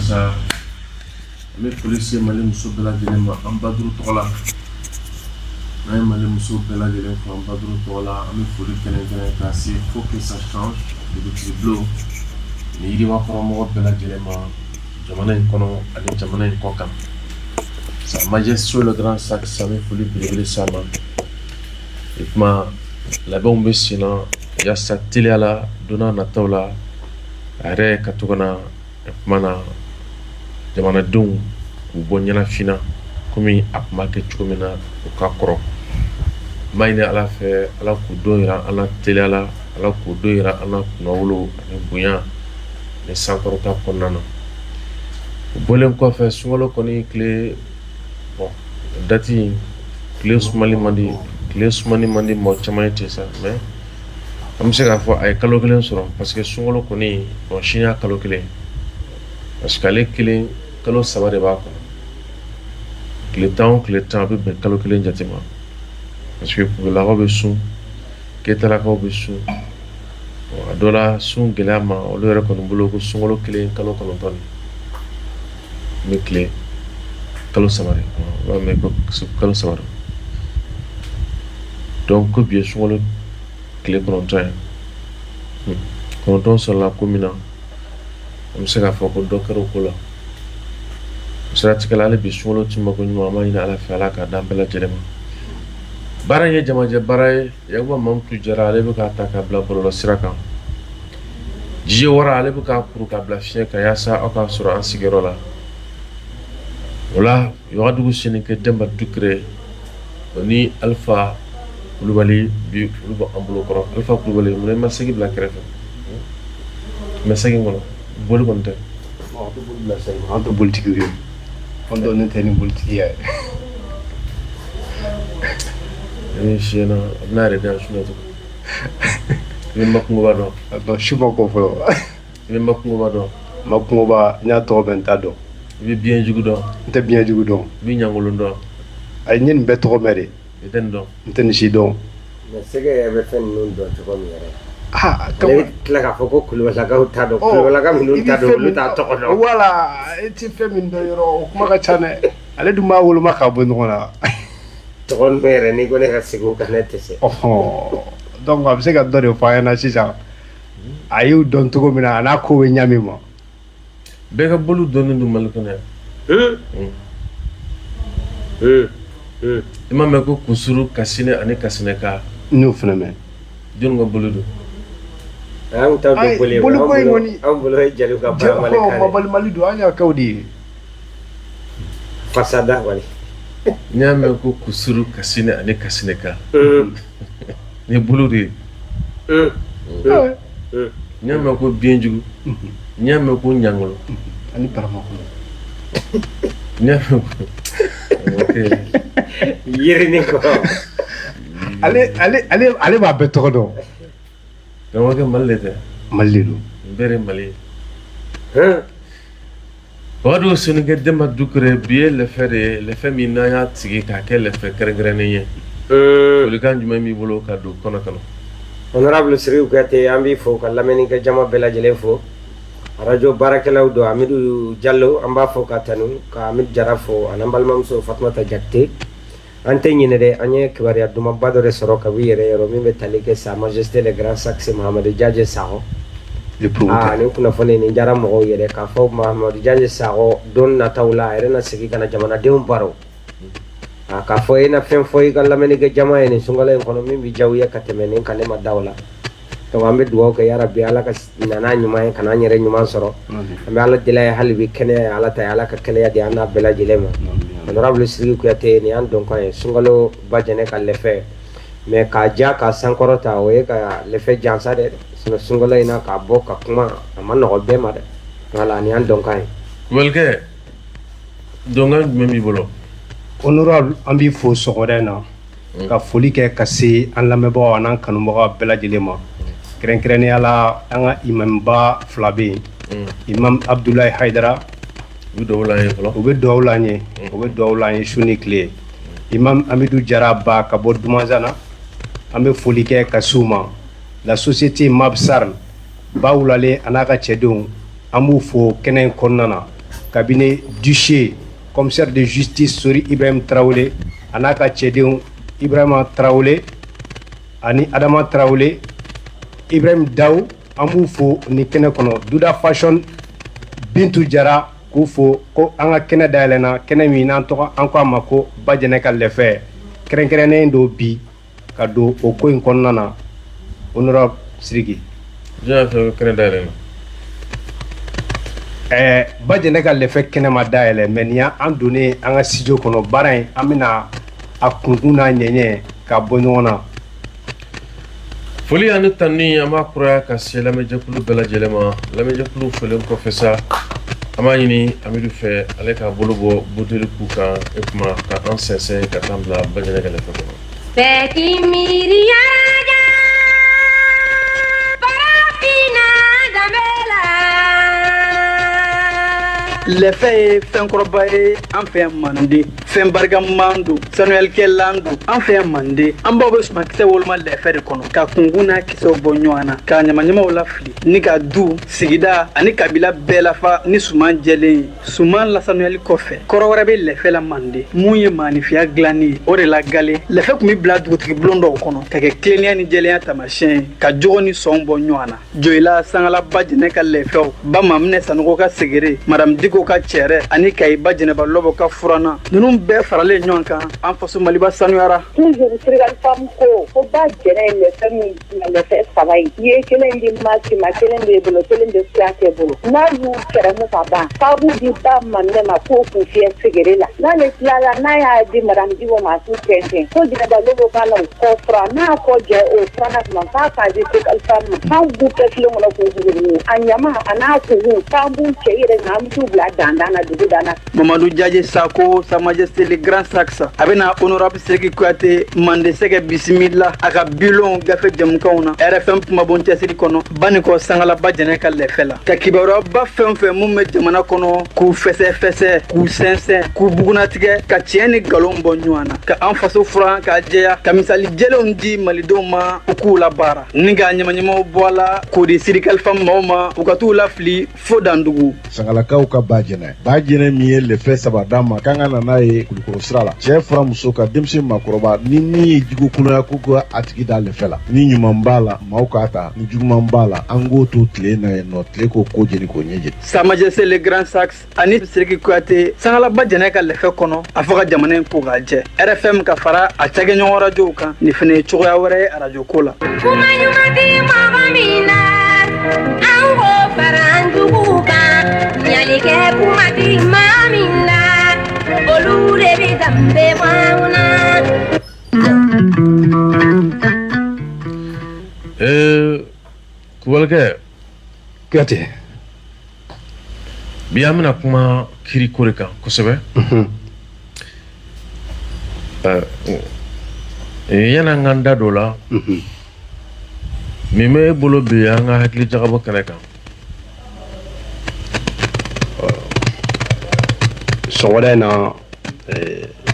sa, an bɛ foli se Mali muso bɛɛ lajɛlen ma an Baduru tɔgɔ la. N'an ye Mali muso bɛɛ lajɛlen fo an Baduru tɔgɔ la, an bɛ foli kɛrɛnkɛrɛn ka se Faut que ça change dugutigi bulon ni yiriwa kɔnɔmɔgɔ bɛɛ lajɛlen ma, jamana in kɔnɔ ani jamana in kɔ kan. Sa Majesté le Grand Saxe, an bɛ foli belebele s'a ma. O tuma labɛnw bɛ sen na yaasa teliya la, don n'a nataw la, a yɛrɛ ka to ka na o tuma na jamanadenw k'u bɔ ɲɛnafin na komi a tun b'a kɛ cogo min na o ka kɔrɔ. N b'a ɲini Ala fɛ, Ala k'u don yira an na teliya la, Ala k'u don yira an na kunnawolo ani bonya ni sankɔrɔta kɔnɔna na. O bɔlen kɔfɛ, sunkalo kɔni tile, bon, date tile sumali man di, tile sumani man di mɔgɔ caman ye ten sa, mais an bɛ se k'a fɔ a ye kalo kelen sɔrɔ, parce que sunkalo kɔni, bon, sini y'a kalo kelen, parce que ale kelen kalo 3 de b'a kɔnɔ. Tile 10 o tile 10, a bɛ bɛn kalo kelen jate ma, parce que Kubolakaw bɛ sun, Keyitalakaw bɛ sun. A dɔ la, sun gɛlɛya ma olu yɛrɛ kɔni bolo ko sunkalo kelen kalo 9 ni bɛ tile kalo 3 de kɔnɔ, u b'a mɛn ko kalo 3 de. Donc ko bi ye sunkalo tile 9 ye. 9 sɔrɔla ko min na, an bɛ se k'a fɔ ko dɔ kɛra o ko la. O siratigɛ la, hali bi sunkalo tun ko ɲuman, an b'a ɲini Ala fɛ, Ala k'a d'an bɛɛ lajɛlen ma. Baara in ye jamajɛ baara ye. Yakuba Mamutu Jara, ale bɛ k'a ta k'a bila bɔlɔlɔ sira kan. Jije Wara, ale bɛ k'a kuru k'a bila fiɲɛ kan yaasa aw k'a sɔrɔ an sigiyɔrɔ la. O la, Wagadugu Senikɛ Denba Dukure, o ni Alifa Kulubali, bi olu bɛ an bolo kɔrɔ. Alifa Kulubali, mun i ma segi bila kɛrɛfɛ? Mɛ segi kɔnɔ boli kɔni tɛ. An tɛ bolitigiw ye, an dɔnnen tɛ ni bolitigiya ye. Ne siyɛna a bɛna yɛrɛ di yan su tugun. I bɛ Makungoba dɔn? Non, su ma ko fɔlɔ. I bɛ Makungoba dɔn? Makungoba, n y'a tɔgɔ mɛn, n t'a dɔn. I bɛ biɲɛ jugu dɔn? N tɛ biɲɛ jugu dɔn. I bɛ ɲangolon dɔn? Ayi, n ye nin bɛɛ tɔgɔ mɛn de. I tɛ nin dɔn? N tɛ nin si dɔn. Mais sɛgɛ yɛrɛ bɛ fɛn ninnu dɔn cogo min yɛrɛ, Ah, ale bɛ tila k'a fɔ ko kulubalilakaw t'a dɔn, kulubalilaka minnu t'a dɔn, olu t'a tɔgɔ dɔn. Wala e tɛ fɛn min dɔn yɔrɔ, o kuma ka ca dɛ. Ale dun b'a woloma k'a bɔ ɲɔgɔn na. Tɔgɔ ninnu yɛrɛ, n'i ko ne ka segin o kan, ne tɛ se. Ɔhɔn, donc a bɛ se ka dɔ de fɔ an ɲɛna sisan, a y'u dɔn cogo min na, a n'a ko bɛ ɲa min ma. Bɛɛ ka bolo dɔnnen don Mali kɔnɔ yan. I m'a mɛn ko kusuru, kasinɛ ani kasinɛka? N y'o fana mɛn. Jɔnni ka bolo don? An ta don boli ye. Bolo ko in kɔni, an bolo ye jeliw ka baramali kan. Mabalimali don, an y'a kɛ o de ye. Fasada wali. N'i y'a mɛn ko kusuru, kasinɛ ani kasinɛka, nin ye bolo de ye. N'i y'a mɛn ko biɲɛjugu, n'i y'a mɛn ko ɲangolo ani baramakolo, n'i y'a mɛn ko Yirinin kɔrɔ. Ale b'a bɛɛ tɔgɔ dɔn. Karamɔgɔkɛ, Mali de tɛ? Mali de don. Nin bɛɛ de ye Mali ye. Wagadu Sonikɛ Denba Dukure, bi ye lɛfɛ de ye, lɛfɛ min n'an y'a sigi k'a kɛ lɛfɛ kɛrɛnkɛrɛnnen ye. Folikan jumɛn b'i bolo ka don kɔnɔ kɔnɔ? Honorable Sidiki Kuyate, an b'i fo ka lamɛnnikɛ jama bɛɛ lajɛlen fo, arajo baarakɛlaw don. Amidu Jalo, an b'a fɔ ka tanu, ka Amidu Jara fo, ani an balimamuso Fatumata Jakite. An tɛ ɲinɛ dɛ, an ye kibaruya dumanba dɔ de sɔrɔ kabi yɛrɛ yɔrɔ min bɛ tali kɛ Sa Majesté le Grand Saxe Mahamadu Jaje Sakɔ. Le promoteur. Aa, nin kunnafoni nin diyara mɔgɔw yɛrɛ, k'a fɔ Mahamadu Jaje Sakɔ, don nataw la, a yɛrɛ na segin ka na jamanadenw baro. A k'a fɔ e na fɛn fɔ i ka lamɛnnikɛ jama ye nin sunkalo in kɔnɔ min bɛ diya u ye ka tɛmɛ nin kan, ne ma da o la. Donc an bɛ dugawu kɛ, yarabi Ala ka nana ɲuman ye, ka n'an yɛrɛ ɲuman sɔrɔ. An bɛ Ala deli a ye hali bi, kɛnɛya ye Ala ta ye, Ala ka kɛnɛya di an n'a bɛɛ lajɛlen ma. Honorable Sidiki Kuyate, nin y'an dɔnkan ye sunkalo ba jɛnɛ ka lɛfɛ, mais k'a ja k'a sankɔrɔta, o ye ka lɛfɛ jansa dɛ, sinon sunkalo in na, k'a bɔ ka kuma, a ma nɔgɔ bɛɛ ma dɛ. Voilà, nin y'an dɔnkan ye. Kulubalikɛ, dɔnkan jumɛn b'i bolo? Honorable, an b'i fo sɔgɔmada in na, ka foli kɛ ka se an lamɛnbagaw an'an kanubagaw bɛɛ lajɛlen ma, kɛrɛnkɛrɛnnenya la an ka imamba fila bɛ yen, Imam Abdulayi Hayidara. U bɛ dugawu l'an ye fɔlɔ. U bɛ dugawu l'an ye, u bɛ dugawu l'an ye su ni tile. Imam Amidu Jara Ba ka bɔ Dumanzana, an bɛ foli kɛ ka s'u ma. La société Mabsar, Ba Wulale a n'a ka cɛdenw, an b'u fo kɛnɛ in kɔnɔna na. cabinet Duché, commissaire de justice Sori Ibrahim Tarawele a n'a ka cɛdenw Ibrahima Tarawele ani Adama Tarawele, Ibrahim Daw, an b'u fo ni kɛnɛ kɔnɔ. Duda Fashion, Bintu Jara k'u fo ko an ka kɛnɛ dayɛlɛnna, kɛnɛ min n'an tɔgɔ an ko a ma ko Bajɛnɛ ka lɛfɛ, kɛrɛnkɛrɛnnen don bi ka don o ko in kɔnɔna na. Honorable Sidiki. Jɔn y'a fɛ kɛnɛ dayɛlɛnna? Bajɛnɛ ka lɛfɛ kɛnɛ ma dayɛlɛ, mais nin y'an donnen an ka studio kɔnɔ. Baara in, an bɛna a kunkun n'a ɲɛɲɛ ka bɔ ɲɔgɔn na. Foli ani tanuni, an b'a kuraya ka se lamɛnjɛkulu bɛɛ lajɛlen ma. Lamɛnjɛkulu folen kɔfɛ sa, an b'a ɲini Amidu fɛ, ale k'a bolo bɔ buteli ku kan e kuma ka an sɛnsɛn ka taa bila Bajɛnɛ ka lɛfɛ kɔnɔ. Bɛɛ k'i miiri yɔrɔ farafinna danbe la. Lɛfɛ ye fɛnkɔrɔba ye an fɛ yan Mande. Fɛn barikaman don, sanuyalikɛlan don an fɛ yan Mande. An baw bɛ sumankisɛ woloma lɛfɛ de kɔnɔ ka kunkun n'a kisɛw bɔ ɲɔgɔn na, ka ɲamaɲamaw lafili ni ka du, sigida ani kabila bɛɛ lafa ni suman jɛlen ye. Suman lasanuyali kɔfɛ, kɔrɔ wɛrɛ bɛ lɛfɛ la Mande, mun ye maanifiya dilanni ye. O de la gale lɛfɛ tun bɛ bila dugutigi bulon dɔw kɔnɔ ka kɛ tilennenya ni jɛlenya taamasiyɛn ye, ka jogo ni sɔn bɔ ɲɔgɔn na. Joyila Sangala Bajɛnɛ ka lɛfɛw, ba Maminɛ Sanogo ka segere, Madame Diko ka cɛrɛ ani Kayi ba Jɛnɛba Lɔbɔ ka furanna, ninnu bɛɛ faralen ɲɔgɔn kan, an faso Maliba sanuyara. Toujours Sirikali Fam ko ba Jɛnɛ ye lɛfɛ min lɛfɛ saba ye, i ye kelen di Masi ma, kelen b'e bolo, kelen bɛ Kuyatɛ bolo. N'a y'u kɛrɛmu ka ban, k'a b'u di ba Maminɛ ma k'o k'u fiyɛ segere la. N'ale tilala, n'a y'a di Madame Diko ma, a k'u tɛntɛn, ko Jɛnɛba Lɔbɔ k'a la u kɔ fura. N'a kɔ jɛ o furanna tuma, k'a k'a di Sirikali Fam ma, k'an b'u kɛ filen kɔnɔ k'u bugubugu, a ɲama a n'a kunkun, k'an b'u cɛ i yɛrɛ kan, an bɛ t'u bila dandan na, dugu dan na. Mamadu Jaje Sako, Sa Majesté le Grand Saxe, a bɛna Honorable Sidiki Kuyate Mande Sɛgɛ bisimila a ka bilon gafe jɛmukanw na RFM kumabon cɛsiri kɔnɔ, Banikɔ Sangala Bajɛnɛ ka lɛfɛ la, ka kibaruyaba fɛn fɛn mun bɛ jamana kɔnɔ k'u fɛsɛfɛsɛ, k'u sɛnsɛn, k'u bugunatigɛ, ka tiɲɛ ni nkalon bɔ ɲɔgɔn na, ka an faso furan k'a jɛya, ka misali jɛlenw di malidenw ma u k'u labaara, ni ka ɲamaɲamaw bɔ a la k'o di Sidiki Fam maaw ma, u ka t'u lafili fo dandugu. Sangalakaw ka Bajɛnɛ, Bajɛnɛ min ye lɛfɛ saba d'an ma k'an ka na n'a ye Kulukɔrɔ sira la, cɛ fara muso kan, denmisɛn, maakɔrɔba, ni min ye jugu kolonya ko ko a tigi da lɛfɛ la, ni ɲuman b'a la, maaw k'a ta, ni juguman b'a la, an k'o to tile na yen nɔ, tile k'o ko jeni k'o ɲɛ jeni. Sa Majesté le Grand Saxe ani Sidiki Kuyate Sangala Bajɛnɛ ka lɛfɛ kɔnɔ, a fɔ ka jamana in ko k'a jɛ. RFM ka fara a cakɛɲɔgɔn rajow kan, nin fana ye cogoya wɛrɛ ye arajo ko la. Kuma ɲuman ti mɔgɔ min na, an k'o fara an juguw kan. Ɲalikɛ kuma ti maa min na, olu de bi danbe bɔ anw na. Kubalikɛ. Kuyate. Bi an bɛna kuma kiri ko de kan kosɛbɛ. Yani an k'an da don o la, min bɛ e bolo bi an ka hakili jagabɔ kɛnɛ kan? Sɔgɔmada in na,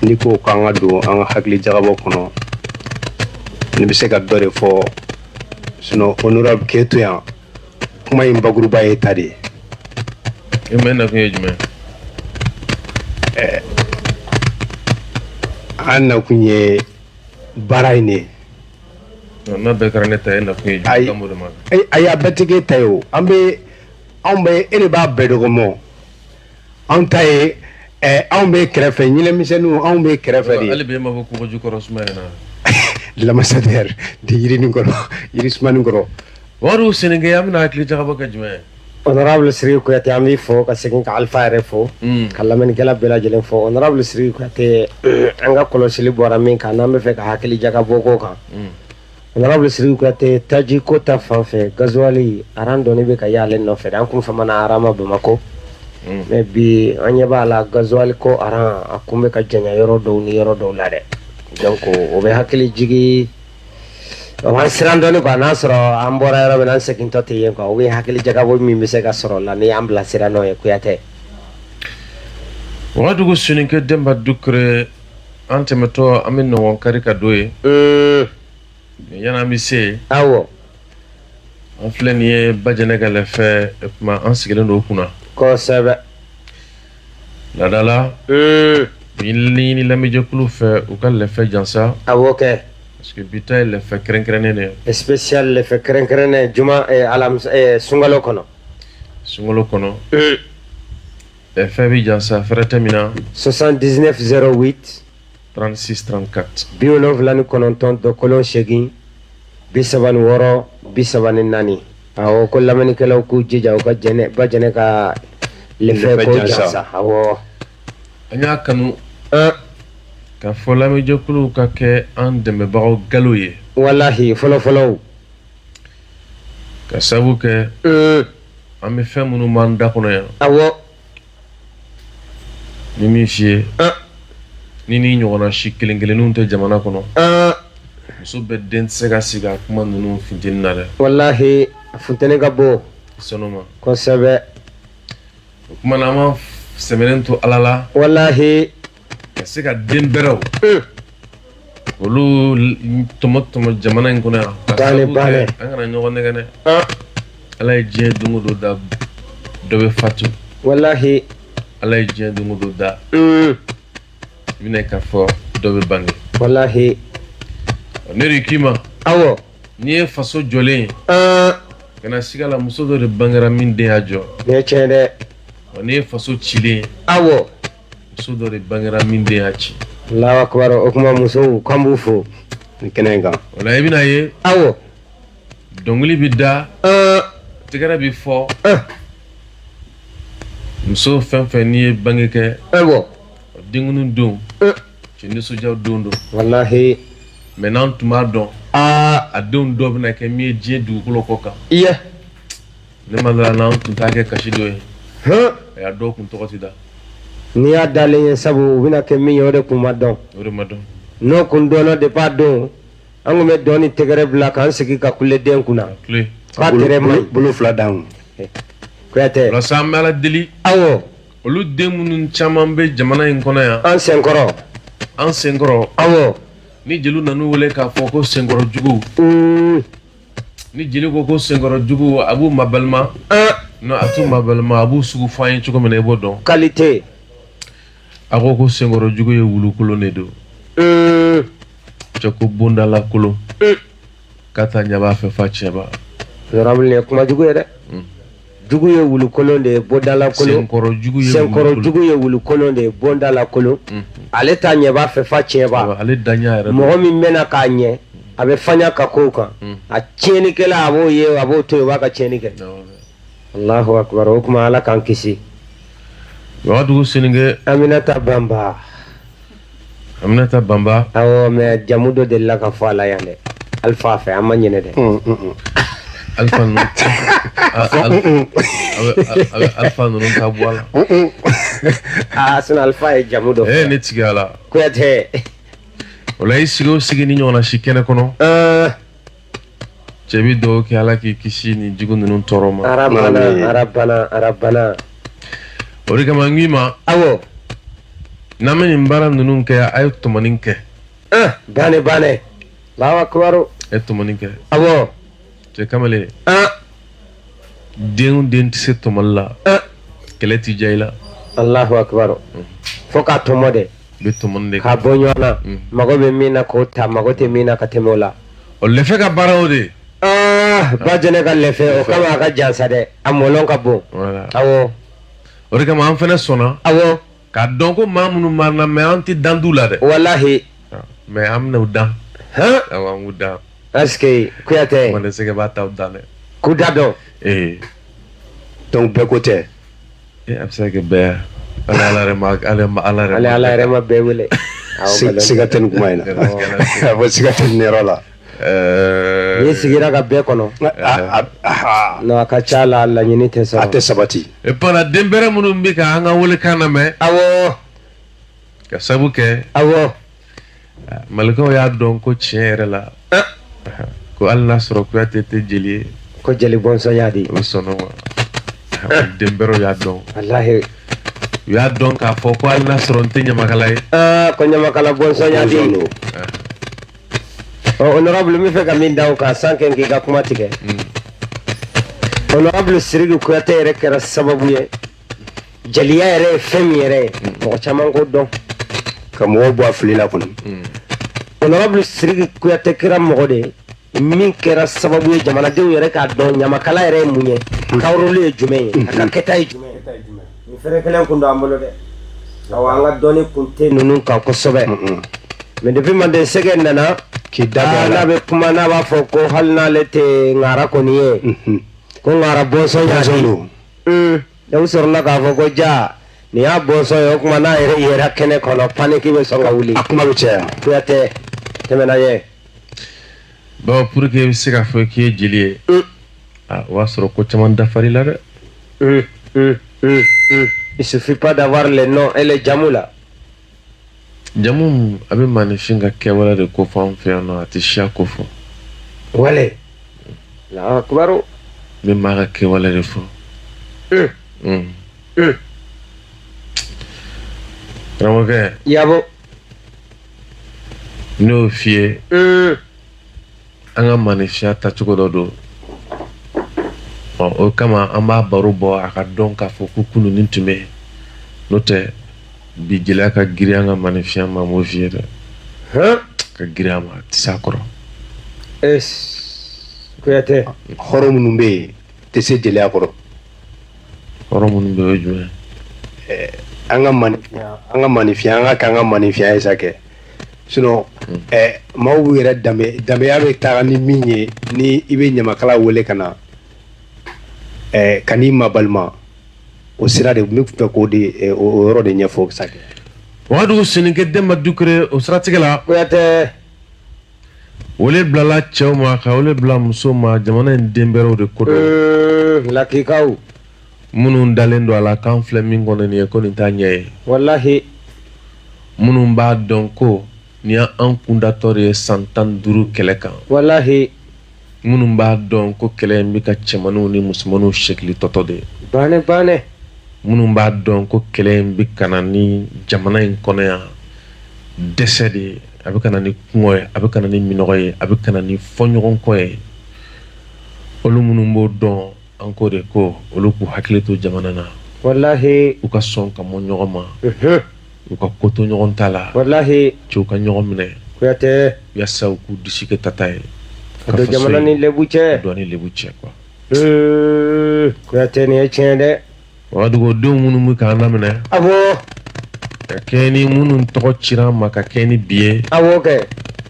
n'i ko k'an ka don an ka hakili jagabɔ kɔnɔ, ne bɛ se ka dɔ de fɔ, sinon honorable k'e to yan, kuma in bakuruba ye ta de ye. E mɛ nakun ye jumɛn? An nakun ye baara in de ye. N'a bɛɛ kɛra ne ta ye, nakun ye jumɛn? Ayi. Kan b'o de ma. Ayi, a bɛɛ tɛ k'e ta ye o. An bɛ, anw bɛ, e de b'a bɛɛ dɔgɔmɔ. Anw ta ye anw bɛ kɛrɛfɛ, ɲinɛmisɛnninw, anw bɛ kɛrɛfɛ de. Hali bi e ma bɔ kogo jukɔrɔ suma in na. L'ambassadeur de yirinin kɔrɔ, yiri sumanin kɔrɔ. Wariw Seninke, an bɛna hakili jagabɔ kɛ jumɛn ye? Honorable Sidiki Kuyate, an b'i fo ka segin ka Alpha yɛrɛ fo, ka lamɛnnikɛla bɛɛ lajɛlen fo. Honorable Sidiki Kuyate, an ka kɔlɔsili bɔra min kan, n'an bɛ fɛ ka hakili jagabɔ ko kan, Honorable Sidiki Kuyate, taji ko ta fan fɛ, gasoil rang dɔɔni bɛ ka y'ale nɔfɛ. An kun famana rang ma Bamakɔ, mais bi an ɲɛ b'a la, gasoil ko rang a kun bɛ ka janya yɔrɔ dɔw ni yɔrɔ dɔw la dɛ. Donc o bɛ hakili jigi, o b'an siran dɔɔni quoi. N'a sɔrɔ an bɔra yɔrɔ min na, an segintɔ tɛ yen quoi, ou bien hakili jagabɔ min bɛ se ka sɔrɔ la ni y'an bila sira n'o ye, Kuyate. Wagadugu Soninke Denba Dukure, an tɛmɛtɔ an bɛ ɲɔgɔn kari ka don yen. Yani an bɛ se yen, an filɛ nin ye Bajɛnɛ ka lɛfɛ kuma, an sigilen don o kunna. Kosɛbɛ. Laada la, ɲini lamɛnjɛkulu fɛ u ka lɛfɛ jansa. Awɔ kɛ. Parce que bi ta ye lɛfɛ kɛrɛnkɛrɛnnen de ye. Spécial lɛfɛ kɛrɛnkɛrɛnnen juma alamisa sunkalo kɔnɔ. Sunkalo kɔnɔ. Lɛfɛ bɛ jansa fɛrɛ tɛ min na. 79 08 36 34. 79 dɔkolon 8 36 34. Awɔ ko lamɛnnikɛlaw k'u jija u ka jɛnɛ ba jɛnɛ ka lɛfɛ ko jansa awɔ. An y'a kanu k'a fɔ lamɛnjɛkuluw ka kɛ an dɛmɛbagaw galo ye. Walahi fɔlɔfɔlɔw. Ka sabu kɛ an bɛ fɛn minnu b'an da kɔnɔ yan. Awɔ. Ni min f'i ye ni ni ɲɔgɔnna si kelen kelenninw tɛ jamana kɔnɔ. Muso bɛɛ den tɛ se ka sigi a kuma ninnu funteni na dɛ. Walahi a funteni ka bon. Sɔnɔ ma. Kosɛbɛ. O tuma na an b'an sɛmɛnen to Ala la. Walahi. Ka se ka den bɛrɛw. Olu tɔmɔ tɔmɔ jamana in kɔnɔ yan. Ka sababu kɛ an kana ɲɔgɔn nɛgɛn dɛ. Ala ye diɲɛ don o don da dɔ bɛ fatu. Walahi. Ala ye diɲɛ don o don da. I bɛna k'a fɔ dɔ bɛ bange. Walahi. Ne de k'i ma. Awɔ. N'i ye faso jɔlen ye. Kana siga la muso dɔ de bangera min den y'a jɔ. Nin ye tiɲɛ dɛ. N'i ye faso cilen ye. Awɔ. Muso dɔ de bangera min den y'a ci. Alahu akibaru o tuma musow k'an b'u fo nin kɛnɛ in kan. O la i bɛna ye. Awɔ. Dɔnkili bɛ da. Tɛgɛrɛ bɛ fɔ. Muso fɛn fɛn n'i ye bange kɛ. Awɔ. Denkundi don. Cɛ nisɔndiya don don. Walahi. Mais n'an tun b'a dɔn. Aa. A denw dɔw bɛna kɛ min ye diɲɛ dugukolo kɔ kan. Iye. Ne ma d'a la n'an tun t'a kɛ kasi don ye. Hɔn. A dɔw kun tɔgɔ tɛ da. N'i y'a dalen ye sabu u bɛna kɛ min ye o de kun ma dɔn. O de ma dɔn. N'o kun dɔnna depuis a don an kun bɛ dɔn ni tɛgɛrɛ bila k'an sigi ka kule den kunna. Kule. K'a tɛrɛ man ɲi. Bolo fila d'an kun. Kuyatɛ. O la sa an bɛ Ala deli. Awɔ. Olu den minnu caman bɛ jamana in kɔnɔ yan. An senkɔrɔ. An senkɔrɔ. Awɔ. Ni jeliw nan'u wele k'a fɔ ko senkɔrɔ juguw. Ni jeli ko ko senkɔrɔ jugu a b'u mabalima. Non a t'u mabalima a b'u sugu fɔ an ye cogo min na i b'o dɔn. Qualité. A ko ko senkɔrɔ jugu ye wulukolon de don. Cɛ ko bondala kolon. K'a ta ɲɛ b'a fɛ f'a tiɲɛba. Honorable nin ye kuma jugu ye dɛ. Jugu ye wulukolon de ye bondala kolon. Senkɔrɔ jugu ye wulukolon de ye bondala kolon. Ale ta ɲɛ b'a fɛ f'a tiɲɛba. Ale daɲɛ yɛrɛ. Mɔgɔ min bɛna k'a ɲɛ a bɛ faɲa ka kow kan. A tiɲɛnikɛla a b'o ye a b'o to yen o b'a ka tiɲɛni kɛ. Allahu akbar o tuma Ala k'an kisi. Wagadugu Seninke. Aminata Banba. Aminata Banba. Awɔ mais jamu dɔ delila ka fɔ a la yan dɛ. Alpha fɛ an ma ɲinɛ dɛ. Alpha ninnu Alpha ninnu ka bɔ a la. Aa sinon Alpha ye jamu dɔ fɔ. Ee ne tigi a la. Kuyatɛ. O la i sigi o sigi ni ɲɔgɔnna si kɛnɛ kɔnɔ. Cɛ bɛ dugawu kɛ Ala k'i kisi nin jugu ninnu tɔɔrɔ ma. Arabana arabana arabana. O de kama n k'i ma. Awɔ. N'an bɛ nin baara ninnu kɛ a ye tɔmɔni kɛ. Bannen bannen. Allahu akbar. A ye tɔmɔni kɛ. Awɔ. Cɛ kamalen. Den o den tɛ se tɔmɔli la. Kɛlɛ tɛ diya i la. Allahu akbar. Fo k'a tɔmɔ de. I bɛ tɔmɔni de kɛ. K'a bɔ ɲɔgɔn na. Mago bɛ min na k'o ta mago tɛ min na ka tɛmɛ o la. O lɛfɛ ka baara o de ye. Ba jɛnɛ ka lɛfɛ o kama a ka jan sa dɛ a mɔlɔn ka bon. Awɔ. O de kama an fana sɔnna. Awɔ. K'a dɔn ko maa minnu b'an na mais an tɛ dan du la dɛ. Walahi. Mais an bɛna u dan. Awɔ an b'u dan. Est-ce que Kuyatɛ. Mande sɛgɛ b'a ta u dan dɛ. K'u da dɔn. Ee. Donc bɛɛ ko tɛ. Ee a bɛ se ka kɛ bɛɛ ye. Ala ala yɛrɛ ma ala ma ala yɛrɛ. Ale ala yɛrɛ ma bɛɛ wele. Siga tɛ nin kuma in na. A fɔ siga tɛ nin yɔrɔ la. N'i sigira ka bɛɛ kɔnɔ. Non a ka ca la laɲini tɛ sɔrɔ. A tɛ sabati. Et puis den bɛrɛ minnu bɛ ka an ka welekan lamɛn. Awɔ. Ka sabu kɛ. Awɔ. Malikaw y'a dɔn ko tiɲɛ yɛrɛ la. Ko hali n'a sɔrɔ Kuyate tɛ jeli ye. Ko jeli bɔnsɔn y'a di. O sɔnna o ma. Den bɛrɛw y'a dɔn. Walahi. U y'a dɔn k'a fɔ ko hali n'a sɔrɔ n tɛ ɲamakala ye. Ko ɲamakala bɔnsɔn y'a di. Honorable n bɛ fɛ ka min da o kan sans que n k'i ka kuma tigɛ. Honorable Sidiki Kuyate yɛrɛ kɛra sababu ye. Jeliya yɛrɛ ye fɛn min yɛrɛ ye, mɔgɔ caman k'o dɔn. Ka mɔgɔw bɔ a fili la kɔni. Honorable Sidiki Kuyate kɛra mɔgɔ de ye min kɛra sababu ye jamanadenw yɛrɛ k'a dɔn ɲamakala yɛrɛ ye mun ye, ka rôle ye jumɛn ye, a ka kɛta ye jumɛn ye. Nin fɛrɛ kelen kun don an bolo dɛ. Awɔ, an ka dɔnni kun tɛ ninnu kan kosɛbɛ, mais depuis Manden Sɛgɛ nana k'i da don a la. N'a bɛ kuma, n'a b'a fɔ ko hali n'ale tɛ ŋara kɔni ye, ko ŋara bɔnsɔn y'a Bɔnsɔn di. don. U sɔrɔla k'a fɔ ko ja nin y'a bɔnsɔn ye. O tuma n'a yɛrɛ yera kɛnɛ kɔnɔ, panique bɛ sɔn ka wuli. A kuma bɛ caya. Kuyatɛ tɛmɛna ɲɛ. Bon, pour que i bɛ se k'a fɔ k'i ye jeli ye, ah, o b'a sɔrɔ ko caman dafar'i la dɛ. Il suffit pas d'avoir les noms et les jamu là. Jamu, a bɛ maaninfin ka kɛwale de ko fɔ an fɛ yan nɔ, a tɛ siya ko fɔ. Wale. La kubaru. N bɛ maa ka kɛwale de fɔ. Karamɔgɔkɛ. Yabo. Ne y'o f'i ye, an ka maaninfinya tacogo dɔ don. Ɔ, o kama an b'a baro bɔ a ka dɔn k'a fɔ ko kunun nin tun bɛ yen. N'o tɛ, bi jeliya ka girin an ka maaninfinya ma, m'o f'i ye dɛ. Hein? Ka girin a ma, a tɛ s'a kɔrɔ. Es. Kuyate. Hɔrɔn minnu bɛ yen tɛ se jeliya kɔrɔ. Hɔrɔn minnu bɛ yen, o ye jumɛn ye? An ka maninfinya, an ka maninfinya, an ka kɛ an ka maninfinya ye sa kɛ. Sinon maaw b'u yɛrɛ danbe, danbeya bɛ taga ni min ye, ni i bɛ ɲamakala wele ka na ka n'i mabalima, o sira de n bɛ fɛ k'o de o yɔrɔ de ɲɛfɔ sa kɛ. Wagadugu Soninke Denba Dukure, o siratigɛ la. Kuyate. Wele bilala cɛw ma, ka wele bila musow ma, jamana in denbɛrɛw de ko don. Lakikaw. Minnu dalen don a la k'an filɛ min kɔnɔ nin ye, ko nin t'a ɲɛ ye. Walahi. Minnu b'a dɔn ko nin y'an kundatɔ de ye san 15 kɛlɛ kan. Walahi. Minnu b'a dɔn ko kɛlɛ in bɛ ka cɛmanninw ni musomanninw sekili tɔtɔ de ye. Bannen bannen. Minnu b'a dɔn ko kɛlɛ in bɛ ka na ni jamana in kɔnɔ yan dɛsɛ de ye, a bɛ ka na ni kɔngɔ ye, a bɛ ka na ni minɔgɔ ye, a bɛ ka na ni fɔɲɔgɔnkɔ ye. Olu minnu b'o dɔn, an ko de ko olu k'u hakili to jamana na. Walahi. U ka sɔn ka mɔ ɲɔgɔn ma. U ka ko to ɲɔgɔn ta la. Walahi. Cɛw ka ɲɔgɔn minɛ. Kuyate. Yaasa u k'u disi kɛ tata ye. Ka don jamana ni lebu cɛ. Ka don ni lebu cɛ quoi. Kuyate, nin ye tiɲɛ dɛ. Wagadugu denw minnu bɛ k'an laminɛ. Awɔ. Ka kɛɲɛ ni minnu tɔgɔ cira an ma ka kɛɲɛ ni bi ye. Awɔ kɛ.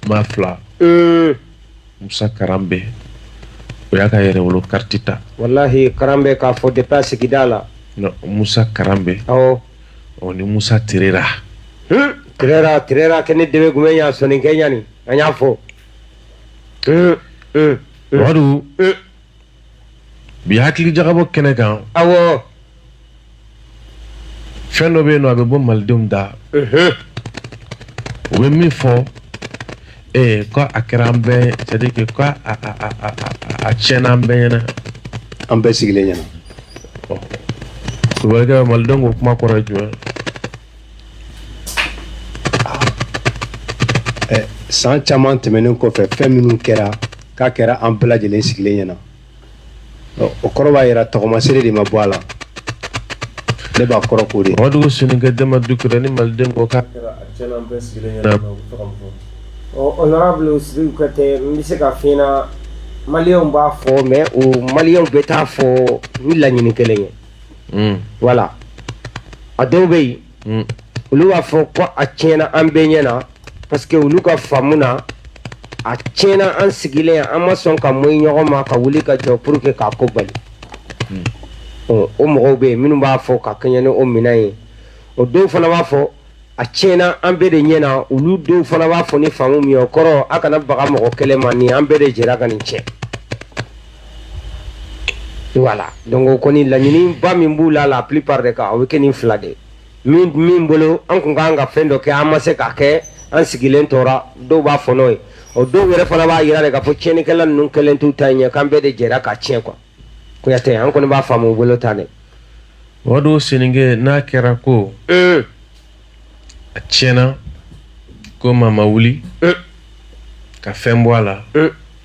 Maa fila. Musa Karanbe, o y'a ka yɛrɛwolo kariti ta. Walahi, Karanbe k'a fɔ depuis a sigida la. Non, Musa Karanbe. Awɔ. Ɔ, ni Musa Terera. Terera, Terera kɛ ne debe kun bɛ ɲa sɔnni kɛ ɲani an y'a fɔ. Wagadugu, bi hakili jagabɔ kɛnɛ kan. Awɔ. Fɛn dɔ bɛ yen nɔ, a bɛ bɔ malidenw da. U bɛ min fɔ, ko a kɛra an bɛɛ, c'est à dire que ko a tiɲɛna an bɛɛ ɲɛna. An bɛɛ sigilen ɲɛna. Ɔ, kulubalikɛ, malidenw ko kuma kɔrɔ ye jumɛn? San caman tɛmɛnen kɔfɛ, fɛn minnu kɛra k'a kɛra an bɛɛ lajɛlen sigilen ɲɛna, o kɔrɔ b'a yira tɔgɔmasere de ma bɔ a la. Ne b'a kɔrɔ k'o de. Wagadugu Soninke Denba Dukure, ni malidenw ko k'a kɛra a tiɲɛna an bɛɛ sigilen ɲɛna, u bɛ fɛ ka mun fɔ? Honorable Sidiki Kuyate, n bɛ se ka f'i ɲɛna, maliyɛnw b'a fɔ, mais o maliyɛnw bɛɛ t'a fɔ ni laɲini kelen ye. Voilà, a dɔw bɛ yen, olu b'a fɔ ko a tiɲɛna an bɛɛ ɲɛna, parce que olu ka faamu na, a tiɲɛna an sigilen, an ma sɔn ka mɔ ɲɔgɔn ma ka wuli ka jɔ pour que k'a ko bali. O mɔgɔw bɛ yen minnu b'a fɔ ka kɛɲɛ ni o minɛn ye. O dɔw fana b'a fɔ a tiɲɛna an bɛɛ de ɲɛna. Olu dɔw fana b'a fɔ ni faamu min ye, o kɔrɔ a kana baga mɔgɔ kelen ma, nin an bɛɛ de jɛra ka nin tiɲɛ. Voilà, donc o kɔni laɲiniba min b'u la, la plupart des cas, o bɛ kɛ nin fila de ye. Min bolo an kun kan ka fɛn dɔ kɛ, an ma se k'a kɛ, an sigilen tora, dɔw b'a fɔ n'o ye. O dɔw yɛrɛ fana b'a yira de k'a fɔ tiɲɛnikɛla ninnu kelen t'u ta ɲɛ, k'an bɛɛ de jɛra k'a tiɲɛ quoi. Kuyate, an kɔni b'a faamu u bolo tan dɛ. Wagadugu Soninke, n'a kɛra ko a tiɲɛna, ko maa ma wuli ka fɛn bɔ a la,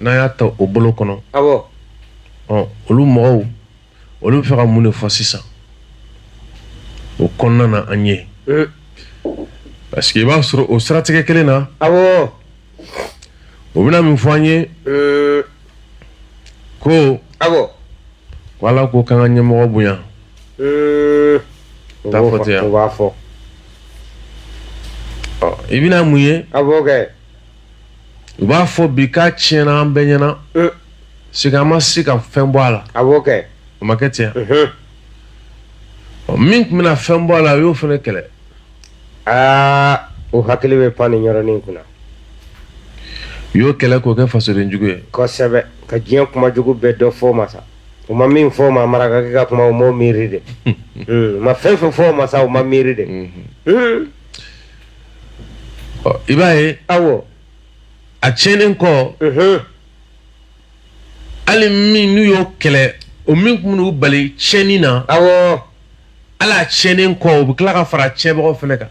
n'a y'a ta o bolo kɔnɔ. Awɔ. Ɔ, olu mɔgɔw, olu bɛ fɛ ka mun de fɔ sisan? O kɔnɔna na an ye parce que i b'a sɔrɔ o siratigɛ kelen na, o bɛna min fɔ an ye ko ko Ala ko k'an ka ɲɛmɔgɔ bonya. T'a fɔ ten yan? O b'a fɔ. Ɔ, i bɛna mun ye? A b'o kɛ. U b'a fɔ bi k'a tiɲɛna an bɛɛ ɲɛna, c'est que an ma se ka fɛn bɔ a la. A b'o kɛ. O ma kɛ ten yan? Ɔ, min tun bɛna fɛn bɔ a la, o y'o fana kɛlɛ. Aa, o hakili bɛ pan nin yɔrɔnin kunna. U y'o kɛlɛ k'o kɛ fasoden jugu ye. Kosɛbɛ, ka diɲɛ kuma jugu bɛɛ dɔ fɔ o ma sa. U ma min fɔ o ma, marakakɛ ka kuma, u m'o miiri de. U ma fɛn fɛn fɔ o ma sa, u ma miiri de. Ɔ, i b'a ye, a tiɲɛnen kɔ, hali min n'u y'o kɛlɛ, o min tun b'u bali tiɲɛni na, hali a tiɲɛnen kɔ, u bɛ tila ka fara tiɲɛbagaw fana kan.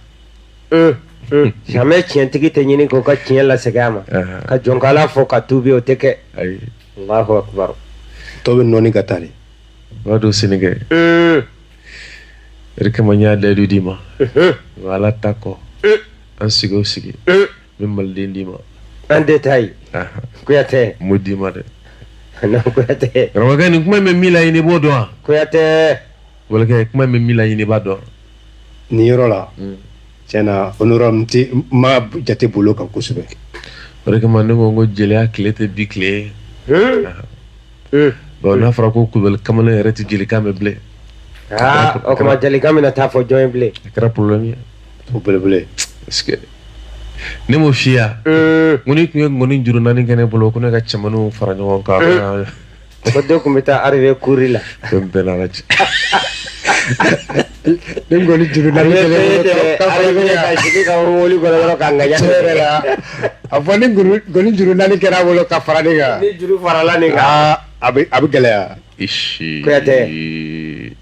Jamais tiɲɛtigi tɛ ɲini k'o ka tiɲɛ lasegin a ma ka jɔnkala fɔ ka tuubi, o tɛ kɛ. Ayi. Allahu akbar. Tɔ bɛ nɔɔni ka taa de. O b'a dɔn Senikɛ, o de kama n y'a layidu d'i ma, wa Ala ta kɔ, an sigi o sigi, n bɛ maliden d'i ma. An détail, Kuyatɛ. N b'o d'i ma dɛ. Non, Kuyatɛ. Karamɔgɔkɛ, nin kuma in bɛ min laɲini, i b'o dɔn wa? Kuyatɛ. Walikɛ, kuma in bɛ min laɲini, i b'a dɔn. Nin yɔrɔ la, tiɲɛ na, honorable tɛ n ma jate bolo kan kosɛbɛ. O de kama ne ko n ko jeliya tile tɛ bi tile ye. Bon, n'a fɔra ko Kulubali kamalen yɛrɛ tɛ jelikan mɛn bilen. Aa, o tuma jelikan bɛna taa fɔ jɔn ye bilen? A kɛra problème ye. O belebele. Parce que ne m'o f'i ye wa? N ko n'i tun ye ŋɔni juru naani kɛ ne bolo, ko ne ka cɛmaninw fara ɲɔgɔn kan. Ko dɔ tun bɛ taa arrivé cour la. Fɛn bɛɛ n'Ala cɛ. Ni ŋɔni juru naani kɛ ne bolo, ka fara ne kan. Ka sigi ka mobili kɔnɔ dɔrɔn ka ŋaɲa. Tiɲɛ yɛrɛ la, a fɔ ni ŋɔni juru naani kɛra a bolo ka fara ne kan. Ni juru farala nin kan. Aa, a bɛ gɛlɛya. Isi. Kuyatɛ.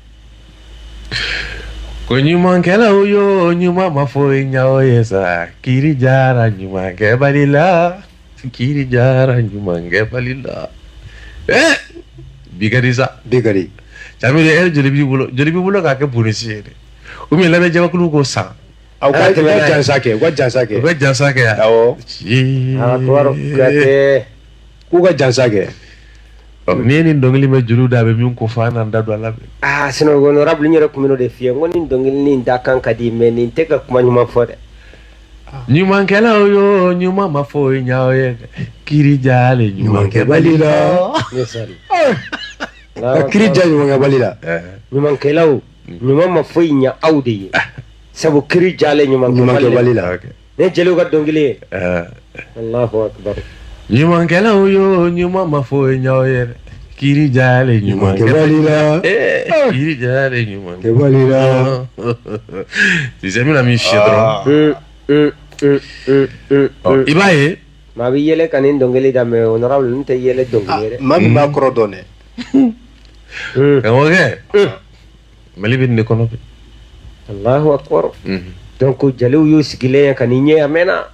Ko ɲumankɛlaw yo, ɲuman ma foyi ɲɛ o ye sa, kiiri jara ɲumankɛbali la, kiiri jara ɲumankɛbali la. Bi ka di sa. Bi ka di. Jamilu, e joli b'i bolo, joli b'i bolo k'a kɛ bonus ye dɛ, ou bien lamɛnjɛkulu k'o san. Aw ka jansa kɛ, u ka jansa kɛ. U ka jansa kɛ yan. Awɔ. Kuyatɛ. K'u ka jansa kɛ. N'i ye nin dɔnkili mɛn juru da, a bɛ min ko fɔ, an n'an da don a la bi. Aa, sinon honorable, n yɛrɛ tun bɛn'o de f'i ye, n ko nin dɔnkili nin da kan ka di, mais nin tɛ ka kuma ɲuman fɔ dɛ. Ɲumankɛlaw yo, ɲuman ma foyi ɲɛ aw ye dɛ, kiiri jalen ɲumankɛbali la. Ka kiiri ja ɲumankɛbali la. Ɲumankɛlaw, ɲuman ma foyi ɲɛ aw de ye, sabu kiiri jalen ɲumankɛbali la. Ne jeliw ka dɔnkili ye. Allahu akbar. Ɲumankɛlaw yo, ɲuman ma foyi ɲɛ aw ye dɛ, kiiri jalen ɲumankɛbali la. Kiiri jalen ɲumankɛbali la. Tu sais, n bɛna min f'i ye dɔrɔn, i b'a ye. Maa bɛ yɛlɛ ka nin dɔnkili da, mais honorable, nin tɛ yɛlɛ dɔnkili ye dɛ. Maa min b'a kɔrɔ dɔn dɛ. Karamɔgɔkɛ, Mali bɛ nin de kɔnɔ bi. Allahu akbar. Donc jeliw y'u sigilen ye ka nin ɲɛ a mɛnna.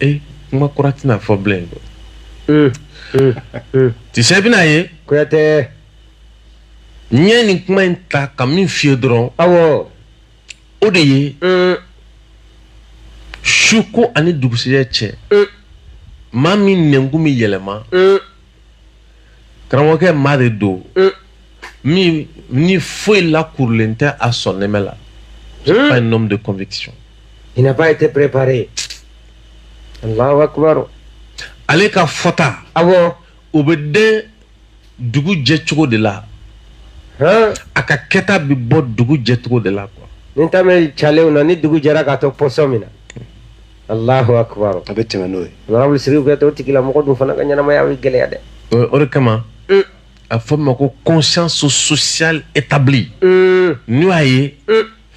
E kuma kura tɛna fɔ bilen. Tu sais, i bɛna ye. Kuyatɛ. N ye nin kuma in ta ka min f'i ye dɔrɔn. O de ye su ko ani dugusɛjɛ cɛ, maa min nɛnkun bɛ yɛlɛma, karamɔgɔkɛ, maa de don min ni foyi lakurulen tɛ a sɔnnɛmɛ la. C'est pas un homme de conviction. Il n'a pas été préparé. Allahu akbar. Ale ka fɔta, o bɛ den dugu jɛ cogo de la, a ka kɛta bɛ bɔ dugu jɛ cogo de la quoi. Ni ta mɛn calew na, ni dugu jɛra k'a to pɔsɔn min na, Allahu akbar. A bɛ tɛmɛ n'o ye. Honorable Sidiki Kuyatɛ, o tigilamɔgɔ dun fana ka ɲɛnamaya bɛ gɛlɛya dɛ. O de kama a fɔ min ma ko conscience sociale établie, n'o y'a ye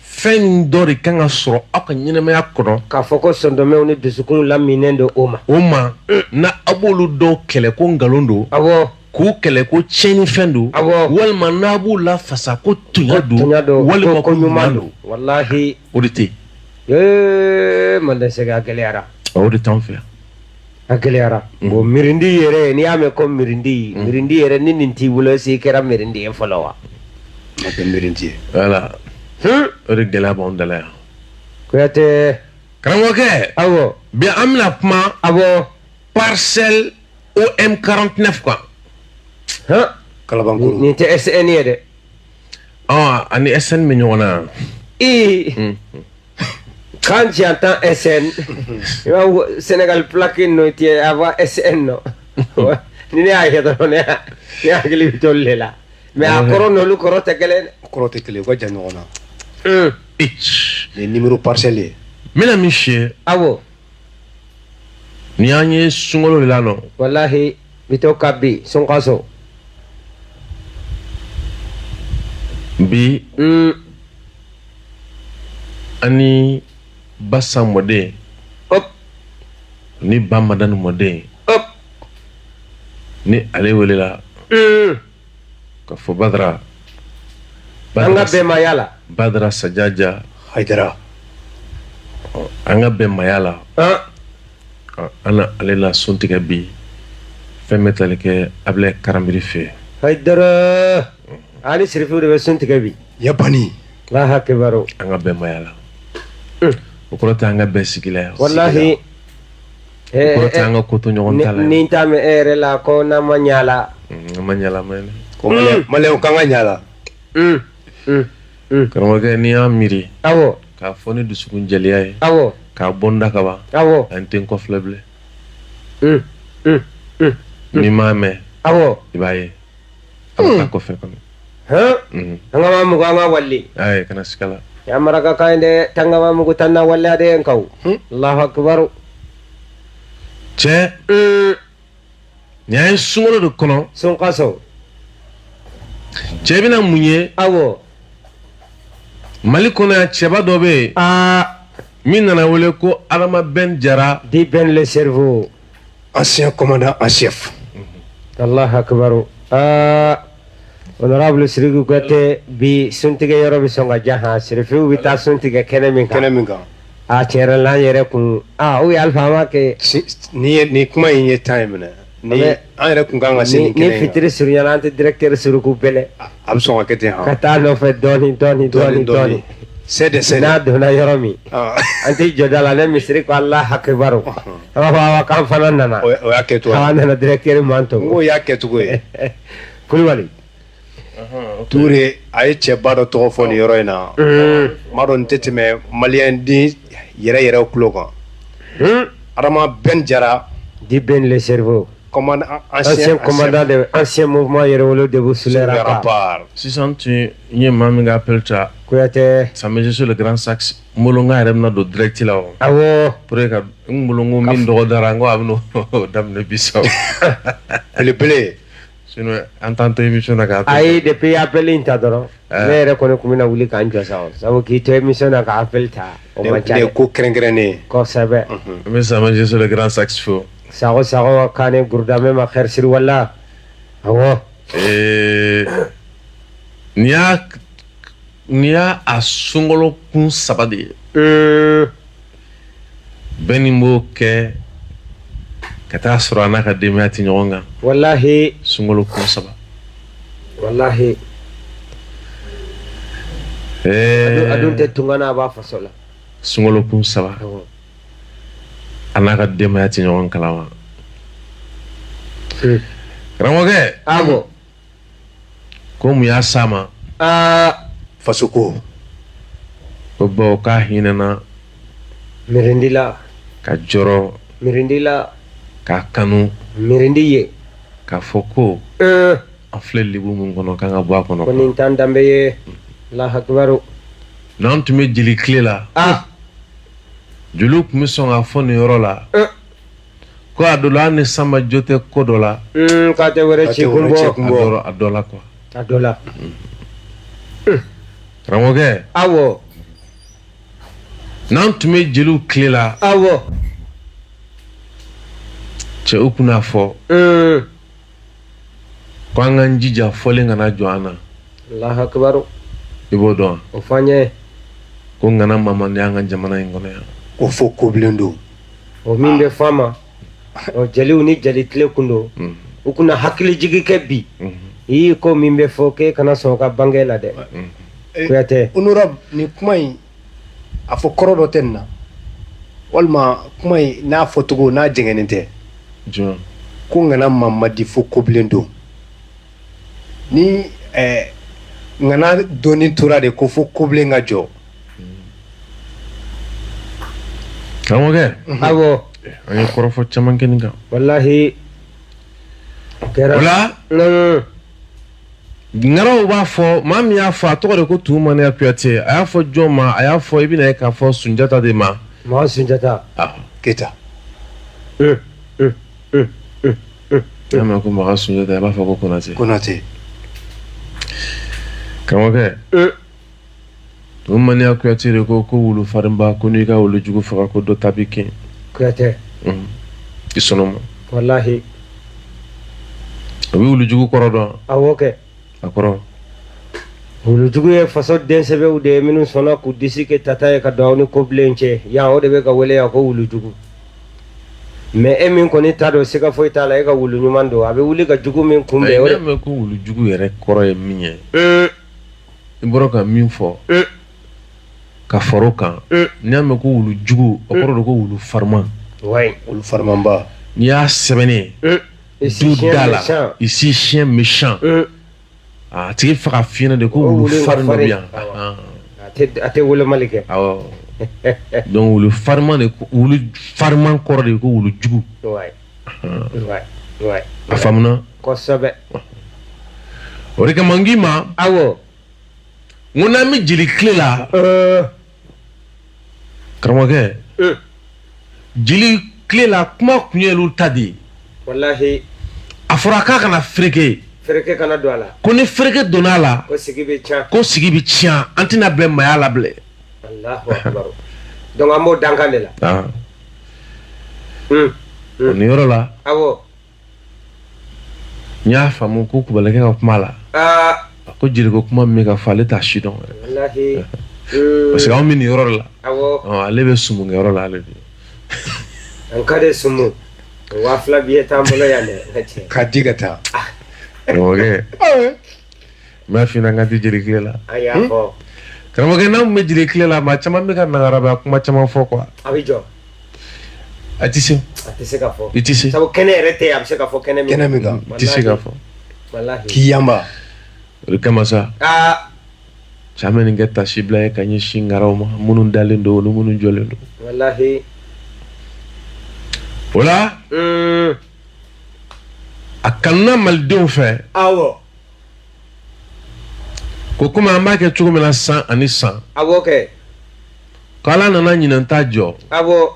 fɛn dɔ de kan ka sɔrɔ aw ka ɲɛnamaya kɔnɔ. K'a fɔ ko sɔndɔmɛw ni dusukunw laminen don o ma. O ma na, aw b'olu dɔw kɛlɛ ko nkalon don, k'u kɛlɛ ko tiɲɛnifɛn don, walima n'a b'u lafasa ko tonya don, walima ko ɲuman don. Walahi. O de tɛ yen. Ee, manden sɛgɛ, a gɛlɛyara. O de t'anw fɛ yan. A gɛlɛyara. Bon, mirindi yɛrɛ, n'i y'a mɛn ko mirindi, mirindi yɛrɛ, ni nin t'i bolo, est-ce que i kɛra mirindi ye fɔlɔ wa? Ma kɛ mirindi ye. Voilà. O de gɛlɛya b'anw da la yan. Kuyate. Karamɔgɔkɛ. Awɔ. Bi an bɛna kuma. Awɔ. Parcelle OM 49 quoi. Han. Kalabankoro. Nin tɛ SN ye dɛ. Ɔ, ani SN bɛ ɲɔgɔn na. Ee. Quand j'entends SN, i b'a fɔ Sénégal plaque no ti a SN no. Ni ne y'a ye dɔrɔn ne hakili bɛ to olu de la. Mais a kɔrɔ n'olu kɔrɔ tɛ kelen dɛ. Kɔrɔ tɛ kelen, u ka jan ɲɔgɔn na. Nin numéro parcelle ye. N bɛna min f'i ye. Awɔ. Ni y'an ye sunkalo de la nɔ. Walahi bi to ka bi sunkaso. Bi. An ni Basa mɔden. Hop. Ni ba Madani mɔden. Hop. Ni ale welela. Ka fɔ Badara. An ka bɛnmaya la. Badara Sajaja. Hayidara. An ka bɛnmaya la. An na ale la sun tigɛ bi. Fɛn bɛ tali kɛ Abilaye Karanbiri fɛ. Hayidara. Ali Sirifiw de bɛ sun tigɛ bi. Ya bani. Allahu akibaru. An ka bɛnmaya la. O kɔrɔ tɛ an ka bɛn sigi la yan. Walahi. O kɔrɔ tɛ an ka ko to ɲɔgɔn ta la. Ni t'a mɛn e yɛrɛ la ko n'an ma ɲa la. N'an ma ɲa la ma ɲi. Ko maliyɛnw k'an ka ɲa la. Karamɔgɔkɛ, n'i y'a miiri. Awɔ. K'a fɔ ni dusukun jɛlenya ye. Awɔ. K'a bɔ n da ka ban. Awɔ. An tɛ n kɔfilɛ bilen. N'i m'a mɛn. Awɔ. I b'a ye. A bɛ taa kɔfɛ kɔni. Hɔn. An ka mugu an ka wale. Ayi, kana siga la. Ya maraka kan dɛ tangama mugu tan na waleya de nkaw. Allahu akibaru. Cɛ. Nin y'an ye sunkalo de kɔnɔ. Sunkaso. Cɛ bɛna mun ye. Awɔ. Mali kɔnɔ yan, cɛba dɔ bɛ yen. Aa. Min nana wele ko Adama Ben Jara. Dit Ben le cerveau. Ancien commandant en chef. Allahu akibaru. Aa. Honorable Sidiki Kuyate bi suntigɛ yɔrɔ bɛ sɔn ka ja han Sirifiw bɛ taa sun tigɛ kɛnɛ min kan. Kɛnɛ min kan. A tiɲɛ yɛrɛ la an yɛrɛ kun aa o ye Alifa an b'a kɛ. Ni ye nin kuma in ye temps ye minɛ. Ni an yɛrɛ kun kan ka se nin kɛnɛ in kan. Ni fitiri surunyana an tɛ directeur suruku bɛlɛ. A bɛ sɔn ka kɛ ten han. Ka taa nɔfɛ dɔɔni dɔɔni dɔɔni dɔɔni. Sɛdɛ sɛdɛ. N'a donna yɔrɔ min. An tɛ jɔ da la ne misiri ko Alahu akibaru. An b'a fɔ awa k'an fana nana. O y'a kɛcogo ye. An nana directeur manto. N k'o y'a kɛcogo ye. Kulubali. Ture a ye cɛba dɔ tɔgɔ fɔ nin yɔrɔ in na. N b'a dɔn nin tɛ tɛmɛ maliyɛn den yɛrɛ yɛrɛ tulo kan. Adama Ben Jara. Dit Ben le cerveau. Commandant, ancien commandant de ancien mouvement Yɛrɛwolo debout sur les remparts. Sisan tun n ye maa min ka appel ta. Kuyate. Ça me sur le grand sax. N bolo n k'a yɛrɛ bɛna don direct la o. Awɔ. Pour que ka n bolo n ko min dɔgɔdara n ko a bɛn'o daminɛ bi sa. Belebele. Sinon an t'an to émission na k'a. Ayi, depuis appel in ta dɔrɔn. Ne yɛrɛ kɔni tun bɛna wuli k'an jɔ sa o. Sabu k'i to émission na ka appel ta o man ca dɛ. Nin ye ko kɛrɛnkɛrɛnnen ye. Kosɛbɛ. N bɛ Sama sur le grand sax fo. Sago sago kane gurdame ma khair siri wala. Awɔ. Nin y'a a sunkalo kun saba de ye. Bɛɛ nin b'o kɛ ka taa sɔrɔ a n'a ka denbaya tɛ ɲɔgɔn kan. Walahi. Sunkalo kun saba. Walahi. A dun tɛ tunga na, a b'a faso la. Sunkalo kun saba. A n'a ka denbaya tɛ ɲɔgɔn kalama. Karamɔgɔkɛ. Awɔ. Ko mun y'a s'a ma? Aa. Fasoko. Ko bawo k'a hinɛna. Mirindi la. Ka jɔrɔ. Mirindi la. K'a kanu. Mirindi ye. K'a fɔ ko. An filɛ libu min kɔnɔ k'an ka bɔ a kɔnɔ. Ko nin t'an danbe ye. Allahu akibaru. N'an tun bɛ jeli tile la. Ah. Jeliw tun bɛ sɔn k'a fɔ nin yɔrɔ la. Ko a dɔ la an ni Sanba jo tɛ ko dɔ la. K'a tɛ wɛrɛ ci kun bɔ. A dɔ la quoi. A dɔ la. Karamɔgɔkɛ. Awɔ. N'an tun bɛ jeliw tile la. Awɔ. Cɛw tun n'a fɔ. Ko an k'an jija fɔlen kana jɔ an na. Allahu akibaru. I b'o dɔn. O fɔ an ye. Ko ŋana ma di an ka jamana in kɔnɔ yan. Ko fo kobilen don. O min bɛ fɔ an ma. Ɔ, jeliw ni jeli tile kun don. U kunna hakili jigi kɛ bi. I ko min bɛ fɔ k'e kana sɔn ka bange la dɛ. Kuyatɛ. Honorable, nin kuma in, a fɔ kɔrɔ dɔ tɛ nin na, walima kuma in n'a fɔcogo n'a jɛngɛnen tɛ? Jumɛn? Ko ŋana mamadi fo kobilen don ni ŋana dɔnni tora de ko fo kobilen ka jɔ. Karamɔgɔkɛ. Awɔ. An ye kɔrɔfɔ caman kɛ nin kan. Walahi, o kɛra. O la ŋaraw b'a fɔ, maa min y'a fɔ, a tɔgɔ de ko Tumaniya Kuyate. A y'a fɔ jɔn ma? A y'a fɔ, i bɛna ye k'a fɔ Sunjata de ma. Makan Sunjata. Keyita. N'i y'a mɛn ko Makan Sunjata, i b'a fɔ ko Konate. Konate. Karamɔgɔkɛ, Tumaniya Kuyate de ko ko wulu farinba, ko n'i ka wulu jugu faga, ko dɔ ta b'i kin. Kuyatɛ. I sɔnna o ma. Walahi. O bɛ wulu jugu kɔrɔ dɔn? Awɔ kɛ. A kɔrɔ? Wulujugu ye faso densɛbɛw de ye minnu sɔnna k'u disi kɛ tata ye ka don aw ni kobilen cɛ yan, o de bɛ ka wele yan ko wulujugu. Mais e min kɔni ta don, siga foyi t'a la, e ka wulu ɲuman don, a bɛ wuli ka jugu min kunbɛn, o de. N'i y'a mɛn ko wulujugu yɛrɛ kɔrɔ ye min ye, i bɔra ka min fɔ ka fara o kan, n'i y'a mɛn ko wulujugu, o kɔrɔ de ko wulu fariman. Wulu farimanba. N'i y'a sɛbɛnnen du da la, ici chien méchant, a tigi fɛ k'a f'i ɲɛna de ko wulu farin dɔ bɛ yan. A tɛ wolomali kɛ. Awɔ, donc wulu fariman de, wulu fariman kɔrɔ de ko wulu jugu. A faamuna? Kosɛbɛ. O de kama n k'i ma. Awɔ. N ko n'an bɛ jeli tile la, karamɔgɔkɛ, jeli tile la, kuma kun ye olu ta de ye. Walahi. A fɔra k'a kana fereke. Fereke kana don a la. Ko ni fereke donna a la, ko sigi bɛ tiɲɛ. Ko sigi bɛ tiɲɛ, an tɛna bɛn maaya la bilen. Alahu akibaru. Donc an b'o dankan de la. Nin yɔrɔ la. Awɔ. N y'a faamu ko kubalikɛ ka kuma la, a ko jeliko kuma min bɛ ka fɔ, ale t'a si dɔn. Walahi. Parce que anw bɛ nin yɔrɔ de la. Awɔ. Ale bɛ sumukɛyɔrɔ la ale bi. An ka de sumu. 2000 billet t'an bolo yan dɛ. K'a di ka taa. Karamɔgɔkɛ, n b'a f'i ɲɛna, n k'an tɛ jeli tile la. A y'a fɔ. Karamɔgɔkɛ, n'an tun bɛ jeli tile la, maa caman bɛ ka nagarabaya kuma caman fɔ quoi. A bɛ jɔ. A tɛ se. A tɛ se ka fɔ. I tɛ se. Sabu kɛnɛ yɛrɛ tɛ, a bɛ se ka fɔ kɛnɛ min. Kɛnɛ min kan. I tɛ se ka fɔ. Walahi. K'i yanba. O de kama sa. Cɛ bɛ nin kɛ tasibila ye ka ɲɛsin ŋaraw ma, minnu dalen don, olu minnu jɔlen don. Walahi. O la, a kanuna malidenw fɛ. Awɔ. Ko komi an b'a kɛ cogo min na san ani san. Awɔ kɛ. Ko Ala nana ɲinan ta jɔ. Awɔ.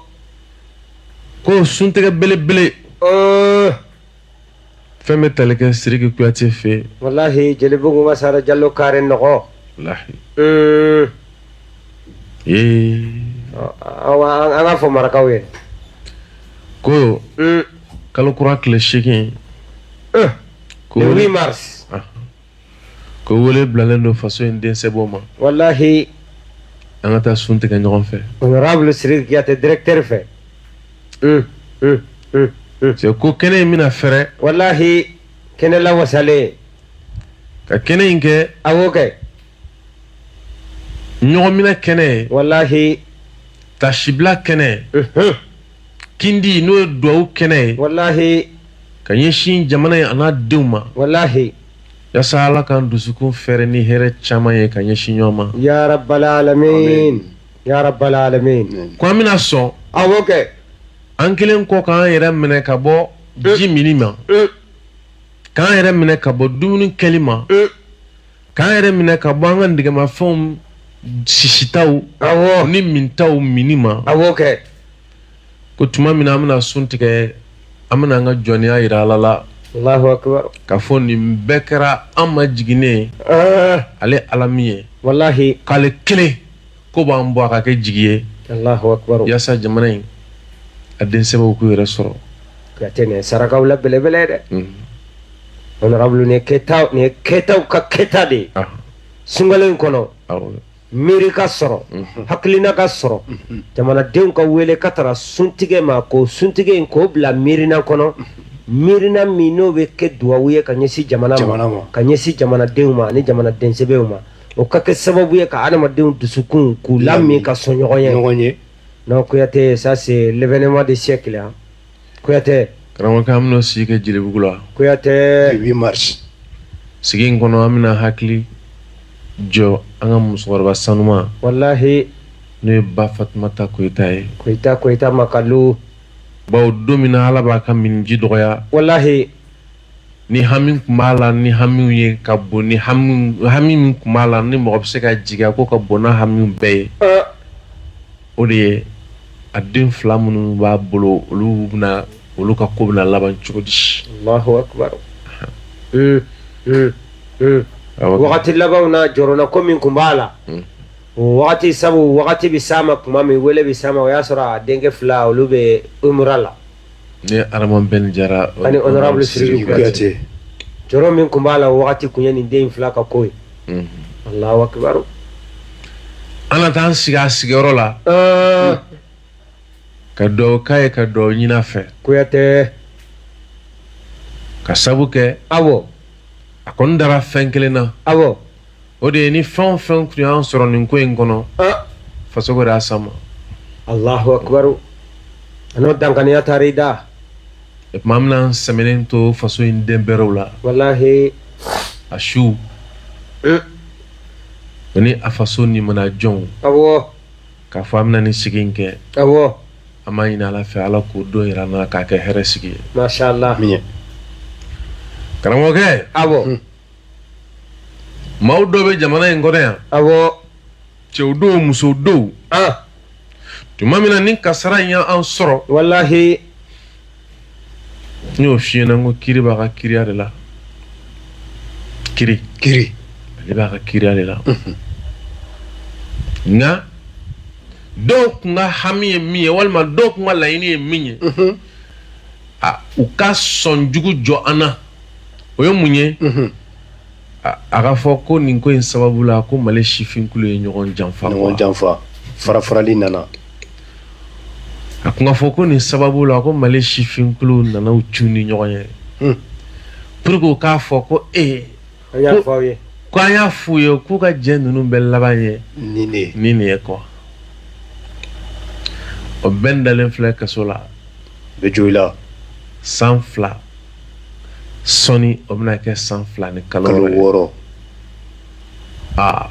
Ko suntigɛ belebele. Fɛn bɛ tali kɛ Sidiki Kuyate fɛ yen. Walahi, Jelibugu Masara Jalo kare nɔgɔ. Walahi. Ee. An ka fɔ marakaw ye. Ko kalo kura tile 8. Ko le 8 mars. Ko wele bilalen don faso in densɛbɛw ma. Walahi. An ka taa sun tigɛ ɲɔgɔn fɛ. Honorable Sidiki Kuyate directeur fɛ. Cɛ, ko kɛnɛ in bɛna fɛrɛ. Walahi, kɛnɛ lawasalen. Ka kɛnɛ in kɛ. Awɔ kɛ. Ɲɔgɔnminɛ kɛnɛ ye. Walahi. Tasibila kɛnɛ. Kindi, n'o ye duwawu kɛnɛ ye. Walahi. Ka ɲɛsin jamana in a n'a denw ma. Walahi. Yasa Ala k'an dusukun fɛrɛ ni hɛrɛ caman ye ka ɲɛsin ɲɔgɔn ma. Ya rabbal alamin. Ya rabbal alamin. Ko an bɛna sɔn. Awɔ kɛ. An kelen kɔ k'an yɛrɛ minɛ ka bɔ ji minni ma. K'an yɛrɛ minɛ ka bɔ dumuni kɛli ma. K'an yɛrɛ minɛ ka bɔ an ka nɛgɛmafɛnw sisitaw. Awɔ. Ni mintaw minni ma. Awɔ kɛ. Ko tuma min na an bɛna sun tigɛ, an bɛna an ka jɔnya jira Ala la. Allahu akbar. K'a fɔ nin bɛɛ kɛra an ma jiginnen ye. Ale Ala min ye. Walahi. K'ale kelen ko b'an bɔ a ka kɛ jigi ye. Allahu akbar. Yaasa jamana in a densɛbɛw k'u yɛrɛ sɔrɔ. Kuyate, nin ye sarakaw la belebele dɛ. Honorable, nin ye kɛta, nin ye kɛtaw ka kɛta de ye. Sunkalo in kɔnɔ. Miiri ka sɔrɔ, hakilina ka sɔrɔ, jamanadenw ka wele ka taara suntigɛ ma, k'o suntigɛ in k'o bila miirina kɔnɔ, miirina min n'o bɛ kɛ duwawu ye ka ɲɛsin jamana ma, ka ɲɛsin jamanadenw ma ani jamanaden sɛbɛw ma. O ka kɛ sababu ye ka adamadenw dusukun k'u lamin ka sɔn ɲɔgɔn ye. Ɲɔgɔn ye. Non, Kuyate, ça c'est l'événement du siècle, hein. Kuyate. Karamɔgɔkɛ, an bɛna sigi kɛ Jelibugu la. Kuyate. 8 mars. Sigi in kɔnɔ, an bɛna hakili jɔ an ka musokɔrɔba sanuma. Walahi. N'o ye ba Fatumata Koyita ye. Koyita, Koyita Makalu. Bawo don min na Ala b'a ka miniji dɔgɔya. Walahi. Ni hami tun b'a la, ni hamiw ye ka bon, ni hami hami min tun b'a la, ni mɔgɔ bɛ se ka jigin ko ka bon n'a hamiw bɛɛ ye, o de ye a den fila minnu b'a bolo, olu bɛna, olu ka ko bɛna laban cogo di? Allahu akbar. Wagati labanw na, jɔrɔna ko min tun b'a la o wagati, sabu wagati bɛ s'a ma tuma min, wele bɛ s'a ma, o y'a sɔrɔ a denkɛ fila, olu bɛ umura la. Ne Adama Ben Jara ani honorable Sidiki Kuyate, jɔrɔ min tun b'a la o wagati tun ye nin den fila ka ko ye. Allahu akbar. An na taa an sigi a sigiyɔrɔ la ka dugawu k'a ye, ka dugawu ɲini a fɛ. Kuyate. Ka sabu kɛ, a kɔni dara fɛn kelen na. O de ye ni fɛn o fɛn tun y'an sɔrɔ nin ko in kɔnɔ, fasoko de y'a s'an ma. Allahu akbar, a n'o dankaniya taara i da. O tuma an bɛna an sɛmɛnen to faso in den bɛrɛw la. Walahi. A su o ni a faso nimana jɔnw. K'a fɔ an bɛna nin sigi in kɛ. An b'a ɲini Ala fɛ, Ala k'o don yira an na k'a kɛ hɛrɛ sigi ye. Masha Allah. Karamɔgɔkɛ. Maaw dɔ bɛ jamana in kɔnɔ yan. Cɛw don, musow don. Tuma min na ni kasara in y'an sɔrɔ. Walahi. N y'o f'i ɲɛna, n ko kiri b'a ka kiriya de la. Kiri. Kiri. Ale b'a ka kiriya de la. Nka dɔw kun ka hami ye min ye, walima dɔw kun ka laɲini ye min ye, a u ka sɔn jugu jɔ an na, o ye mun ye? A ka fɔ ko nin ko in sababu la ko Mali sifinkulu ye ɲɔgɔn janfa. Ɲɔgɔn janfa, fara farali nana. A kun ka fɔ ko nin sababu la ko Mali sifinkulu nana u cun ni ɲɔgɔn ye, pour que u k'a fɔ ko ee An y'a fɔ aw ye. Ko an y'a f'u ye k'u ka jɛ ninnu bɛɛ laban ye nin de ye. Nin ye quoi. O bɛɛ dalen filɛ kaso la. Bɛ jo i la. San 2 sɔɔni, o bɛna kɛ san 2 ni kalo kalo 6. Aa,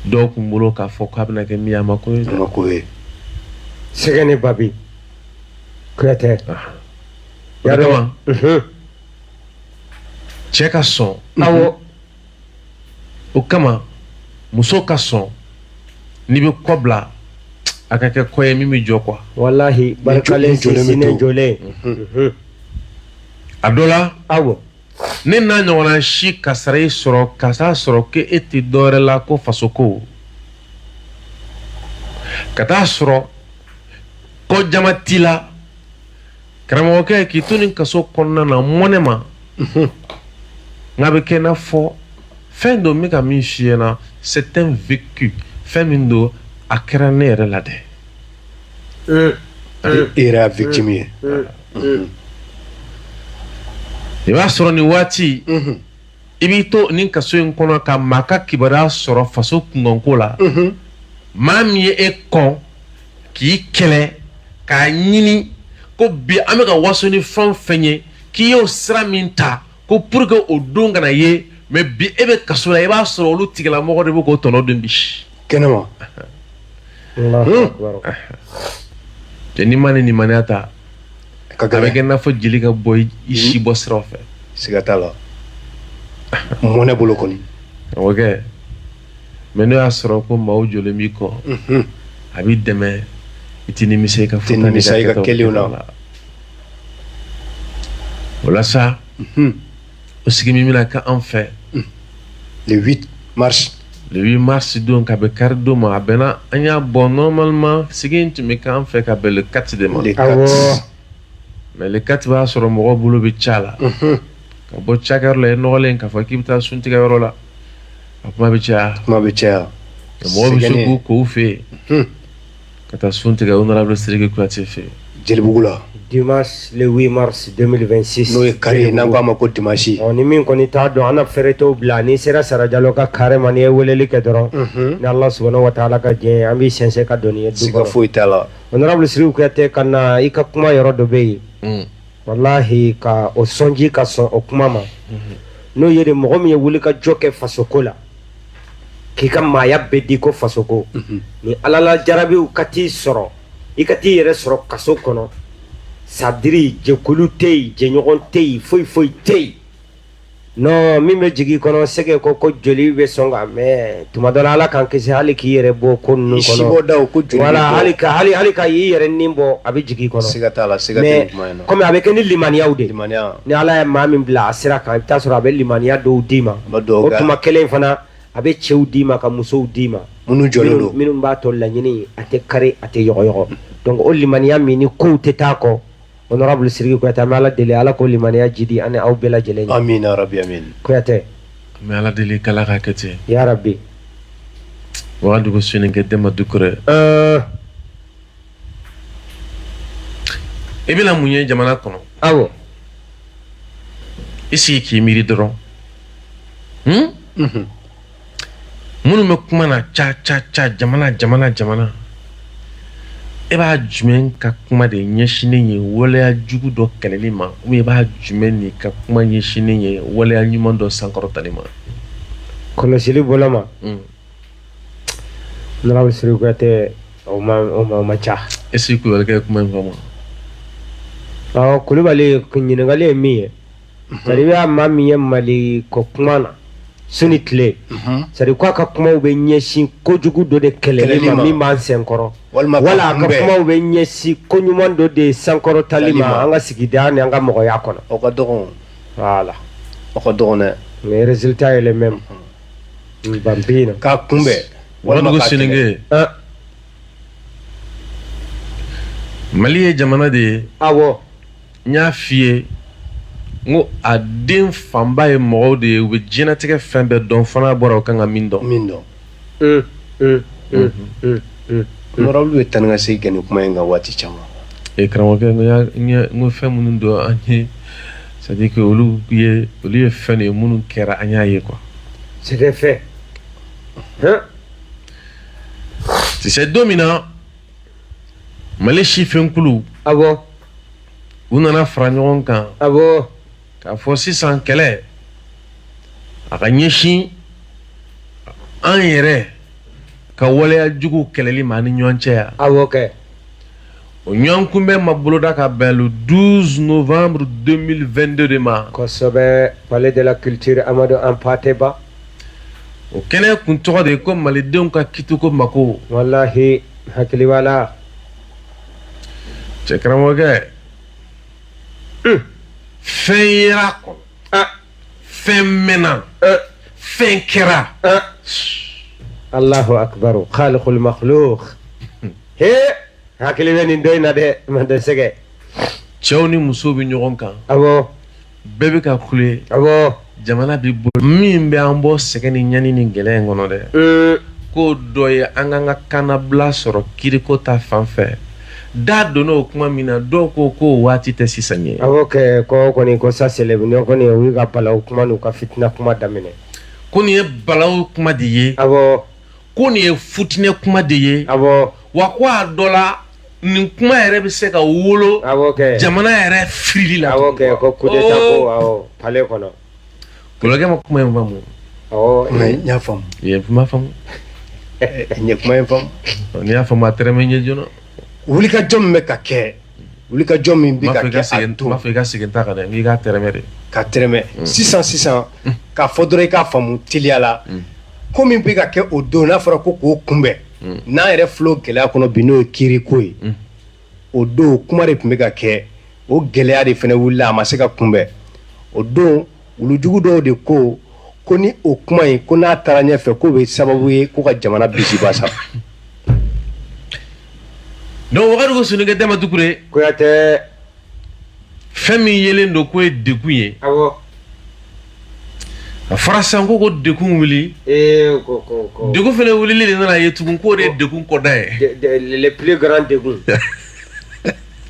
dɔw kun bolo k'a fɔ k'a bɛna kɛ min ye, a ma ko ye. A ma ko ye. Sɛgɛ ni babi. Kuyate. O de kama cɛ ka sɔn. O kama muso ka sɔn, n'i bɛ kɔ bila, a ka kɛ kɔ ye min bɛ jɔ quoi. Walahi, barikalen, sinsinnen, jɔlen. A dɔ la, ne n'a ɲɔgɔnna si kasara y'i sɔrɔ, ka taa sɔrɔ k'e tɛ dɔwɛrɛ la ko fasoko, ka taa sɔrɔ kɔ jama t'i la, karamɔgɔkɛ, k'i to nin kaso kɔnɔna na, mɔnɛ ma nka bɛ kɛ i n'a fɔ fɛn dɔ n bɛ ka min f'i ɲɛna, c'est un vécu, fɛn min don, a kɛra ne yɛrɛ la dɛ. E yɛrɛ y'a victime ye. I b'a sɔrɔ nin waati i b'i to nin kaso in kɔnɔ ka maa ka kibaruya sɔrɔ faso kunkanko la, maa min ye e kɔn k'i kɛlɛ k'a ɲini ko bi an bɛ ka waso ni fɛn o fɛn ye, k'i y'o sira min ta ko pour que o don kana ye, mais bi e bɛ kaso la, i b'a sɔrɔ olu tigilamɔgɔ de bɛ k'o tɔnɔ dun bi. Kɛnɛma. Cɛ, n'i ma ni limaniya ta, ka a bɛ kɛ i n'a fɔ jeli ka bɔ i si bɔ siraw fɛ. Siga t'a la, mɔnɛ bolo kɔni. Karamɔgɔkɛ, mais n'o y'a sɔrɔ ko maaw jɔlen b'i kɔ, a b'i dɛmɛ, i tɛ nimisa i ka fɔta n'i nimisa i ka kɛlenw na. O la sa, o sigi min bɛna kɛ an fɛ. Le 8 mars. Le 8 mars don, ka bɛn kari don ma, a bɛnna an y'a bɔ. Normalement sigi in tun bɛ kɛ an fɛ ka bɛn le 4 de ma. Le 4. Mais le 4 b'a sɔrɔ mɔgɔw bolo bɛ ca la ka bɔ cakɛyɔrɔ la, i nɔgɔlen k'a fɔ k'i bɛ taa suntigɛyɔrɔ la, a kuma bɛ caya. Kuma bɛ caya. Mɔgɔw bɛ se k'u ko u fɛ yen ka taa sun tigɛ honorable Sidiki Kuyate fɛ yen. Jelibugu la dimanche le 8 mars 2026 n'o ye kari ye n'an k'a ma ko dimanche. Ɔ ni min kɔni t'a dɔn, an na fɛrɛ t'o bila. N'i sera Sarajalo ka carré ma, n'i ye weleli kɛ dɔrɔn, ni Ala subahana wa taala ka diɲɛ ye, an b'i sɛnsɛn ka don n'i ye du Siga kɔnɔ. foyi t'a la. Honorable Sidiki Kuyate, ka na i ka kuma yɔrɔ dɔ bɛ yen, walahi, ka o sɔnji ka sɔn o kuma ma, n'o ye de mɔgɔ min ye wuli ka jɔ kɛ fasoko la, k'i ka maaya bɛɛ di ko fasoko, ni Ala la jarabiw ka t'i sɔrɔ, i ka t'i yɛrɛ sɔrɔ kaso kɔnɔ, sadiri jɛkulu tɛ yen, jɛɲɔgɔn tɛ yen, foyi foyi tɛ yen. Non, min bɛ jigin i kɔnɔ, sɛgɛ ko ko joli bɛ sɔn ka mɛ tuma dɔ la, Ala k'an kisi, hali k'i yɛrɛ bɔ ko ninnu I kɔnɔ. sibɔdaw ko joli bɛ Wala bɔ. hali ka i yɛrɛ nin bɔ, a bɛ jigin i kɔnɔ. Siga t'a la, siga tɛ Mais nin kuma in na. komi a bɛ kɛ ni limaniyaw de ye. Limaniya. Ni Ala ye maa min bila a sira kan, i bɛ taa sɔrɔ a bɛ limaniya dɔw d'i ma. An bɛ dugawu O kɛ. tuma kelen fana, a bɛ cɛw d'i ma ka musow d'i ma. Minnu jɔlen don. Minnu b'a to laɲini a tɛ kari, a tɛ yɔgɔyɔgɔ. Donc o limaniya min ni kow tɛ taa kɔ, honorable Sidiki Kuyate, an bɛ Ala deli, Ala k'o limaniya jidi ani aw bɛɛ lajɛlen ye. Amina rabi, amin. Kuyate. An bɛ Ala deli k'Ala k'a kɛ ten. Ya rabbi. Wagadugu Soninke Demba Dukure. I bɛna mun ye jamana kɔnɔ? Awɔ. I sigi k'i miiri dɔrɔn. Minnu bɛ kuma na ca ca ca, jamana jamana jamana, e b'a jumɛn ka kuma de ɲɛsinnen ye waleya jugu dɔ kɛlɛli ma, ou bien i b'a jumɛn de ka kuma ɲɛsinnen ye waleya ɲuman dɔ sankɔrɔtali ma? Kɔlɔsili bolo ma. Honorable Sidiki Kuyate, o ma ca. Est-ce que Kulubali ka kuma in faamu? Awɔ, Kulubali, ɲininkali ye min ye, c'est à dire i b'a maa min ye Mali ko kuma na su ni tile, c'est à dire k'a ka kumaw bɛ ɲɛsin kojugu dɔ de kɛlɛli Kɛlɛli ma ma. min b'an senkɔrɔ, Walima ka wala a ka kunbɛn. kumaw bɛ ɲɛsin ko ɲuman dɔ de sankɔrɔtali Tali ma ma. an ka sigida ni an ka mɔgɔya kɔnɔ. O ka dɔgɔn. Voilà. O ka dɔgɔn dɛ. Mais résultat est le même. Banpina. K'a kunbɛn walima Wagadugu k'a kɛlɛ. Soninke, Mali ye jamana de ye. N y'a f'i ye n ko a den fanba ye mɔgɔw de ye, u bɛ diɲɛlatigɛ fɛn bɛɛ dɔn, fo n'a bɔra u kan ka min dɔn. Min dɔn. Honorable bɛ taa ni ka segin kɛ nin kuma in kan waati caman. E karamɔgɔkɛ, n ko n ko fɛn minnu don an ye, c'est à dire que olu ye fɛn de ye minnu kɛra, an y'a ye quoi. C'est des faits. Hein? Tu sais, don min na Mali sifinkulu u nana fara ɲɔgɔn kan k'a fɔ sisan kɛlɛ a ka ɲɛsin an yɛrɛ ka waleya jugu kɛlɛli ma an ni ɲɔgɔn cɛ yan. Awɔ kɛ. O ɲɔgɔn kunbɛn ma boloda ka bɛn le 12 novembre 2022 de ma. Kosɛbɛ, Palais de la Culture Amadou Hampâté Bâ. O kɛnɛ kun tɔgɔ de ye ko malidenw ka kitiko mako. Wallahi, hakili b'a la. Cɛ karamɔgɔkɛ, fɛn yera a kɔnɔ, fɛn mɛnna, fɛn kɛra. Allahu akbar khaliqul makhluq. He, hakili bɛ nin don in na dɛ, man tɛ sɛgɛ. Cɛw ni musow bɛ ɲɔgɔn kan. Bɛɛ bɛ ka kule. Jamana bi bolo min bɛ an bɔ sɛgɛn ni ɲani ni gɛlɛya in kɔnɔ dɛ, k'o dɔ ye an k'an ka kannabila sɔrɔ kiriko ta fan fɛ. Da donna o kuma min na, dɔw ko k'o waati tɛ sisan ye. Awɔ kɛ, ko kɔni ko ça c'est le kɔni, u y'u ka balawu kuma n'u ka fitina kuma daminɛ. Ko nin ye balawu kuma de ye. Ko nin ye futinɛ kuma de ye. Wa ko a dɔ la, nin kuma yɛrɛ bɛ se ka wolo Awɔ kɛ. jamana yɛrɛ firili la. Awɔ kɛ, ko coup d'état ko, awɔ, palais kɔnɔ. Kɔlɔkɛ ma kuma in faamu. Awɔ. Mais n y'a faamu. I ye kuma faamu. N ye kuma in faamu. N'i y'a faamu, a tɛrɛmɛ ɲɛ joona. Wulikajɔ min bɛ ka kɛ, wulikajɔ min bɛ ka N b'a fɔ i ka kɛ a segin, don. n b'a fɔ i ka segin ta kan dɛ, n k'i k'a tɛrɛmɛ de. Ka tɛrɛmɛ sisan sisan, k'a fɔ dɔrɔn i k'a faamu teliya la, ko min bɛ ka kɛ o don, n'a fɔra ko k'o kunbɛn, n'an yɛrɛ filɛ o gɛlɛya kɔnɔ bi, n'o ye kiiriko ye, o don kuma de tun bɛ ka kɛ, o gɛlɛya de fana wulila, a ma se ka kunbɛn. O don, wulujugu dɔw de ko ko ni o kuma in, ko n'a taara ɲɛfɛ, k'o bɛ sababu ye ko ka jamana bisi basa. Donc Wagadugu Soninke Demba Dukure. Kuyate. Fɛn min yelen don k'o ye degun ye. A fɔra sisan ko degun wuli. Ee, ko ko ko. Degun fana wulili de nana ye tugun k'o de ye degun kɔda ye. Le plus grand degun.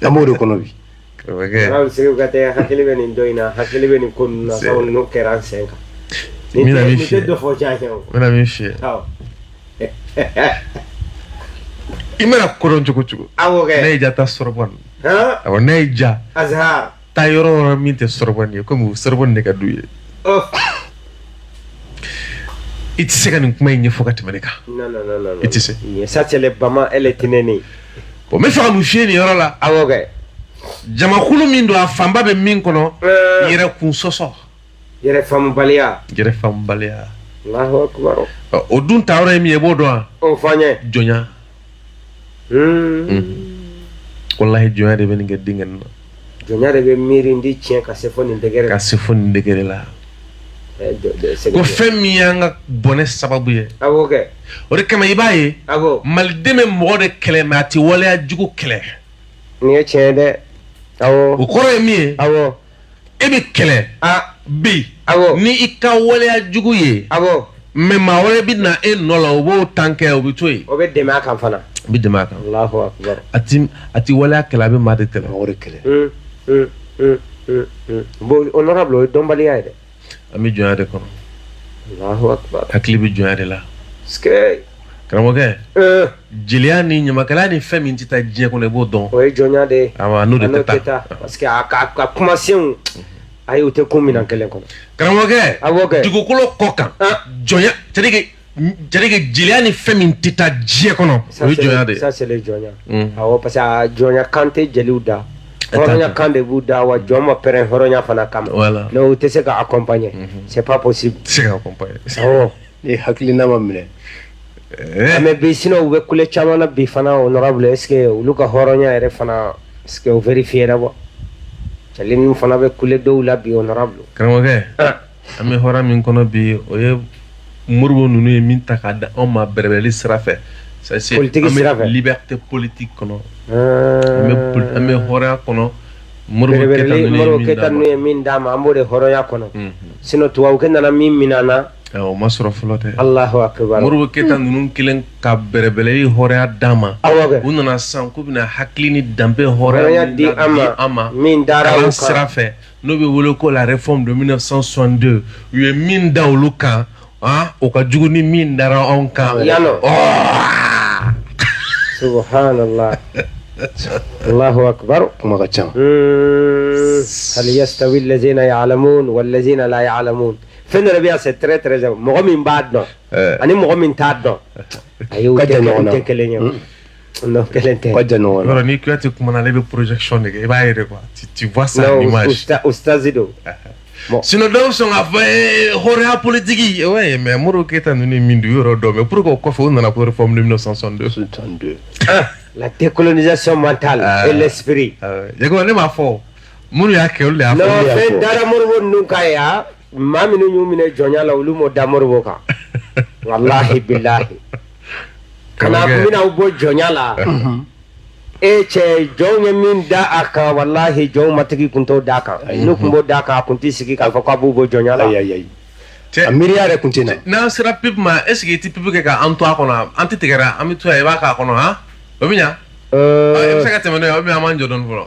An b'o de kɔnɔ bi. Karamɔgɔkɛ. Segu ka tɛ hakili bɛ nin dɔ in na, hakili bɛ nin ko ninnu na, sabu ninnu kɛra an sen kan. N bɛna min Nin f'i ye. tɛ dɔ fɔ diya o. N bɛna min f'i ye. Awɔ. I mana kodɔn cogo cogo. Awɔ kɛ. N'a y'i diya taa Sorbonne. Han? Awɔ, n'a y'i diya. Azhar. Taa yɔrɔ o yɔrɔ min tɛ Sorbonne ye, komi Sorbonne de ka d'u ye. Oh. I tɛ se ka nin kuma in ɲɛfɔ ka tɛmɛ ne kan. Non, non, non, non. I tɛ se. Ça, c'est le Bama et le Tineni. Bon, n bɛ fɛ ka mun f'i ye nin yɔrɔ la. Awɔ kɛ. Jamakulu min don, a fanba bɛ min kɔnɔ. Yɛrɛkun sɔsɔ. Yɛrɛ faamubaliya. Yɛrɛ faamubaliya. Allahu akbar. Ɔ, o dun ta yɔrɔ ye min ye, i b'o dɔn wa? O fɔ an ye. Jɔnya. Walahi, jɔnya de bɛ nin kɛ denkɛ nin na. Jɔnya de bɛ miiri di tiɲɛ ka se fo nin degré Ka se fo nin degré la. Ko fɛn min y'an ka bɔnɛ sababu ye. Awɔ kɛ. O de kama i b'a ye. Awɔ. Maliden bɛ mɔgɔ de kɛlɛ, mais a tɛ waleya jugu kɛlɛ. Nin ye tiɲɛ ye dɛ. Awɔ. O kɔrɔ ye min ye. Awɔ. E bɛ kɛlɛ. Bi. Awɔ. Ni i ka waleya jugu ye. Awɔ. Mais maa wɛrɛ bɛ na e nɔ la, o b'o tan kɛ, o bɛ to yen. O bɛ dɛmɛ a kan fana. O bɛ dɛmɛ a kan. Allahu akbar. A ti waleya kɛlɛ, a bɛ maa de kɛlɛ. Mɔgɔ de kɛlɛ. Bon, honorable, o ye dɔnbaliya ye dɛ. An bɛ jɔnya de kɔnɔ. Allahu akbar. Hakili bɛ jɔnya de la. Ske. Karamɔgɔkɛ. Jeliya ni ɲamakalaya ni fɛn min tɛ taa diɲɛ kɔnɔ, i b'o dɔn. O ye jɔnya de ye. Awɔ, n'o de tɛ taa. Parce que a ka kumasenw, ayi, u tɛ kun minɛn kelen kɔnɔ. Karamɔgɔkɛ. Awɔ kɛ. Dugukolo kɔ kan. Jɔnya, c'est à dire que jeliya ni fɛn min tɛ taa diɲɛ kɔnɔ, o ye jɔnya de ye. Ça, c'est le jɔnya. Awɔ, parce que a jɔnya kan tɛ jeliw da. Hɔrɔnya kan de b'u da, wa jɔn ma pɛrɛn hɔrɔnya fana kama. Voilà. Mais u tɛ se ka accompagner. C'est pas possible. Tɛ se ka accompagner. Awɔ. Ni hakilina ma minɛ. Mais bi, sinon u bɛ kule caman na bi fana, honorable, est ce que olu ka hɔrɔnya yɛrɛ fana, est ce que o vérifier la wa? Jeli ninnu fana bɛ kule dɔw la bi, honorable. Karamɔgɔkɛ, an bɛ hɔrɔn min kɔnɔ bi, o ye Modibo ninnu ye min ta k'a da anw ma bɛrɛbɛrɛli sira fɛ. Ça, c'est Politique an bɛ sira fɛ. Liberté politique kɔnɔ. An bɛ hɔrɔnya kɔnɔ. Modibo Keyita Bɛrɛbɛrɛli ninnu ye Modibo min Keyita d'an ma. ninnu ye min d'a ma, an b'o de hɔrɔnya kɔnɔ. Sinon tubabukɛ nana min minɛ an na. O ma sɔrɔ fɔlɔ tɛ. Allahu akbar. Modibo Keyita ninnu kelen ka bɛrɛbɛrɛli hɔrɔnya d'an ma. Awɔ kɛ. U nana sisan k'u bɛna hakili ni danbe hɔrɔnya Hɔrɔnya min di an ma, an ma. Min dara kalan u kan. sira fɛ, n'o bɛ wele ko la réforme de 1962, u ye min da olu kan, ah, o ka jugu ni min dara anw kan. Yan nɔ. Subhanallah. Allahu akbar. Kuma ka ca. هل يستوي الذين يعلمون والذين لا يعلمون. Fɛn dɔ de bɛ yan, c'est très très mɔgɔ min b'a dɔn ani mɔgɔ min t'a dɔn, ayi, u Ka tɛ jan ɲɔgɔn u na. tɛ kelen ye o. Non, kelen tɛ. Ka jan ɲɔgɔn na. Yɔrɔ ni Kuyate kumana, ale bɛ projection de kɛ, i b'a ye de quoi, tu vois ça en Non, image. Ustazi don. Sinon dɔw bɛ sɔn k'a fɔ hɔrɔnya politique, ouais, mais Modibo Keyita ninnu ye min di, u yɛrɛ dɔn, mais pour que o kɔfɛ u nana ko réforme de 1962. 62. La décolonisation mentale et l'esprit. Yakuba, ne m'a fɔ, minnu y'a kɛ, olu de y'a fɔ. Non, fɛn dara Modibo ninnu kan yan, maa minnu y'u minɛ jɔnya la, olu m'o da Modibo kan. Wallahi billahi. Kana Karamɔgɔkɛ. bɛna bɔ jɔnya la. E cɛ, jɔnw ye min da a kan, wallahi, jɔnw matigi kun t'o da kan. N'u kun b'o da kan, a kun t'i sigi k'a fɔ k'a b'u bɔ jɔnya la. Ayi, ayi, ayi. A miiriya yɛrɛ kun tɛ na. N'an sera pub ma, est ce que i ti pub kɛ k'an to a kɔnɔ? An tɛ tigɛra, an bɛ to yan, i b'a k'a kɔnɔ han, o bɛ ɲa. I bɛ se ka tɛmɛ n'o ye, ou bien an b'an jɔ dɔɔni fɔlɔ.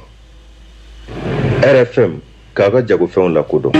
RFM k'a ka jagofɛnw lakodɔn.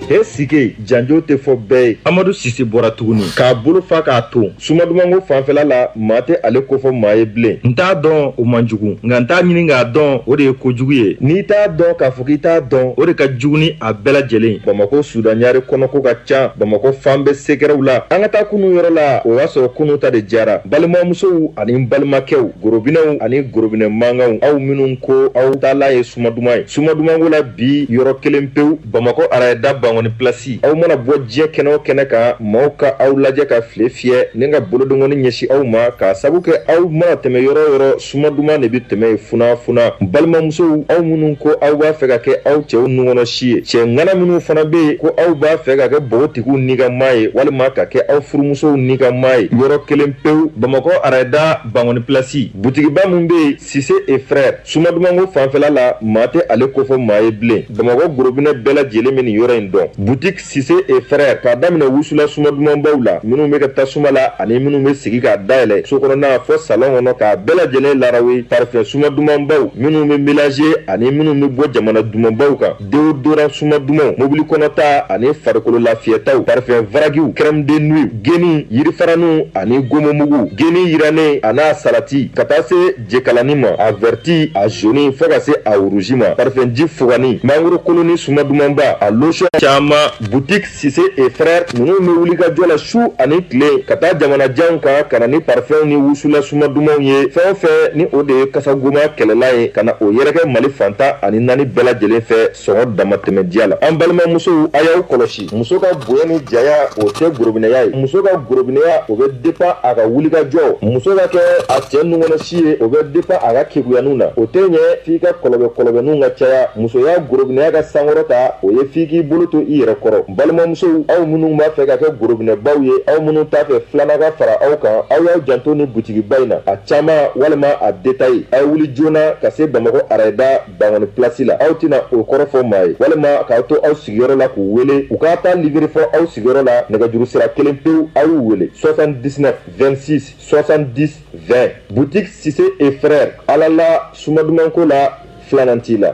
He sike, janjo tɛ fɔ bɛɛ ye. Amadu Sise bɔra tuguni k'a bolo fa k'a ton sumadumanko fanfɛla la, maa tɛ ale kofɔ maa ye bilen. N t'a dɔn, o man jugu, nka n t'a ɲini k'a dɔn, o de ye kojugu ye. N'i t'a dɔn k'a fɔ k'i t'a dɔn, o de ka jugu ni a bɛɛ lajɛlen. Bamakɔ Sudanɲare kɔnɔko ka ca, Bamakɔ fan bɛɛ sekɛrɛw la. An ka taa kunu yɔrɔ la, o y'a sɔrɔ kunu ta de diyara. Balimamusow ani balimakɛw, gorobinɛw ani gorobinɛ mankanw, aw minnu ko aw taalan ye sumaduman ye sumadumanko la bi, yɔrɔ kelen pewu, Bamakɔ arayida Bankɔni Pilasi. Aw mana bɔ diɲɛ kɛnɛ o kɛnɛ kan, maaw ka aw lajɛ ka file fiyɛ ni ka bolodenkɔni ɲɛsin aw ma, k'a sabu kɛ aw mana tɛmɛ yɔrɔ o yɔrɔ, suma duman de bɛ tɛmɛ yen funa funa. Balimamusow, aw minnu ko aw b'a fɛ ka kɛ aw cɛw nunkɔnɔ si ye, cɛ ŋana minnu fana bɛ yen ko aw b'a fɛ ka kɛ npogotigiw ni ka maa ye, walima ka kɛ aw furumusow ni ka maa ye, yɔrɔ kelen pewu, Bamakɔ arayida Bankɔni Pilasi, butigiba min bɛ yen, Sise et Frère, suma dumanko fanfɛla la, maa tɛ ale kofɔ maa ye bilen. Bamakɔ gorobinɛ bɛɛ lajɛlen bɛ nin yɔrɔ in dɔn. Butigi Boutique Cissé et frères, k'a daminɛ wusula suma dumanbaw la minnu bɛ kɛ tasuma la ani minnu bɛ sigi k'a dayɛlɛ so kɔnɔna fɔ salon kɔnɔ k'a bɛɛ lajɛlen larawe, parfum suma dumanbaw minnu bɛ mélanger ani minnu bɛ bɔ jamana dumanbaw kan, déodorant suma dumanw, mobili kɔnɔta ani farikolo lafiyɛtaw, parfum varagiw, crème de nuit, geni yirifaraniw ani gomomugu, geni yiranen a n'a salati, ka taa se jɛkalani ma, a vɛriti, a jaune, fo ka se a rouge ma, parfum ji fugani, mangoro koloni suma dumanba, a lotion caman. Boutique Cissé et frères ninnu bɛ wuli ka jɔ la su ani tile ka taa jamana janw kan ka na ni parfum ni wusula suma dumanw ye. Fɛn o fɛn ni o de ye kasagoma kɛlɛlan ye, ka na o yɛrɛkɛ Mali fan 14 bɛɛ lajɛlen fɛ sɔngɔ damatɛmɛdiya la. An balimamusow, a y'aw kɔlɔsi. Muso ka bonya ni janya, o tɛ gorobinɛya ye. Muso ka gorobinɛya, o bɛ dépend a ka wulikajɔ. Muso ka kɛ a cɛ nunkɔnɔsi ye, o bɛ dépend a ka kekuyaniw na. O tɛ ɲɛ f'i ka kɔlɔbɛ kɔlɔbɛninw ka caya. Musoya gorobinɛya ka sankɔrɔta, o ye f'i k'i bolo to i yɛrɛ kɔrɔ. Balimamusow, aw minnu b'a fɛ ka kɛ gorobinɛbaw ye, aw minnu t'a fɛ filanan ka fara aw kan, aw y'aw janto ni butigiba in na. A caman walima a détail, a ye wuli joona ka se Bamakɔ arayida Bankɔni place la. Aw tɛna o kɔrɔ fɔ maa ye, walima k'aw to aw sigiyɔrɔ la k'u wele u ka taa livrer fɔ aw sigiyɔrɔ la. Nɛgɛjuru sira kelen pewu, aw y'u wele 79 26 70 20. Boutique Cissé et frères, Ala la suma dumanko la, filanan t'i la.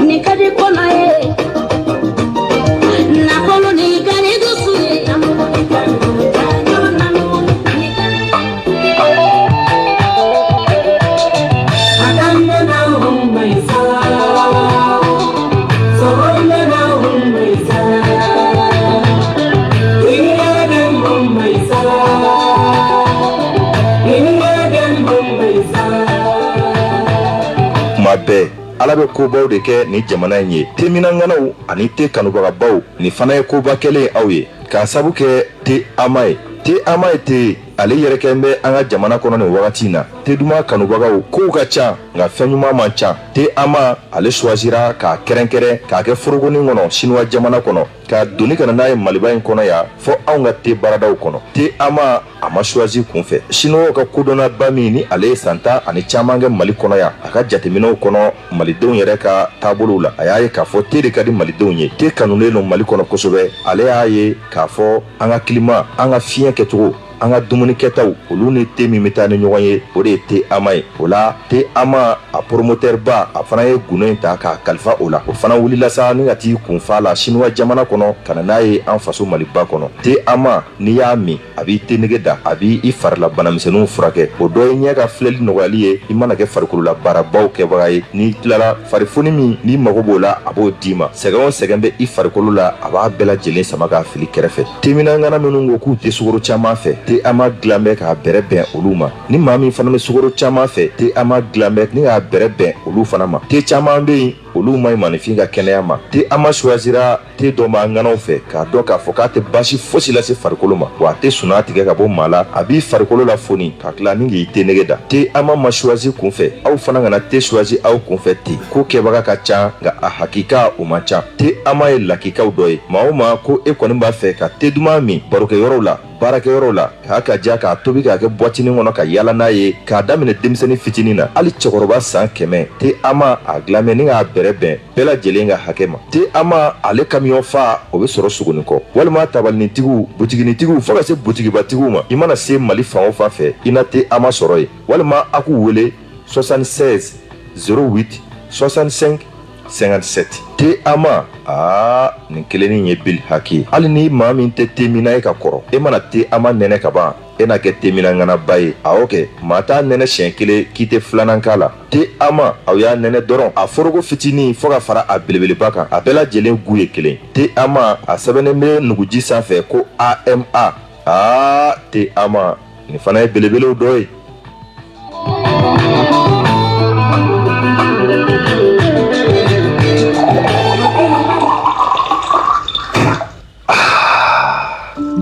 Ni ka di kɔnɔ ye, nafolo ni ka di dusu ye. Kuma bɛɛ, Ala bɛ kobaw de kɛ ni jamana in ye. Teminanganaw ani te kanubagabaw, nin fana ye koba kɛlen aw ye k'a sabu kɛ te ama ye. Te ama ye te ye, ale yɛrɛkɛn bɛ an ka jamana kɔnɔ nin wagati in na. Te duman kanubagaw, kow ka ca, nka fɛn ɲuman man ca. Te ama, ale suwazira k'a kɛrɛnkɛrɛn k'a kɛ forokonin kɔnɔ Sinuwa jamana kɔnɔ, k'a doni ka na n'a ye Maliba in kɔnɔ yan fɔ anw ka te baaradaw kɔnɔ. Te ama, a ma suwazi kunfɛ. Sinuwaw ka kodɔnnaba min ni ale ye san 10 ani caman kɛ Mali kɔnɔ yan, a ka jateminɛw kɔnɔ malidenw yɛrɛ ka taabolow la, a y'a ye k'a fɔ te de ka di malidenw ye. Te kanunen don Mali kɔnɔ kosɛbɛ. Ale y'a ye k'a fɔ an ka climat, an ka fiɲɛ kɛcogo, an ka dumuni kɛtaw, olu ni te min bɛ taa ni ɲɔgɔn ye, o de ye te ama ye. O la, te ama a promoteur ba, a fana ye gundo in ta k'a kalifa o la. O fana wulila sa ni ka t'i kunfa la Sinuwa jamana kɔnɔ ka na n'a ye an faso Maliba kɔnɔ. Te ama, n'i y'a min, a b'i te nege da, a b'i farila banamisɛnninw furakɛ. O dɔ ye ɲɛ ka filɛli nɔgɔyali ye. I mana kɛ farikolola baarabaw kɛbaga ye, n'i tilala farifoni min n'i mago b'o la, a b'o d'i ma. Sɛgɛn o sɛgɛn bɛ i farikolo la, a b'a bɛɛ lajɛlen sama k'a fili kɛrɛfɛ. Teminangana minnu ko k'u tɛ sukaro caman fɛ, te ama dilan bɛ k'a bɛrɛ bɛn olu ma. Ni maa min fana bɛ sukaro caman fɛ, te ama dilan bɛ ni k'a bɛrɛ bɛn olu fana ma. Te caman bɛ yen, olu man ɲi maaninfin ka kɛnɛya ma. Te ama suwazira te dɔnbaa ŋanaw fɛ k'a dɔn k'a fɔ k'a tɛ baasi fosi lase farikolo ma, wa a tɛ sunan tigɛ ka bɔ maa la, a b'i farikolo lafoni ka tila ni k'i te nege da. Te ama ma suwazi kunfɛ. Aw fana kana te suwazi aw kunfɛ ten. Ko kɛbaga ka ca, nka a hakika o man ca. Te ama ye lakikaw dɔ ye. Maa o maa ko e kɔni b'a fɛ ka te duman min barokɛyɔrɔw la, baarakɛyɔrɔw la, k'a ka diya k'a tobi k'a kɛ bɔtinin kɔnɔ ka yala n'a ye, k'a daminɛ denmisɛnnin fitinin na hali cɛkɔrɔba san 100, te ama a dilan bɛ ni k'a bɛrɛ bɛn bɛɛ lajɛlen ka hakɛ ma. Te ama ale kamiyɔn fa, o bɛ sɔrɔ Sogonikɔ walima tabalinitigiw, butiginitigiw, fo ka se butigibatigiw ma. I mana se Mali fan o fan fɛ, i na te ama sɔrɔ yen, walima a k'u wele 76 08 65 57. Te ama, aa, nin kelennin ye bil haki ye. Hali ni maa min tɛ te minna ye ka kɔrɔ, e mana te ama nɛnɛ ka ban, e na kɛ te minna ŋanaba ye. Awɔ kɛ, maa t'a nɛnɛ siɲɛ kelen k'i tɛ filanan k'a la. Te ama, aw y'a nɛnɛ dɔrɔn, a foroko fitinin fo ka fara a belebeleba kan, a bɛɛ lajɛlen gu ye kelen. Te ama, a sɛbɛnnen bɛ nuguji sanfɛ ko ama. Aa, te ama, nin fana ye belebelew dɔ ye.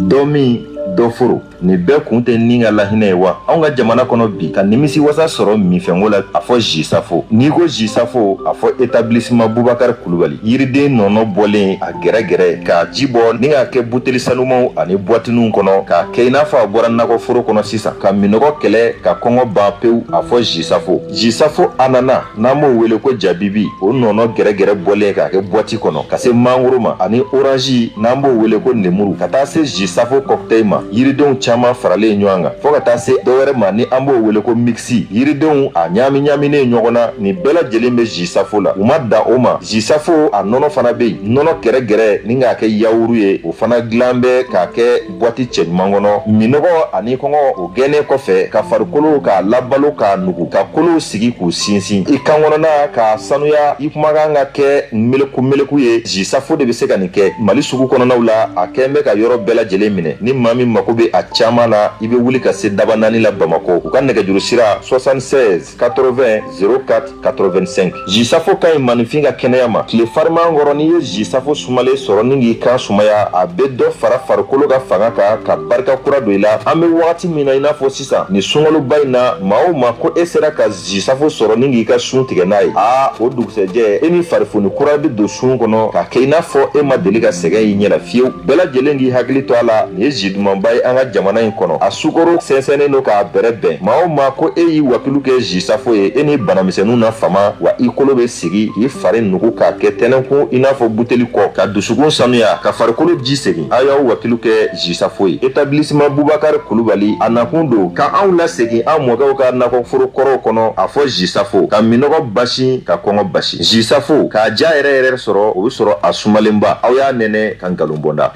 Dɔ min dɔ nakɔforo nin bɛɛ kun tɛ ni ka lahinɛ ye wa anw ka jamana kɔnɔ bi ka nimisi wasa sɔrɔ minfɛnko la a fɔ jus safo n'i ko jus safo a fɔ établissement bubakari kulubali yiriden nɔnɔ bɔlen a gɛrɛgɛrɛ k'a ji bɔ ni k'a kɛ buteli sanumanw ani buwatiniw kɔnɔ k'a kɛ i n'a fɔ a bɔra nakɔforo kɔnɔ sisan ka minnɔgɔ kɛlɛ ka kɔngɔ ban pewu a fɔ jus safo jus safo anana n'an b'o wele ko jabibi o nɔnɔ gɛrɛgɛrɛ bɔlen k'a kɛ buwati kɔnɔ ka se mangoro ma ani oranzi n'an b'o wele ko nemuru ka taa se jus safo cocktail ma yiridenw caman faralen ɲɔgɔn kan fɔɔ ka taa se dɔwɛrɛ ma ni an b'o wele ko mixi yiridenw a ɲaami ɲaaminen ɲɔgɔn na nin bɛɛ lajɛlen bɛ jus safo la u ma dan o ma jus safo a nɔnɔ fana bɛ yen nɔnɔ gɛrɛgɛrɛ ni k'a kɛ yawuru ye o fana dilan bɛ k'a kɛ bwati cɛɲuman kɔnɔ minnɔgɔ ani kɔngɔ o gɛnnen kɔfɛ ka farikolo k'a labalo k'a nugu ka kolow sigi k'u sinsin i kan kɔnɔna k'a sanuya i kumakan ka kɛ meleku meleku ye jus safo de bɛ se ka nin kɛ mali sugu kɔnɔnaw la a kɛn bɛ ka yɔrɔ bɛɛ lajɛlen minɛ ni maa min mako bɛ a caman na i bɛ wuli ka se Dabanani la bamakɔ u ka nɛgɛjuru sira 76 80 04 85 jus safo ka ɲi maaninfin ka kɛnɛya ma tile fariman kɔrɔ n'i ye jus safo sumalen sɔrɔ ni k'i kan sumaya a bɛ dɔ fara farikolo ka fanga kan ka barika kura don i la an bɛ wagati min na i n'a fɔ sisan nin sunkaloba in na maa o maa ko e sera ka jus safo sɔrɔ ni k'i ka sun tigɛ n'a ye aa o dugusɛjɛ e ni farifoni kura bɛ don sun kɔnɔ k'a kɛ i n'a fɔ e ma deli ka sɛgɛn y'i ɲɛ la fiyewu bɛɛ lajɛlen k'i hakili to a la nin ye jus dumanba ye an ka jamana in kɔnɔ a sukaro sɛnsɛnnen don k'a bɛrɛ bɛn maa o maa ko e y'i wakilu kɛ jus safo ye e ni banamisɛnninw na fama wa i kolo bɛ sigi k'i fari nugu k'a kɛ tɛnɛnkun i n'a fɔ buteli kɔ ka dusukun sanuya ka farikolo ji segin a y'aw wakilu kɛ jus safo ye établissement bubakari kulubali a nakun don ka anw lasegin an mɔkɛw ka nakɔforo kɔrɔw kɔnɔ a fɔ jus safo ka minnɔgɔ basi ka kɔngɔ basi jus safo k'a diya yɛrɛ yɛrɛ sɔrɔ o bɛ sɔrɔ a sumalenba aw y'a nɛnɛ ka nkalon bɔ n da.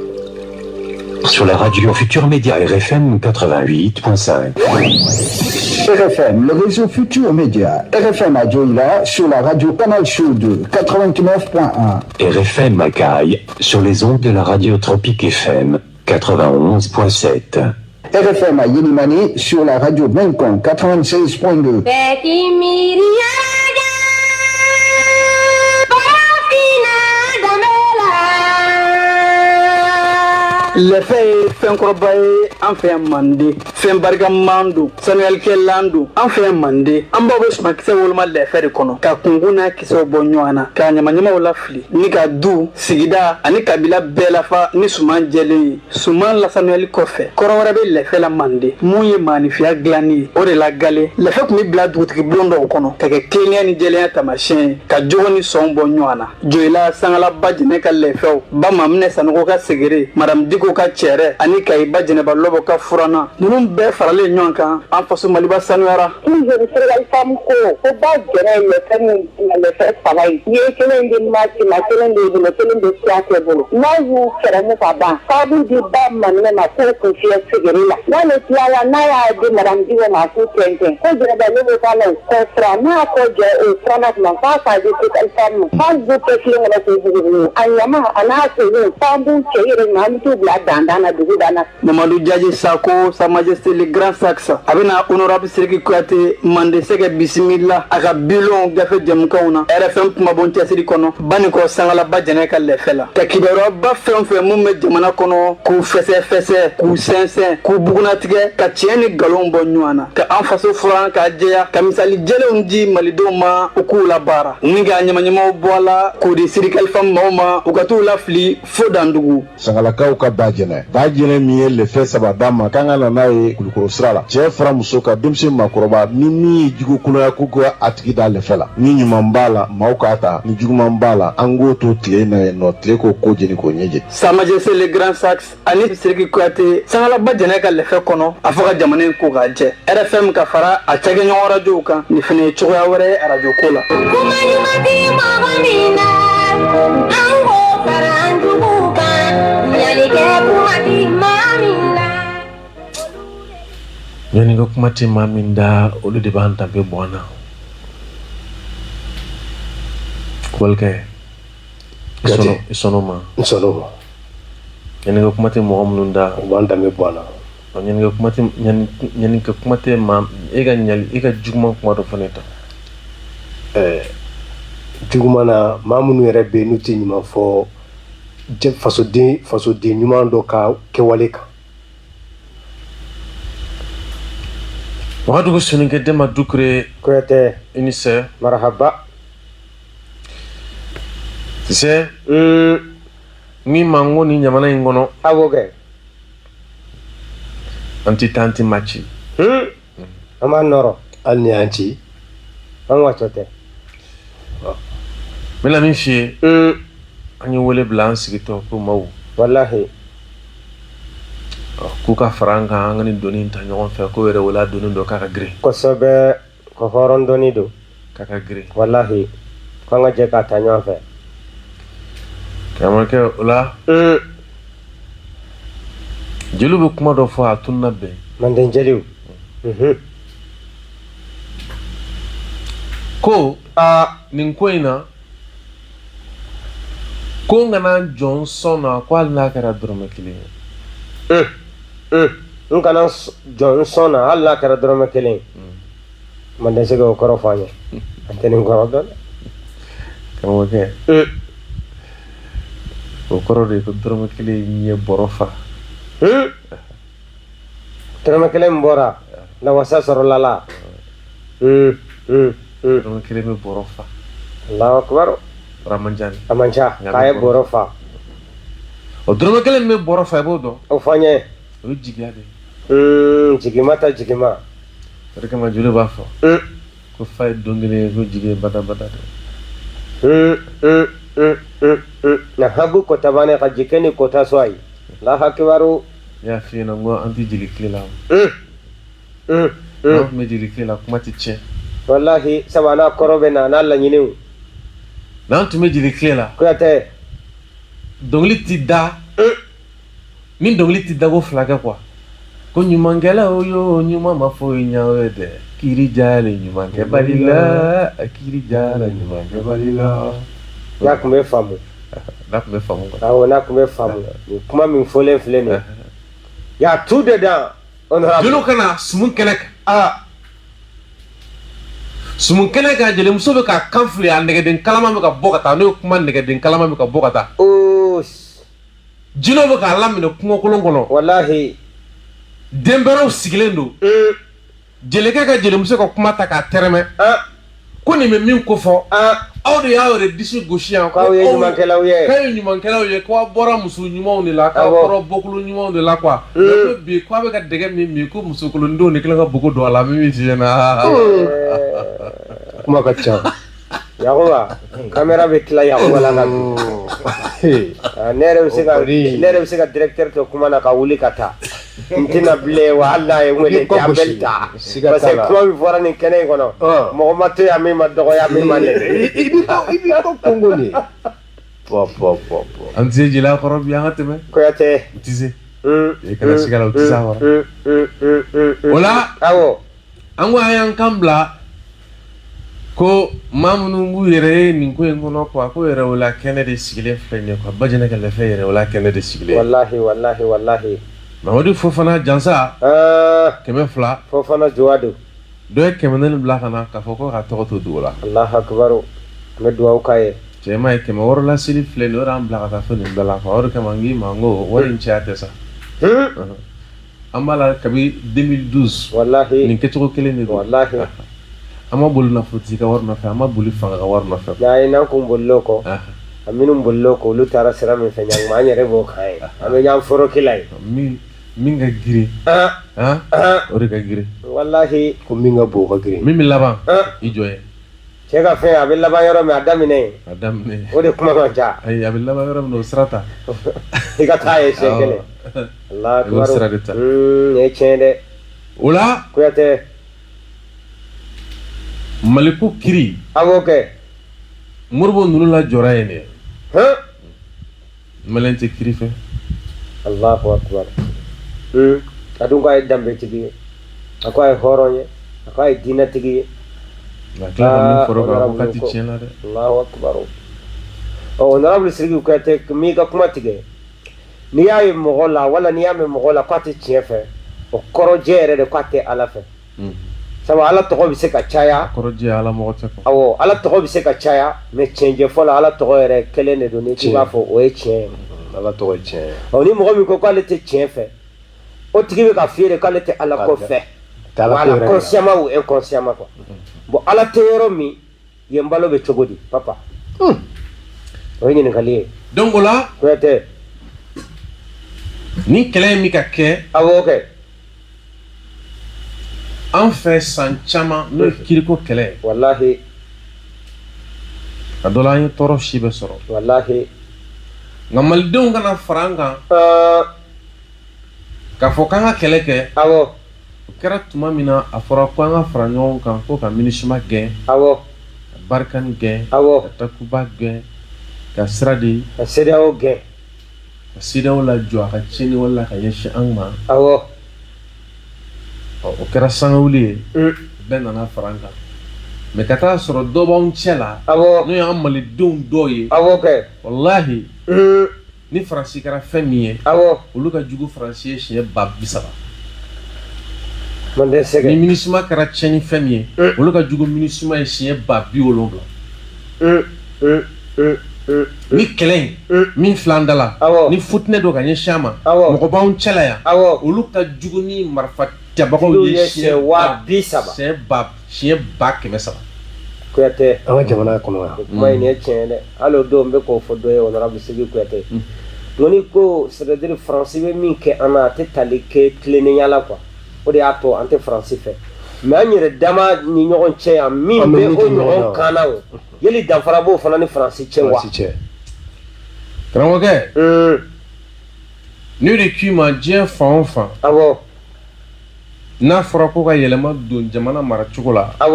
Sur la radio Futur Média RFM 88.5. RFM, le réseau Futur Média. RFM à Dioïla sur la radio Canal Sud 89.1. RFM à Kayes sur les ondes de la radio Tropique FM 91.7. RFM à Yelimane sur la radio Benkan 96.2. Bɛɛ k'i miiri yɛrɛ farafinna danbe la. Lɛfɛ ye fɛnkɔrɔba ye an fɛ yan mande fɛn barikaman don sanuyalikɛlan don an fɛ yan mande an baw bɛ sumankisɛ woloma lɛfɛ de kɔnɔ ka kunkun n'a kisɛw bɔ ɲɔgɔn na ka ɲamaɲamaw lafili ni ka du sigida ani kabila bɛɛ lafa ni suman jɛlen ye suman lasanuyali kɔfɛ kɔrɔ wɛrɛ bɛ lɛfɛ la mande mun ye maanifiya dilanni ye o de la gale lɛfɛ tun bɛ bila dugutigi bulon dɔw kɔnɔ ka kɛ tilennenya ni jɛlenya taamasiyɛn ye ka jogo ni sɔn bɔ ɲɔgɔn na joyila sangala ba jɛnɛ ka lɛfɛw ba maminɛ sanogo ka segere madame diko ka cɛrɛ ani kayi ba jɛnɛba lɔbɔ ka furanna ninnu bɛɛ faralen ɲɔgɔn kan an faso maliba sanuyara Toujours femme ko ko ba jɛnɛ ye lɛfɛ min lɛfɛ saba ye n'i ye kelen di Mati ma kelen b'i bolo kelen bɛ Kuyatɛ bolo n'a y'u kɛrɛmu ka ban k'a b'u di ba maminɛ ma k'o k'u fiyɛ segere la n'ale tilala n'a y'a di madame Diko ma k'u tɛntɛn ko jɛnɛba ne bɛ k'a la o kɔ furan n'a kɔ jɛ o furanna tuma k'a k'a di Total Femme ma k'an b'u kɛ filen kɔnɔ k'u bugubugu a ɲama a n'a sogo k'an b'u cɛ yɛrɛ ma an bɛ t'u bila dandan na dugu dan na Mamadu Jaji Sako Sa Majesté le Grand Saxe a bɛna honorable Sidiki Kuyate Mande Sɛgɛ bisimila a ka bulon gafe jɛmukanw na RFM kumabon cɛsiri kɔnɔ Banikɔ Sangala Ba Jɛnɛ ka lɛfɛ la ka kibaruyaba fɛn fɛn mun bɛ jamana kɔnɔ k'u fɛsɛfɛsɛ k'u sɛnsɛn k'u bugunnatigɛ ka tiɲɛ ni nkalon bɔ ɲɔgɔn na ka an faso furan k'a jɛya ka misali jɛlenw di malidenw ma u k'u labaara ni ka ɲamaɲamaw bɔ a la k'u di Sidiki Alifa maaw ma u ka t'u lafili fo dandugu Sangalakaw ka ba jɛnɛ ba jɛnɛ min ye lɛfɛ saba d'an ma k'an ka na n'a ye kulukɔrɔ sira la cɛ fara muso kan denmisɛn maakɔrɔba ni min ye jugu kolonya ko ka a tigi da lɛfɛ la ni ɲuman b'a la maaw k'a ta ni juguman b'a la an k'o to tile na yen nɔ tile k'o ko jeni k'o ɲɛjɛ Sa Majesté le Grand Saxe ani Sidiki Kuyate Sangala Ba Jɛnɛ ka lɛfɛ kɔnɔ a fɔ ka jamana in ko k'a jɛ RFM ka fara a cakɛɲɔgɔn radiow kan nin fana ye cogoya wɛrɛ ye arajo ko la. Kuma ɲuman ti mɔgɔ min na, an k'o fara an juguw kan. Ɲalikɛ kuma ti maa min na. Ɲanikɛ kuma tɛ maa min da olu de b'an danbe bɔ an na kubalikɛ i sɔnn'o ma n sɔnn'o ma ɲanikɛ kuma tɛ mɔgɔ minnu da u b'an danbe bɔ an na ɲanikɛ kuma tɛ ɲanikɛ kuma tɛ maa e ka ɲali e ka juguman kuma dɔ fɔ ne ta ɛɛ juguman na maa minnu yɛrɛ bɛ yen n'u tɛ ɲuman fɔ fasoden ɲuman dɔ ka kɛwale kan Wagadugu sonikɛ Demba Dukure. Kuyate. I ni sɛ. Marahaba. Tu sais, min ma n ko nin jamana in kɔnɔ. Awɔ kɛ. An tɛ taa, an tɛ maa ci. An b'an nɔrɔ. Hali ni y'an ci. An watɔ tɛ. N bɛna min f'i ye. An ye wele bila an sigitɔ ko maaw. Walahi. K'u ka fara an kan, an ka nin doni in ta ɲɔgɔn fɛ, ko yɛrɛwoloya doni don, k'a ka girin. Kosɛbɛ, ko hɔrɔn doni don. K'a ka girin. Walahi, k'an ka jɛ k'a ta ɲɔgɔn fɛ. Karamɔgɔkɛ, o la. Jeliw bɛ kuma dɔ fɔ, a tununa bɛn. Manden jeliw. Ko aa, nin ko in na, ko n kana jɔ n sɔn na, ko hali n'a kɛra dɔrɔmɛ kelen ye. N kana jɔ n sɔn na hali n'a kɛra dɔrɔmɛ kelen ye. Manden se k'o kɔrɔ fɔ an ye, an tɛ nin kɔrɔ dɔn dɛ. Karamɔgɔkɛ, o kɔrɔ de ye ko dɔrɔmɛ kelen ye bɔrɔ fa. Dɔrɔmɛ kelen min bɔra lawasa sɔrɔla la. Dɔrɔmɛ kelen bɛ bɔrɔ fa. Alahu akibaru. A man ca. A man ca k'a ye bɔrɔ fa. O dɔrɔmɛ kelen min bɛ bɔrɔ fa, i b'o dɔn. O fɔ n ye. O ye jigiya de ye. Jigima ta jigima. O de kama jeliw b'a fɔ ko fa ye don kelen ye, ko jigi ye badabada de. Na habu kota bane ka jikeni kota so ayi. Alahu akibaru. Ne y'a f'i ɲɛna n ko an tɛ jeli tile la. N'an tun bɛ jeli tile la, kuma tɛ tiɲɛ. Walahi, sabu a n'a kɔrɔ bɛ na, a n'a laɲiniw. N'an tun bɛ jeli tile la. Kuyatɛ. Dɔnkili tɛ da. Ni dɔnkili tɛ dago fila kɛ quoi. Ko ɲumankɛlaw yo, ɲuman ma foyi ɲɛ aw ye dɛ. Kiri jalen ɲumankɛbali la, kiri jala ɲumankɛbali la. N'a tun bɛ faamu. N'a tun bɛ faamu quoi. Awɔ, n'a tun bɛ faamu. Nin kuma min fɔlen filɛ nin ye. Y a tout dedans. Honorable. Jeliw ka na sumu kɛnɛ kan. Aa. Sumu kɛnɛ kan, jelimuso bɛ ka kan fili, a nɛgɛden kalama bɛ ka bɔ ka taa, n'o ye kuma nɛgɛden kalama bɛ ka bɔ ka taa. Oo. Jinɛw bɛ k'a laminɛ kungokolon kɔnɔ. Walahi. Denbɛrɛw sigilen don. Jelikɛ ka jelimuso ka kuma ta k'a tɛrɛmɛ. Ko nin bɛ min ko fɔ. Aw de y'aw yɛrɛ disi gosi yan. K'aw ye ɲumankɛlaw ye. K'aw ye ɲumankɛlaw ye, k'aw bɔra muso ɲumanw de la, k'aw bɔra bɔkolo ɲumanw de la quoi. Mais ko bi k'aw bɛ ka dɛgɛ min min, ko musokolondenw de kɛlen ka bugu don a la, min f'i ɲɛna. Kuma ka ca. Yakuba, caméra bɛ tila Yakuba la ka bi. Ne yɛrɛ bɛ se ka ne yɛrɛ bɛ se ka directeur to kuma na ka wuli ka taa. N tɛna bilen wa, hali n'a ye n wele n tɛ appel ta. Parce que kuma min fɔra nin kɛnɛ in kɔnɔ, mɔgɔ ma to yan min ma dɔgɔya, min ma nɛni. I b'i kɔ kongo de. Pɔ pɔ pɔ pɔ. An tɛ se jeliya kɔrɔ bi, an ka tɛmɛ. Kuyatɛ. U tɛ se. I kana siga la, u tɛ se a kɔrɔ. O la. Awɔ. An ko an y'an kan bila ko maa minnu b'u yɛrɛ ye nin ko in kɔnɔ quoi, ko yɛrɛwoloya kɛnɛ de sigilen filɛ nin ye quoi, Bajɛnɛ ka lɛfɛ yɛrɛwoloya kɛnɛ de sigilen. Walahi, walahi, walahi. Mamadu Fofana Jansa. 200. Fofana Jowa don. Dɔ ye 400 bila ka na k'a fɔ ko k'a tɔgɔ to dogo la. Alahu akibaru, an bɛ dugawu k'a ye. Cɛ ma ye 600 laseli filɛ nin ye, o de y'an bila ka taa fo nin bɛɛ la quoi. O de kama n k'i ma n ko wari in caya tɛ sa. An b'a la kabi 2012. Walahi. Nin kɛcogo kelen de don. Walahi. An ma boli nafolotigi ka wari nɔfɛ, an ma boli fanga ka wari nɔfɛ. N'a ye n'an kun bolila o kɔ. A minnu bolila o kɔ, olu taara sira min fɛ ɲanguma, an yɛrɛ b'o kan ye. An bɛ ɲan foroki la yen. Min ka girin. O de ka girin. Walahi. Ko min ka bon, o ka girin. Min bɛ laban, i jɔ ye. Cɛ ka fɛn, a bɛ laban yɔrɔ min, a daminɛ yen. A daminɛ o de kuma ka ca. Ayi, a bɛ laban yɔrɔ min, o sira ta. I ka taa ye siɲɛ kelen. I b'o sira de ta. Nin ye tiɲɛ dɛ. O la. Kuyatɛ. Mali ko kiri. A b'o kɛ. Moribo ninnu lajɔra yen de. Hɔn. Maliyɛn tɛ kiri fɛ. Alahu akibaru. A dun ko a ye danbetigi ye. A ko a ye hɔrɔn ye. A ko a ye diinɛtigi ye. A tila ka min fɔra o kan, ko k'a tɛ tiɲɛ la dɛ. Alahu akibaru. Ɔ, honorable Sidiki Kuyatɛ, n m'i ka kuma tigɛ. N'i y'a ye mɔgɔ la, wala n'i y'a mɛn mɔgɔ la k'a tɛ tiɲɛ fɛ, o kɔrɔjɛ yɛrɛ de k'a tɛ Ala fɛ. Sabu Ala tɔgɔ bɛ se ka caya. Kɔrɔjɛ Ala mɔgɔ tɛ quoi. Awɔ, Ala tɔgɔ bɛ se ka caya, mais tiɲɛjɛfɔ la, Ala tɔgɔ yɛrɛ kelen de don, n'i k'i b'a fɔ o ye tiɲɛ ye. Ala tɔgɔ ye tiɲɛ ye. Ɔ, ni mɔgɔ min ko k'ale tɛ tiɲɛ fɛ, o tigi bɛ ka f'i ye de k'ale tɛ Ala ko fɛ. Voilà, consciemment ou inconsciemment quoi. Bon, Ala tɛ yɔrɔ min, yen balo bɛ cogo di, papa? O ye ɲininkali ye. Donc o la, Kuyatɛ. Ni kɛlɛ in bɛ ka kɛ, Awɔ kɛ. An fɛ san caman, n'o ye kiriko kɛlɛ ye. Walahi. A dɔ la, an ye tɔɔrɔ si bɛɛ sɔrɔ. Walahi. Nka malidenw kana fara an kan k'a fɔ k'an ka kɛlɛ kɛ. O kɛra tuma min na, a fɔra ko an ka fara ɲɔgɔn kan ko ka MINUSMA gɛn, ka Barkhane gɛn, ka Takuba gɛn, ka sira di, Ka CEDEAO gɛn. Ka CEDEAO lajɔ a ka tiɲɛni wale la ka ɲɛsin an ma. Ɔ, o kɛra sangawuli ye, bɛɛ nana fara an kan, mais ka taa sɔrɔ dɔ b'anw cɛ la, n'o y'an malidenw dɔw ye. Awɔ kɛ. Walahi, ni Faransi kɛra fɛn min ye, olu ka jugu Faransi ye siɲɛ 30 000. Manden sɛgɛ. Ni MINUSMA kɛra tiɲɛni fɛn min ye, olu ka jugu MINUSMA ye siɲɛ 70 000. Ni kɛlɛ in min filɛ an da la, ni futinɛ don ka ɲɛsin an ma, mɔgɔ b'anw cɛla yan, olu ka jugu ni marifa tabagaw ye siɲɛ 30 000. Siɲɛ 300 000. Kuyatɛ. An ka jamana kɔnɔ yan. O kuma in, nin ye tiɲɛ ye dɛ. Hali o don, n bɛ k'o fɔ dɔ ye, honorable Sigi Kuyatɛ. N ko ni ko, c'est à dire, Faransi bɛ min kɛ an na, a tɛ tali kɛ tilennenya la quoi. O de y'a to an tɛ Faransi fɛ. Mais an yɛrɛ dama ni ɲɔgɔn cɛ yan, min An bɛ bɛ min o kɛ ɲɔgɔn ɲɔgɔn na. kan na, o yali danfara b'o fana ni Faransi cɛ wa? Faransi cɛ. Karamɔgɔkɛ, n'o de k'i ma, diɲɛ fan o fan, n'a fɔra ko ka yɛlɛma don jamana maracogo la, a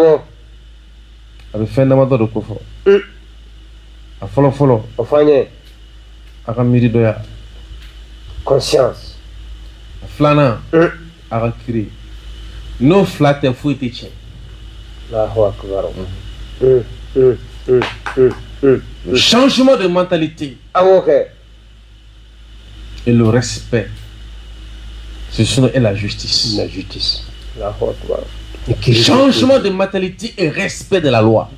bɛ fɛn damadɔ de kofɔ. A fɔlɔ fɔlɔ, O fɔ an ye. A ka miiri dɔya. Conscience. A filanan, a ka kiri. N'o fila tɛ, foyi tɛ tiɲɛ. Allahu akbar. Changement de mentalité Awɔ kɛ. Et le respect, ce sont et la justice. La justice. Allahu akbar. Changement de mentalité et respect de la loi.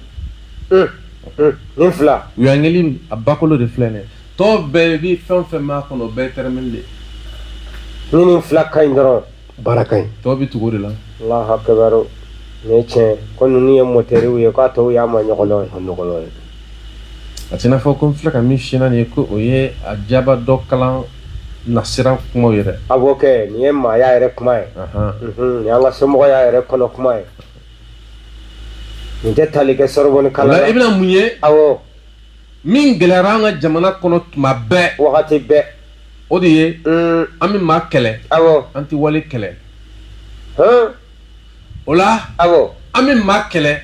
Nin fila. Uyangeli a bakolo de filɛ nin ye. Tɔ bɛɛ bi, fɛn o fɛn b'a kɔnɔ, o bɛɛ ye terme de ye. Ni nin fila ka ɲi dɔrɔn. Baara ka ɲi. Tɔ bi tugu o de la. Allahu akbar. Nin ye tiɲɛ ye. Ko ninnu ye mɔtɛriw ye, k'a tɔw y'a ma ɲɔgɔlɔn ye. A nɔgɔlɔ ye. A t'i n'a fɔ ko n filɛ ka min f'i ɲɛna nin ye, ko o ye a jaba dɔ kalan nasira kumaw ye dɛ. Awɔ kɛ, nin ye maaya yɛrɛ kuma ye. Nin y'an ka somɔgɔya yɛrɛ kɔnɔ kuma ye. Nin tɛ tali kɛ Sorbonne O kalan la, na. i bɛna mun ye? Min gɛlɛyara an ka jamana kɔnɔ tuma bɛɛ, Wagati bɛɛ. O de ye an bɛ maa kɛlɛ, an tɛ wale kɛlɛ. O la, an bɛ maa kɛlɛ,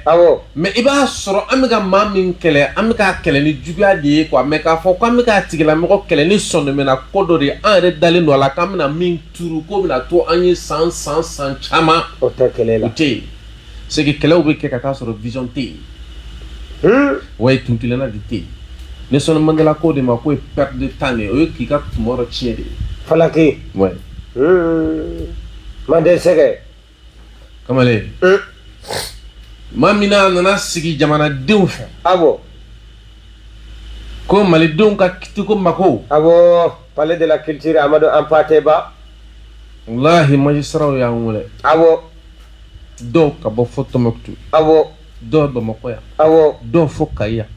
mais i b'a sɔrɔ an bɛ ka maa min kɛlɛ, an bɛ k'a kɛlɛ ni juguya de ye quoi. Mais k'a fɔ k'an bɛ k'a tigilamɔgɔ kɛlɛ ni sɔndɔmɛna ko dɔ de ye, an yɛrɛ dalen don a la k'an bɛna min turu, k'o bɛna to an ye san san san caman, O tɛ kɛlɛ la. O tɛ yen. C'est que kɛlɛw bɛ kɛ ka taa sɔrɔ vision tɛ yen, wa tuntilenna de tɛ yen. Nelson Mandela ko de ma k'o ye perte de temps de ye, o ye k'i ka tuma dɔ tiɲɛ de ye. Falaki. Ouais. Manden sɛgɛ. Kamalen, maa min n'a nana sigi jamanadenw fɛ, ko malidenw ka kitiko mako. Awɔ, palais de la culture Amadou Hampâté Bâ. Walahi, magistraw y'an wele. Dɔw ka bɔ fo Tɔnbɔkutu. Dɔw Bamakɔ yan. Dɔw fo Kayi yan.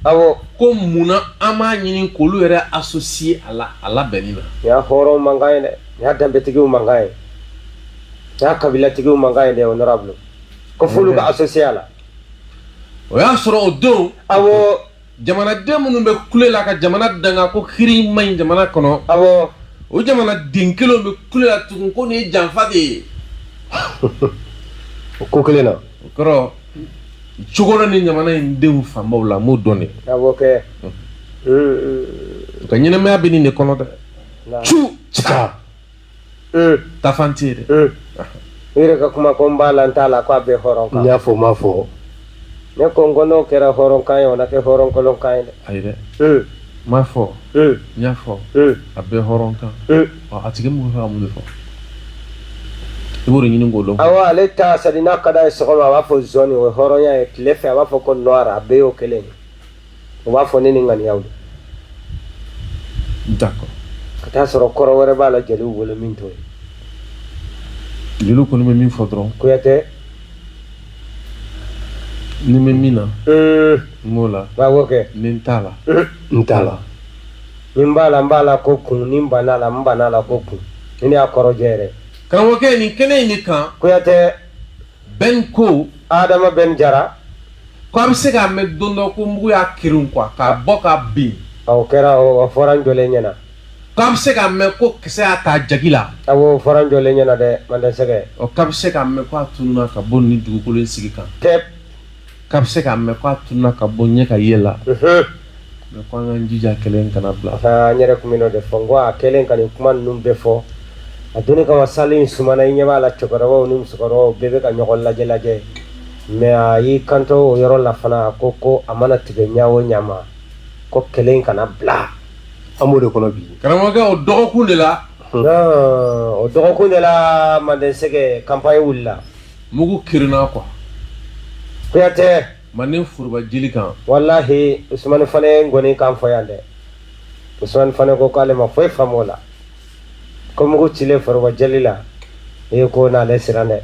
Ko munna an b'a ɲini k'olu yɛrɛ associer a la, a labɛnni na? Nin y'a hɔrɔnw mankan ye dɛ. Nin y'a danbetigiw mankan ye. Nin y'a kabilatigiw mankan ye dɛ, honorable. Ko f'olu ka associer a la. O y'a sɔrɔ o don, jamanaden minnu bɛ kule la ka jamana danga ko kiiri man ɲi jamana kɔnɔ, o jamanaden kelenw bɛ kule la tugun ko nin ye janfa de ye. O ko kelen na. O kɔrɔ, cogo dɔ ni jamana in denw fanbaw la, m'o dɔn de. Awɔ kɛ. U ka ɲɛnamaya bɛ nin de kɔnɔ dɛ. Cu ca tafan tɛ yen dɛ. I yɛrɛ ka kuma ko n b'a la, n t'a la, k'a bɛɛ hɔrɔn kan. N y'a fɔ, n m'a fɔ. Ne ko n ko n'o kɛra hɔrɔn kan ye, o na kɛ hɔrɔn kolon kan ye dɛ. Ayi dɛ, n m'a fɔ, n y'a fɔ, a bɛɛ hɔrɔn kan. Ɔ, a tigi mun fɛ ka mun de fɔ, i b'o de ɲini k'o dɔn. Awɔ, ale ta sadi n'a ka d'a ye, sɔgɔma a b'a fɔ jaune, o ye hɔrɔnya ye, tile fɛ a b'a fɔ ko noir, a bɛɛ y'o kelen ye. O b'a fɔ ne ni ŋaniyaw de. D'accord. Ka taa sɔrɔ kɔrɔ wɛrɛ b'a la jeliw bolo min t'o ye. Jeliw kɔni bɛ min fɔ dɔrɔn. Kuyatɛ. Ni n bɛ min na. N b'o la. Awɔ kɛ. Ni n t'a la. N t'a la. Ni n b'a la, n b'a la ko kun, ni n banna la, n banna la ko kun. Ni ne y'a kɔrɔ jɛ yɛrɛ. Karamɔgɔkɛ, nin kɛnɛ in de kan. Kuyatɛ. Ben ko. Adama Ben Jara. Ko a bɛ se k'a mɛn don dɔ ko mugu y'a kirin quoi k'a bɔ ka bin. O kɛra, o fɔra n jɔlen ɲɛna. K'a bɛ se k'a mɛn ko kisɛ y'a ta jagi la. Awɔ, o fɔra n jɔlen ɲɛna dɛ, Manden Sɛgɛ. Ɔ, k'a bɛ se k'a mɛn ko a tununna ka bɔ nin dugukolo in sigi kan. Tɛp. K'a bɛ se k'a mɛn ko a tununna ka bɔ ɲɛ ka ye la. Mais ko an k'an jija kɛlɛ in kana bila. N yɛrɛ tun bɛ n'o de fɔ, n ko a kɛlen ka nin kuma ninnu bɛɛ fɔ, a donni kama salle in sumana, i ɲɛ b'a la cɛkɔrɔbaw ni musokɔrɔbaw bɛɛ bɛ ka ɲɔgɔn lajɛ lajɛ, mais a y'i kanto o yɔrɔ la fana, a ko ko a mana tigɛ ɲa o ɲa ma, ko kɛlɛ in kana bila. An b'o de kɔnɔ bi. Karamɔgɔkɛ, o dɔgɔkun de la. O dɔgɔkun de la, Manden Sɛgɛ, campagne wulila. Mugu kirinna quoi. Kuyatɛ. Manden foroba jeli kan. Walahi, Usumani Fane ye ngɔni kan fɔ yan dɛ. Usumani Fane ko k'ale ma foyi faamu o la. Ko mugu cilen foroba jeli la, e ko n'ale siran dɛ.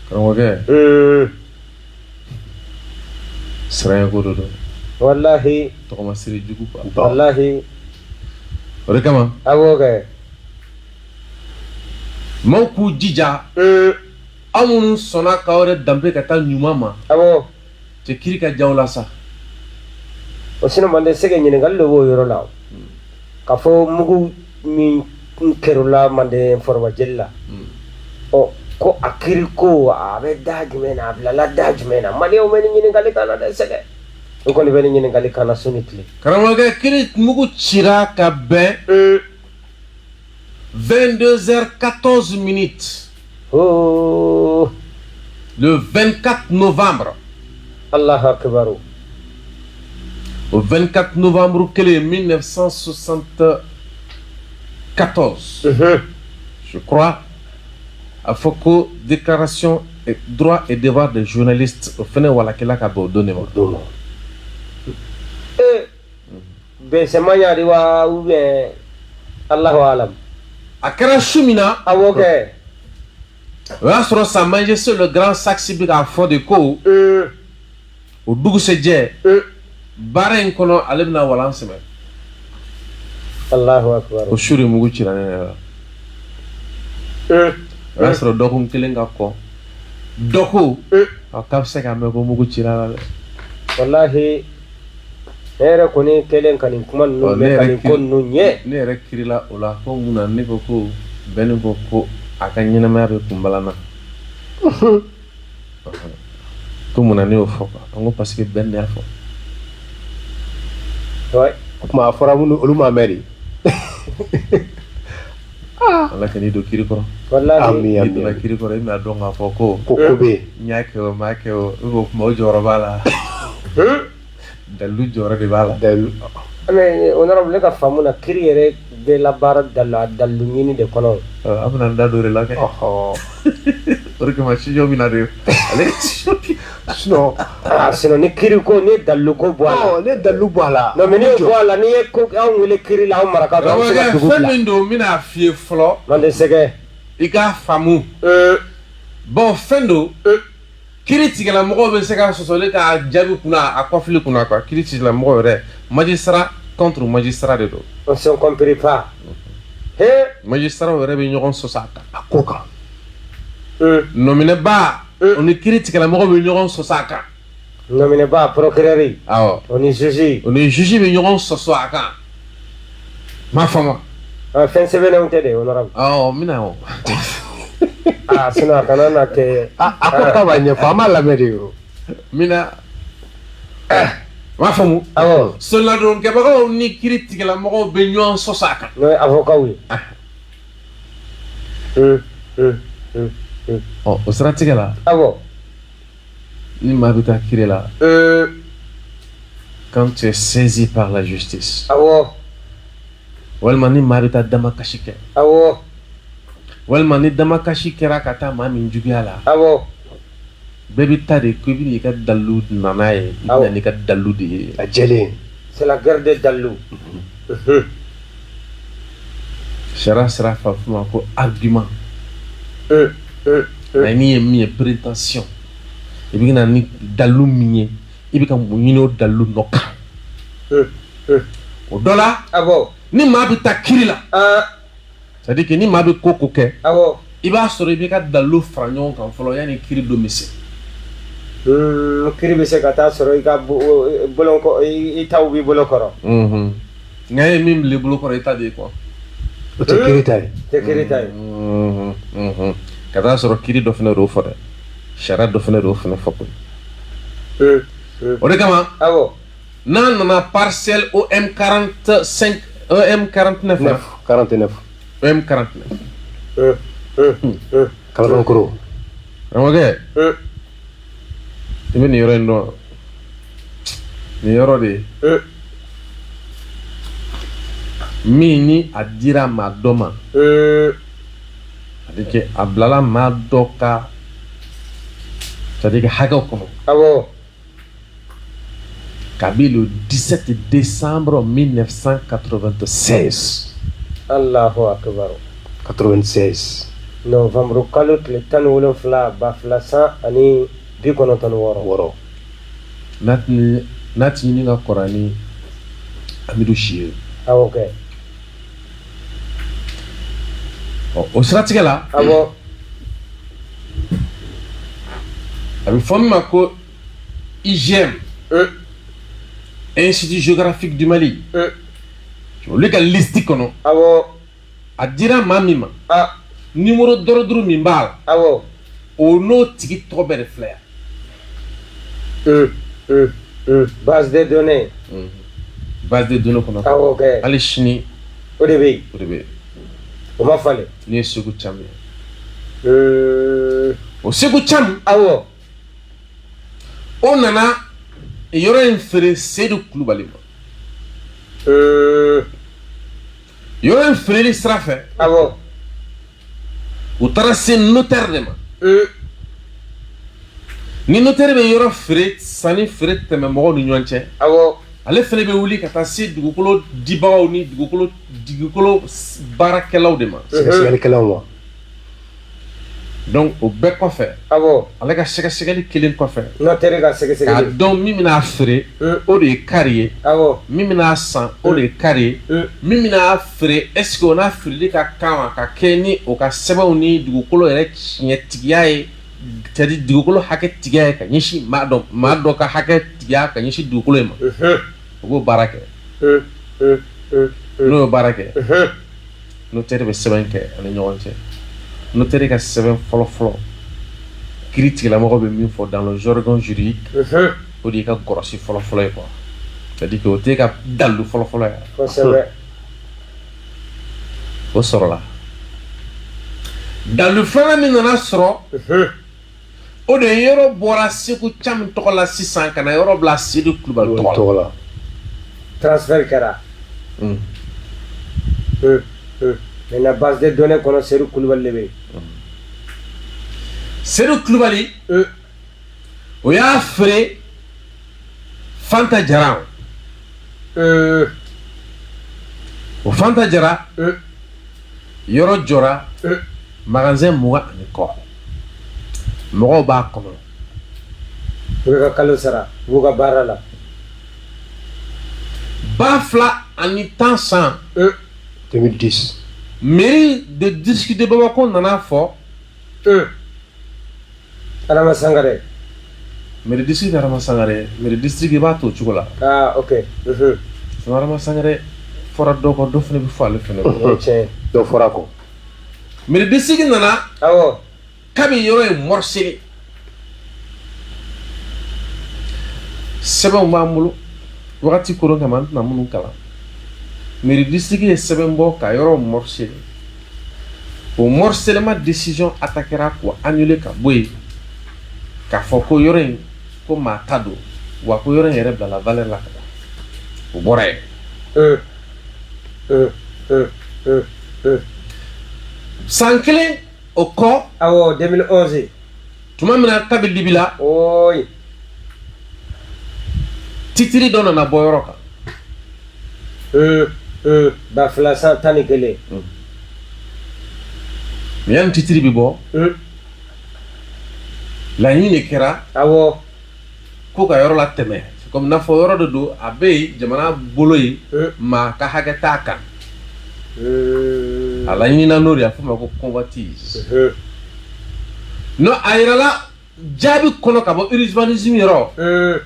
Karamɔgɔkɛ. Siran ko dɔ don. Walahi. Tɔgɔmasiri jugu quoi. Walahi. O de kama. Awɔ kɛ. Maaw k'u jija. Aw minnu sɔnna k'aw yɛrɛ danbe ka taa ɲuman ma. Awɔ. Cɛ kiri ka diya aw la sa. O sinon Manden Sɛgɛ, ɲininkali de b'o yɔrɔ la. K'a fɔ mugu min kɛr'u Manden foroba jeli la. Ɔ, ko a kiri ko a bɛ da jumɛn na, a bilala da jumɛn na? Maliyɛnw bɛ nin ɲininkali kan na dɛ Sɛgɛ. O kɔni bɛ nin ɲininkali kan na su ni tile. Karamɔgɔkɛ, kiri mugu cira ka bɛn 22h14 minutes. Oh. Le 24 novembre. Allahu akbar. O 24 novembre kelen 1974. Je crois a fɔ ko déclaration et droit et devoir des journalistes, o fana walakila ka bɛn o don de ma. Eh, bɛnsɛma ɲa di wa ou bien Allahu alam. A kɛra su min na. Awɔ kɛ. O y'a sɔrɔ Sa Majesté le Grand Saxe bɛ k'a fɔ de ko o dugusɛjɛ baara in kɔnɔ, ale bɛna walan sɛmɛ. Allahu akbar. O su de mugu cira ne yɛrɛ la. O y'a sɔrɔ dɔgɔkun kelen ka kɔ dɔ ko k'a bɛ se k'a mɛn ko mugu cira la dɛ. Walahi, ne yɛrɛ kɔni kɛlen ka nin kuma ninnu mɛn, ka nin ko ninnu ɲɛ. Ne yɛrɛ kirila o la ko mun na ne ko ko bɛn ko ko a ka ɲɛnamaya bɛ kunbalan na. Ko mun na ne y'o fɔ quoi? An ko parce que bɛn de y'a fɔ. Ouais. O tuma a fɔra minnu, olu ma mɛn de. Ala ka n'i don kiri kɔrɔ. Walahi. Ami. N'i Ami. donna kiri kɔrɔ, i bɛna dɔn k'a fɔ ko ko ko bɛ yen. N y'a kɛ o, n m'a kɛ o, e b'o kuma, o jɔyɔrɔ b'a la. Dalilu jɔyɔrɔ de b'a la. Dalilu. Mais honorable, ne ka faamu na, kiri yɛrɛ bɛ labaara dalu a dalilu ɲini de kɔnɔ. An bɛna n da don o de la kɛ. O de kama studio bɛ na de ale. Sinon. Ah, sinon ni kiri ko, ni ye dalilu ko bɔ a la. Ɔ, ne dalilu bɔ a la. Non, mais n'i y'o bɔ a la, n'i ye ko anw wele kiri la, anw marakaw an bɛ se ka dugu Fɛn bila. min don, n bɛna f'i ye fɔlɔ. Manden Sɛgɛ. I k'a faamu. Bon, fɛn don, kiri tigilamɔgɔw bɛ se ka sɔsɔli k'a jaabi kunna, a kɔfili kunna quoi. Kiri tigilamɔgɔw yɛrɛ, magistrat contre magistrat de don. On se comprend pas. He. Magistrat yɛrɛ bɛ ɲɔgɔn sɔsɔ a kan. A ko kan. Nɔminɛba, o ni kiri tigilamɔgɔw bɛ ɲɔgɔn sɔsɔ a kan. Nɔminɛba, procureur. Awɔ. O ni juge. O ni juge bɛ ɲɔgɔn sɔsɔ a kan. M'a faamu. Ah, fɛn sɛbɛnnenw tɛ de, honorable. Awɔ, n bɛna o. Ah, sinon a kana na kɛ. A ko k'a b'a ɲɛfɔ, an b'a lamɛn de o. N bɛna. M'a faamu. Awɔ. Soladɔnkɛbagaw ni kiri tigilamɔgɔw bɛ ɲɔgɔn sɔsɔ a kan. N'o ye avocat ye. Ɔ, o siratigɛ la. Awɔ. Ni maa bɛ taa kiri la. Quand tu es saisi par la justice. Awɔ. Walima ni maa bɛ taa damakasi kɛ. Awɔ. Walima ni damakasi kɛra ka taa maa min juguya la. Awɔ. Bɛɛ bɛ taa de ko i bɛ n'i ka dalilu nana ye, i bɛ na n'i ka dalilu de ye. A jɛlen. C'est la guerre des dalilu. Sariya sira fɛ, a bɛ f'o ma ko argument. Laɲini ye min ye, prétention, i bɛ na ni dalilu min ye, i bɛ ka mun ɲini o dalilu nɔ kan? O dɔ la, ni maa bɛ taa kiri la, c'est à dire que ni maa bɛ ko ko kɛ, i b'a sɔrɔ i b'i ka dalilu fara ɲɔgɔn kan fɔlɔ yanni kiri don bɛ se. Kiri bɛ se ka taa sɔrɔ i ka bolo, i taw b'i bolo kɔrɔ. Nka e ye min bila i bolo kɔrɔ, i ta de ye quoi. O tɛ kiri ta ye. Tɛ kiri ta ye. Ka taa sɔrɔ kiri dɔ fana d'o fɔ dɛ, sariya dɔ fana d'o fana fɔ koyi. O de kama, n'a nana parcelle OM 45, OM 49, 49, OM 49, Kalabankoro. Karamɔgɔkɛ, i bɛ nin yɔrɔ in dɔn, nin yɔrɔ de ye min ni a dira maa dɔ ma, c'est à dire que a bilala maa dɔ ka, c'est à dire que hakɛw kɔnɔ. Kabi le 17 décembre 1996. Allahu akbar. 96. Novembre kalo tile 17 2096. Wɔɔrɔ. N'a ti ɲini ka kɔrɔ ni Amidu si ye. Awɔ kɛ. Ɔ, o siratigɛ la, a bɛ fɔ min ma ko IGM, Institut géographique du Mali, olu ka liste kɔnɔ, a dira maa min ma, numéro d'ordre min b'a la, o n'o tigi tɔgɔ bɛɛ de filɛ yan. Base de données. Base de données kɔnɔ. Awɔ kɛ. Hali sini. O de bɛ yen. O de bɛ yen. O ma falen. Ne ye Segu Camu ye. O Segu Camu. O nana yɔrɔ in feere Seyidu Kulubali ma. Yɔrɔ in feereli sira fɛ, u taara se notaire de ma. Ni notaire bɛ yɔrɔ feere, sanni feere tɛmɛ mɔgɔw ni ɲɔgɔn cɛ, ale fana bɛ wuli ka taa se dugukolo dibagaw ni dugukolo baarakɛlaw de ma. Sɛgɛsɛgɛlikɛlaw ma. Donc o bɛɛ kɔfɛ, ale ka sɛgɛsɛgɛli kelen kɔfɛ, notaire ka sɛgɛsɛgɛli, k'a dɔn min bɛna feere, o de ye kari ye, min bɛna san, o de ye kari ye, min bɛna feere, est ce que o n'a feereli ka kan wa, ka kɛ ni o ka sɛbɛnw ni dugukolo yɛrɛ tiɲɛtigiya ye, c'est à dire dugukolo hakɛ tigiya ye ka ɲɛsin maa dɔ, maa dɔ ka hakɛ tigiya ka ɲɛsin dugukolo in ma, o b'o baara kɛ. N'o y'o baara kɛ, notaire bɛ sɛbɛn kɛ ani ɲɔgɔn cɛ. Notaire ka sɛbɛn fɔlɔ fɔlɔ, kiiri tigilamɔgɔ bɛ min fɔ dans le jargon juridique, o de y'i ka gɔrɔsi fɔlɔ fɔlɔ ye quoi, c'est à dire que o t'e ka dalilu fɔlɔ fɔlɔ ye. Kosɛbɛ. O sɔrɔla. Dalilu filanan min nana sɔrɔ, o de ye yɔrɔ bɔra Segu Camu tɔgɔ la sisan ka na yɔrɔ bila Seyidu Kulubali tɔgɔ la. Transfert kɛra. Maintenant base de données kɔnɔ, Seyidu Kulubali de bɛ yen. Seyidu Kulubali, o y'a feere Fanta Jara. O Fanta Jara, yɔrɔ jɔra, magasin 20 ani kɔ, mɔgɔw b'a kɔnɔ. U bɛ ka kalo sara, u b'u ka baara la. 2010 san. 2010. Mairie de district de Bamako nana fɔ. Adama Sangare. Mairie district Adama Sangare, mairie district i b'a to o cogo la. Ah ok. Adama Sangare fɔra dɔ kɔ, dɔ fana bɛ fɔ ale fana kɔ. Tiɲɛ. Dɔ fɔra kɔ. Mairie district nana. K'a bɛ yɔrɔ in morceler. Sɛbɛnw b'an bolo wagati koron kama, an tɛna minnu kalan. Mairie district ye sɛbɛn bɔ ka yɔrɔ morceler. O morcellement décision attaquera k'o annuler ka bɔ yen, k'a fɔ ko yɔrɔ in ko maa ta don, wa ko yɔrɔ in yɛrɛ bilala valeur la ka ban. O bɔra yen. San kelen o kɔ. 2011. Tuma min na kabi Libi la. Titiri dɔ nana bɔ yɔrɔ kan. 2011. Yanni titiri bɛ bɔ, Laɲini de kɛra. Awɔ. Ko ka yɔrɔ latɛmɛ, c'est comme n'a fɔ yɔrɔ de don, a bɛ yen, jamana bolo yen, maa ka hakɛ t'a kan. A laɲinina n'o de ye, a fɔ o ma ko convoitise. Non, a yirala jaabi kɔnɔ ka bɔ urbanisme yɔrɔ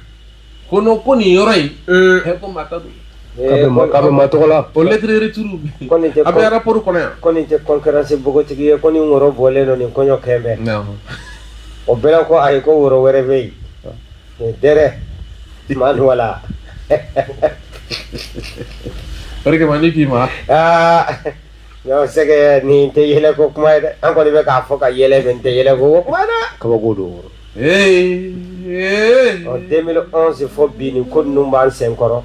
ko non, ko nin yɔrɔ in ko maa ta don. K'a bɛ maa tɔgɔ la. O lettre retour a bɛ rapport kɔnɔ yan. Ko nin tɛ concurrence npogotigi ye, ko nin woro bɔlen don, nin kɔɲɔ kɛn bɛ. O bɛɛ la ko ayi, ko woro wɛrɛ bɛ yen. Nin dɛrɛ maa wala. O de kama ne k'i ma. Aa non, c'est que nin tɛ yɛlɛ ko kuma ye dɛ. An kɔni bɛ k'a fɔ ka yɛlɛ, mais nin tɛ yɛlɛ ko kuma ye dɛ. Kabako don. Ee ee. Ɔ 2011 fo bi, nin ko ninnu b'an sen kɔrɔ.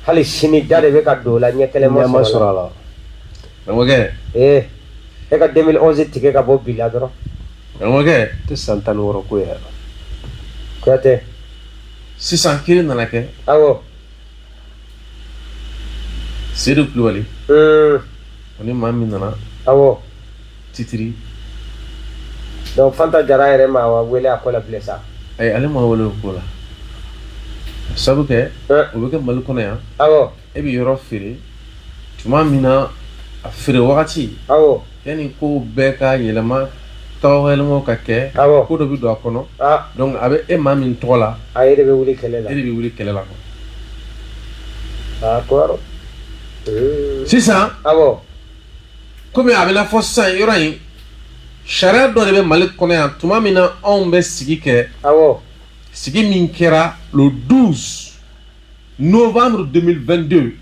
Hali sini da de bɛ ka don o la, ɲɛ kɛlɛ ma sɔrɔ a la. Karamɔgɔkɛ. Ee, e ka 2011 tigɛ ka bɔ bi la dɔrɔn. Karamɔgɔkɛ. Tɛ san 16 ko yɛrɛ. Kuyatɛ. Sisan kiri nana kɛ. Awɔ. Seyidu Kulubali. O ni maa min nana. Awɔ. Titiri. Donc Fanta Jara yɛrɛ ma wa wele a ko la bilen sa. Ayi, ale ma wele o ko la. Sabu kɛ o bɛ kɛ Mali kɔnɔ yan. Awɔ. E bɛ yɔrɔ feere tuma min na, a feere wagati. Awɔ. Yanni ko bɛɛ ka yɛlɛma, tɔgɔ yɛlɛmaw ka kɛ. Awɔ. Ko dɔ bɛ don a kɔnɔ. Donc a bɛ e maa min tɔgɔ la. A e de bɛ wuli kɛlɛ la. E de bɛ wuli kɛlɛ la. D'accord. Sisan. Awɔ. Komi a bɛ n'a fɔ sisan yɔrɔ in, sariya dɔ de bɛ Mali kɔnɔ yan tuma min na anw bɛ sigi kɛ. Awɔ. Sigi min kɛra le 12 novembre 2022.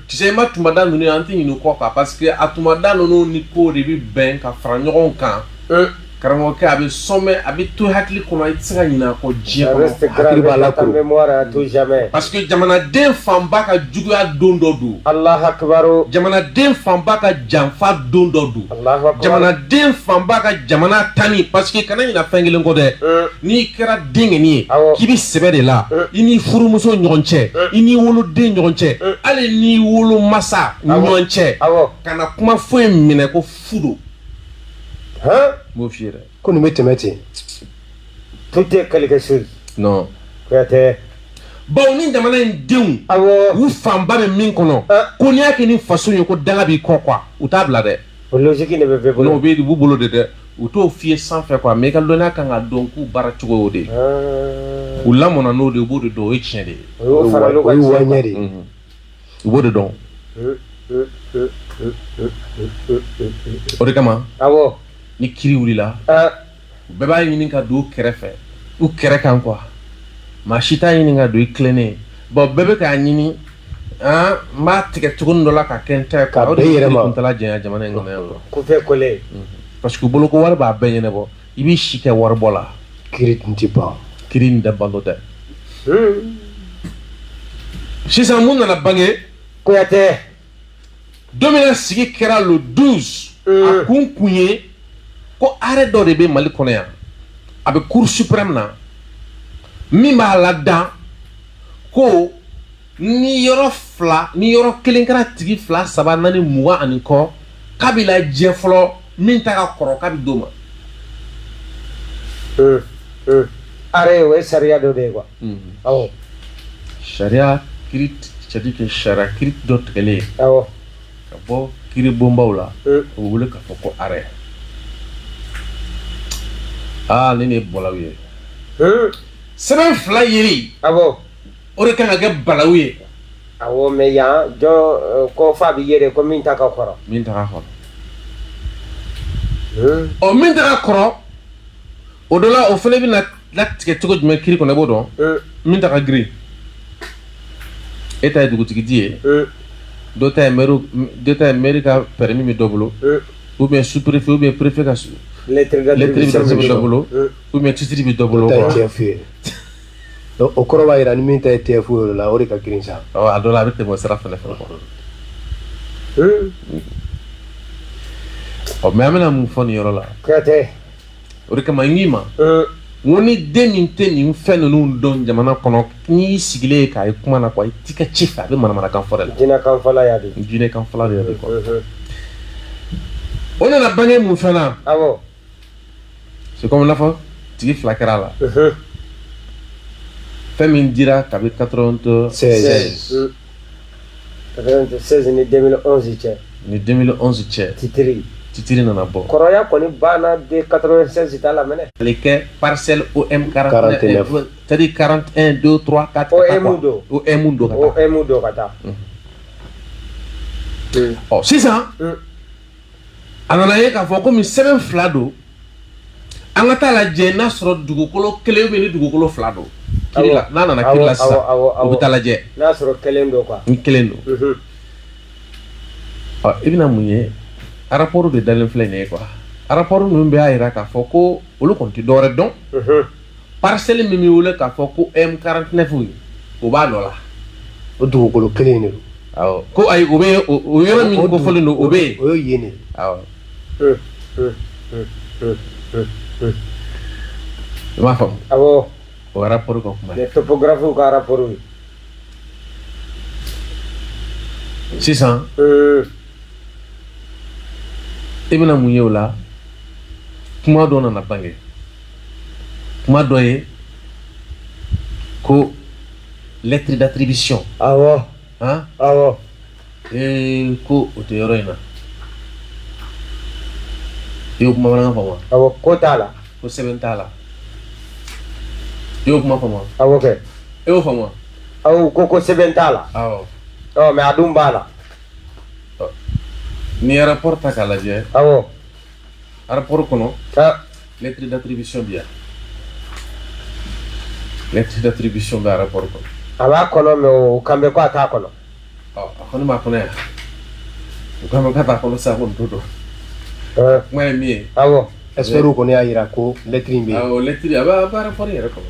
Tu sais, ma tumada ninnu, an tɛ ɲinɛ o kɔ quoi, parce que a tumada ninnu ni ko de bɛ bɛn ka fara ɲɔgɔn kan. Karamɔgɔkɛ, a bɛ sɔnmɛ, a bɛ to hakili kɔnɔ, i tɛ se ka ɲinɛ a kɔ diɲɛ kɔnɔ. Hakili b'a la kuru. Mémoire à tout jamais. Parce que jamanaden fanba ka juguya don dɔ don. Allahu akbar. Jamanaden fanba ka janfa don dɔ don. Allahu akbar. Jamanaden fanba ka jamana tani, parce que kana ɲinɛ fɛn kelen kɔ dɛ. N'i kɛra denkɛnin ye, k'i bɛ sɛbɛ de la, i n'i furumuso ɲɔgɔn cɛ, i n'i woloden ɲɔgɔn cɛ, hali n'i wolomasa ɲɔgɔn cɛ, kana kuma foyi minɛ ko fu don. N b'o f'i ye dɛ. Ko nin bɛ tɛmɛ ten. Tout est quelque chose. Non. Kuyatɛ. Bawo ni jamana in denw. Awɔ. U fanba bɛ min kɔnɔ. Ko n'i y'a kɛ ni faso ye ko danga b'i kɔ quoi, u t'a bila dɛ. O logique de bɛ bɛɛ bolo. Non, u b'u bolo de dɛ. U t'o f'i ye sanfɛ quoi, mais i ka dɔnniya kan ka dɔn k'u baara cogo y'o de ye. U lamɔna n'o de ye, u b'o de dɔn, o ye tiɲɛ de ye. O y'o faral'u ka O ye tiɲɛ waɲɛ de ye. U b'o de dɔn. O de kama. Awɔ. Ni kiri wulila. Bɛɛ b'a ɲini ka don u kɛrɛfɛ, u kɛrɛ kan quoi. Maa si t'a ɲini ka don i tilennen ye. Bon, bɛɛ bɛ k'a ɲini an n b'a tigɛ cogo dɔ la ka kɛ n ta ye quoi. Ka O de bɛn ye yɛrɛ ma. kuntala janya jamana in kɔnɔ yan quoi. Couper coller. Parce que u bolo ko wari b'a bɛɛ ɲɛnabɔ, i b'i si kɛ waribɔ la. Kiri tun tɛ ban. Kiri nin tɛ ban dɔ tɛ. Sisan mun nana bange? Kuyatɛ. Don min na sigi kɛra le 12, a kun ye ko arrêt dɔ de bɛ Mali kɔnɔ yan, a bɛ cour suprême na, min b'a ladan ko ni yɔrɔ fila, ni yɔrɔ kelen kɛra tigi fila, saba, naani, 20 ani kɔ, k'a bɛ lajɛ fɔlɔ, min ta ka kɔrɔ, k'a bɛ d'o ma. Arrêt, o ye sariya dɔ de ye quoi. Awɔ. Sariya kiri, c'est à dire que sariya kiri dɔ tigɛlen. Awɔ. Ka bɔ kiri bonbaw la. O bɛ wele k'a fɔ ko arrêt. Aa, nin de ye balawu ye. Sɛbɛn fila yeli. Awɔ. O de kan ka kɛ balawu ye. Awɔ, mais yan jɔn ko f'a bɛ ye de ko min ta ka kɔrɔ. Min ta ka kɔrɔ. Ɔ, min ta ka kɔrɔ, o dɔ la, o fana bɛna latigɛ cogo jumɛn kiri kɔnɔ, i b'o dɔn? Min ta ka girin, e ta ye dugutigi di ye, dɔ ta ye maire, dɔ ta ye maire ka permis bɛ dɔ bolo, ou bien sous-préfet, ou bien préfet ka lettre d'attribution bɛ dɔ bolo, ou bien titre bɛ dɔ bolo. Ta ye TF ye. Donc o kɔrɔ b'a jira ni min ta ye TF ye o la, o de ka girin sa. Ɔ, a dɔ la a bɛ tɛmɛ o sira fana fɛ quoi. Ɔ, mais an bɛna mun fɔ nin yɔrɔ la? Kuyatɛ. O de kama n k'i ma n ko ni den min tɛ nin fɛn ninnu dɔn jamana kɔnɔ, n'i y'i sigilen ye k'a ye kuma na quoi, i t'i ka ci fɛ, a bɛ manamanakan fɔ de la. Jinɛ kan fɔla ya de. Jinɛ kan fɔla de ya de quoi. O nana bange mun fɛn na? Awɔ. C'est comme n'a fɔ Tigi fila kɛra a la. Fɛn min dira kabi 96. 96 ni 2011 cɛ. Ni 2011 cɛ. Titiri. Titiri nana bɔ. Kɔrɔya kɔni banna de 96 ta la mɛnɛ. Ale kɛ parcelle OM 49. C'est-à-dire 41 2 3 4. OM don. OM don ka taa. OM don ka taa. Ɔ sisan. A nana ye k'a fɔ komi sɛbɛn fila don, an ka taa lajɛ n'a sɔrɔ dugukolo kelen bɛ ni dugukolo fila don kiri la. N'a nana kiri la sisan, o bɛ taa lajɛ n'a sɔrɔ kelen don quoi. Ni kelen don, ɔ i bɛna mun ye? Rapport de dalen filɛ nin ye quoi. Rapport ninnu bɛɛ y'a jira k'a fɔ ko olu kɔni tɛ dɔwɛrɛ dɔn, parcelle min bɛ wele k'a fɔ ko M49 ye, o b'a nɔ la. O dugukolo kelen de don. Awɔ, ko ayi, o bɛ o yɔrɔ min kofɔlen don, o bɛ yen. O ye yen de ye. Awɔ. I m'a faamu? Awɔ. O rapport ka kuma. Les topographes ka rapport ye. Sisan. I bɛna mun ye o la? Kuma dɔ nana bange. Kuma dɔ ye ko lettre d'attribution. Awɔ. Han? Awɔ. Ee, ko o tɛ yɔrɔ in na. I y'o kuma bamanankan faamu wa? Awɔ, ko t'a la. Ko sɛbɛn t'a la. I y'o kuma faamu wa? Awɔ kɛ. E y'o faamu wa? Awɔ, ko sɛbɛn t'a la. Awɔ. Ɔ mais a dun b'a la. N'i ye rapport ta k'a lajɛ. Awɔ. Rapport kɔnɔ. Lettre d'attribution bɛ yan. Lettre d'attribution bɛ rapport kɔnɔ. A b'a kɔnɔ, mais o kan bɛ ko a t'a kɔnɔ. Ɔ, a kɔni b'a kɔnɔ yan. O kan bɛ k'a t'a kɔnɔ sa, kɔni t'o dɔn. Kuma ye min ye. Awɔ. Experts kɔni y'a jira ko lettre in bɛ yen. Awɔ, lettre a b'a rapport yɛrɛ kɔnɔ.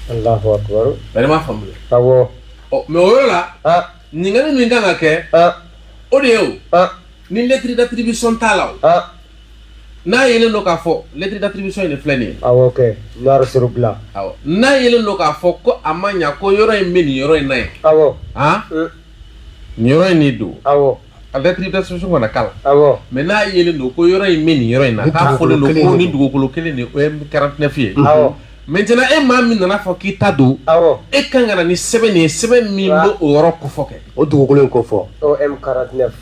Alahu akibaru. Bari m'a faamu dɛ. Awɔ. Ɔ mais o yɔrɔ la. Ɲininkali min kan ka kɛ. O de ye o. Ni lettre d'attribution t'a la o. N'a yelen don k'a fɔ lettre d'attribution in de filɛ nin ye. Awɔ kɛ, noir sur blanc. Awɔ, n'a yelen don k'a fɔ ko a ma ɲa, ko yɔrɔ in bɛ nin yɔrɔ in na yen. Awɔ. Han, nin yɔrɔ in de don. Awɔ. A lettre d'attribution kana k'a la. Awɔ. Mais n'a yelen don ko yɔrɔ in bɛ nin yɔrɔ in na, k'a fɔlen don ko ni dugukolo kelen de ye OM49 ye. Awɔ. Maintenant e maa min nana fɔ k'i ta don. Awɔ. E kan ka na ni sɛbɛn nin ye, sɛbɛn min b'o o yɔrɔ kofɔ kɛ. O dugukolo in kofɔ. OM49,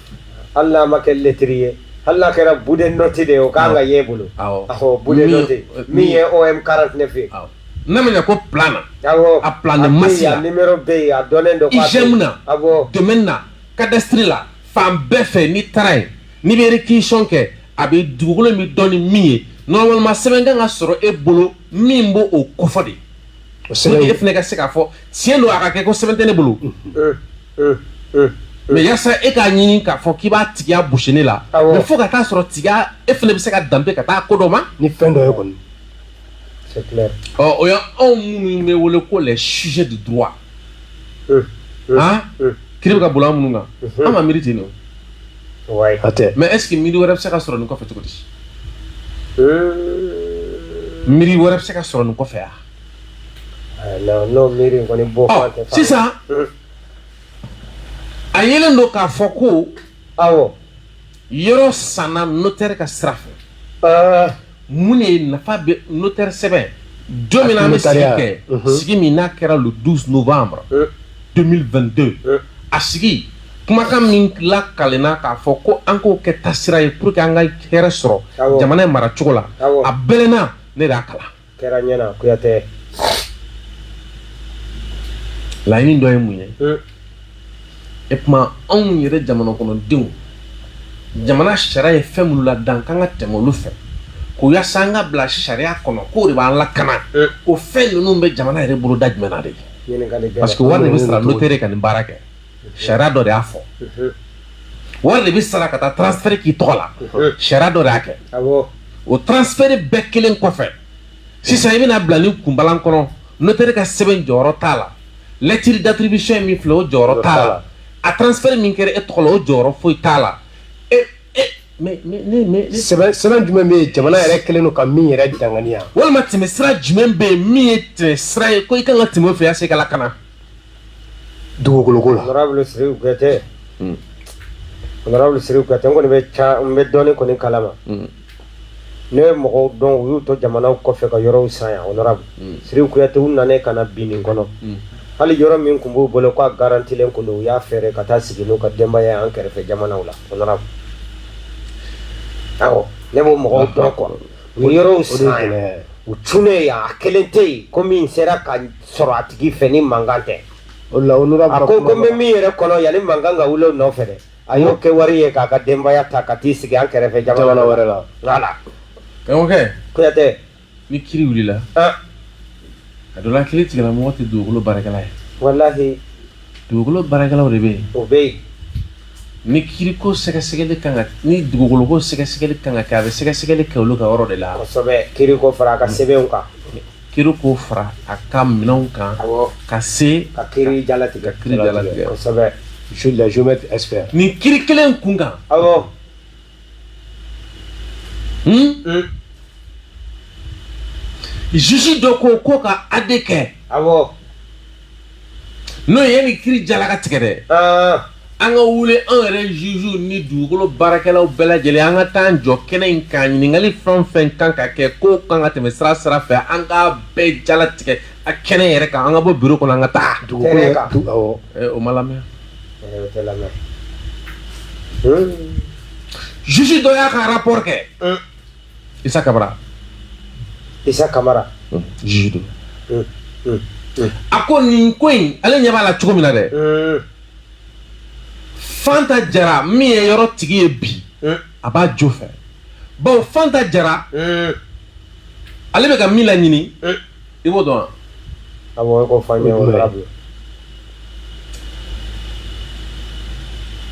hali n'a ma kɛ lettre ye, hali n'a kɛra bout de note de ye, o kan ka y'e bolo. Awɔ. Awɔ, bout de note min ye OM49 ye. Awɔ. N'a ma ɲɛ ko plan na. Awɔ. A plan de masse la. A numéro bɛ yen, a dɔnnen don. IGM na. Awɔ. Domaine na, cadastre la, fan bɛɛ fɛ n'i taara yen, n'i bɛ réquisition kɛ, a bɛ dugukolo in bɛ dɔn ni min ye. Normalement sɛbɛn kan ka sɔrɔ e bolo min b'o o kofɔ de. O sɛbɛn. Pour que e fana ka se k'a fɔ tiɲɛ don, a ka kɛ ko sɛbɛn tɛ ne bolo. Mais yaasa e k'a ɲini k'a fɔ k'i b'a tigiya gosi ne la, mais fo ka taa sɔrɔ tigiya e fana bɛ se ka danbe ka taa ko dɔ ma. Ni fɛn dɔ ye kɔni. C'est clair. Ɔ, o ye anw minnu bɛ wele ko les sujets de droit. Han, kiri bɛ ka boli an minnu kan, an ma miiri ten de. Ouais. A tɛ. Mais est ce que miiri wɛrɛ bɛ se ka sɔrɔ nin kɔfɛ cogo di? Miiri wɛrɛ bɛ se ka sɔrɔ nin kɔfɛ yan? Non, n'o miiri in kɔni bɔ fan tɛ. Sisan a yelen don k'a fɔ ko. Awɔ. Yɔrɔ sanna notaire ka sira fɛ. Mun de ye nafa bɛ notaire sɛbɛn? Don min na an bɛ sigi kɛ, sigi min n'a kɛra le 12 novembre 2022, a sigi kumakan min lakalenna k'a fɔ ko an k'o kɛ taasira ye pour que an ka hɛrɛ sɔrɔ jamana in maracogo la, a bɛlɛnna, ne de y'a kalan. Kɛra ɲɛna Kuyatɛ. Laɲini dɔ ye mun ye? E tuma anw yɛrɛ jamana kɔnɔdenw, jamana sariya ye fɛn minnu ladan k'an ka tɛmɛ olu fɛ, ko yaasa an ka bila sariya kɔnɔ, k'o de b'an lakana, o fɛn ninnu bɛ jamana yɛrɛ bolo da jumɛn na de? Parce que wari de bɛ sara notaire ka nin baara kɛ, sariya dɔ de y'a fɔ. Wari de bɛ sara ka taa transfert k'i tɔgɔ la, sariya dɔ de y'a kɛ. O transfert bɛɛ kelen kɔfɛ, sisan i bɛna bila ni kunbalan kɔnɔ, notaire ka sɛbɛn jɔyɔrɔ t'a la, lettre d'attribution min filɛ, o jɔyɔrɔ t'a la, a transfert min kɛra e tɔgɔ la, o jɔyɔrɔ foyi t'a la. E e mais mais mais Sɛbɛn jumɛn bɛ yen jamana yɛrɛ kɛlen don ka min yɛrɛ danganiya? Walima tɛmɛsira jumɛn bɛ yen min ye tɛmɛsira ye ko i kan ka tɛmɛ o fɛ yaasa i ka lakana dugukoloko la? Honorable Sidiki Kuyatɛ. Honorable Sidiki Kuyatɛ, n kɔni bɛ ca, n bɛ dɔɔnin kɔni kalama. Ne ye mɔgɔw dɔn, u y'u to jamanaw kɔfɛ ka yɔrɔw san yan, honorable Sirifu Kuyate. U nana ka na bin nin kɔnɔ. Hali yɔrɔ min tun b'u bolo k'a garantilen kun don, u y'a feere ka taa sigi n'u ka denbaya ye an kɛrɛfɛ jamanaw la, honorable. Awɔ, ne b'o mɔgɔw dɔn quoi. U ye yɔrɔw san yan, u cunnen yan, a kelen tɛ yen ko min sera ka sɔrɔ a tigi fɛ ni mankan tɛ. O la, honorable, a ko ko n bɛ min yɛrɛ kɔnɔ, yanni mankan ka wuli o nɔfɛ dɛ, a y'o kɛ wari ye k'a ka denbaya ta ka t'i sigi an kɛrɛfɛ jamana wɛrɛ la. Voilà. Karamɔgɔkɛ. Kuyatɛ. Ni kiri wulila, a dɔ la, kiri tigilamɔgɔ tɛ dugukolo baarakɛla ye. Walahi. Dugukolo baarakɛlaw de bɛ yen. O bɛ yen. Ni kiriko sɛgɛsɛgɛli kan ka, ni dugukoloko sɛgɛsɛgɛli kan ka kɛ, a bɛ sɛgɛsɛgɛli kɛ olu ka yɔrɔ de la. Kosɛbɛ, kiriko fara a ka sɛbɛnw kan. Kiri ko fara a ka minɛnw kan ka se ka kiri jalatigɛ. Ka kiri jalatigɛ. Kosɛbɛ. Les géomètres experts. Nin kiri kelen kun kan. Juge dɔ ko ko ka AD kɛ. N'o ye ni kiri jala ka tigɛ dɛ, an ka wuli, anw yɛrɛ juge ni dugukolo baarakɛlaw bɛɛ lajɛlen, an ka taa jɔ kɛnɛ in kan. Ɲininkali fɛn o fɛn kan ka kɛ, ko kan ka tɛmɛ sira sira fɛ, an k'a bɛɛ jala tigɛ a kɛnɛ yɛrɛ kan. An ka bɔ bureau kɔnɔ, an ka taa dugukolo kan. Awɔ. O ma lamɛn. O tɛ lamɛn. Juge dɔ y'a ka rapport kɛ, Isa Kamara. Isa Kamara. Juge don. A ko nin ko in, ale ɲɛ b'a la cogo min na dɛ, Fanta Jara min ye yɔrɔ tigi ye bi, a b'a jo fɛ, bawo Fanta Jara, ale bɛ ka min laɲini, i b'o dɔn wa? Awɔ, e k'o fɔ an ye, honorable.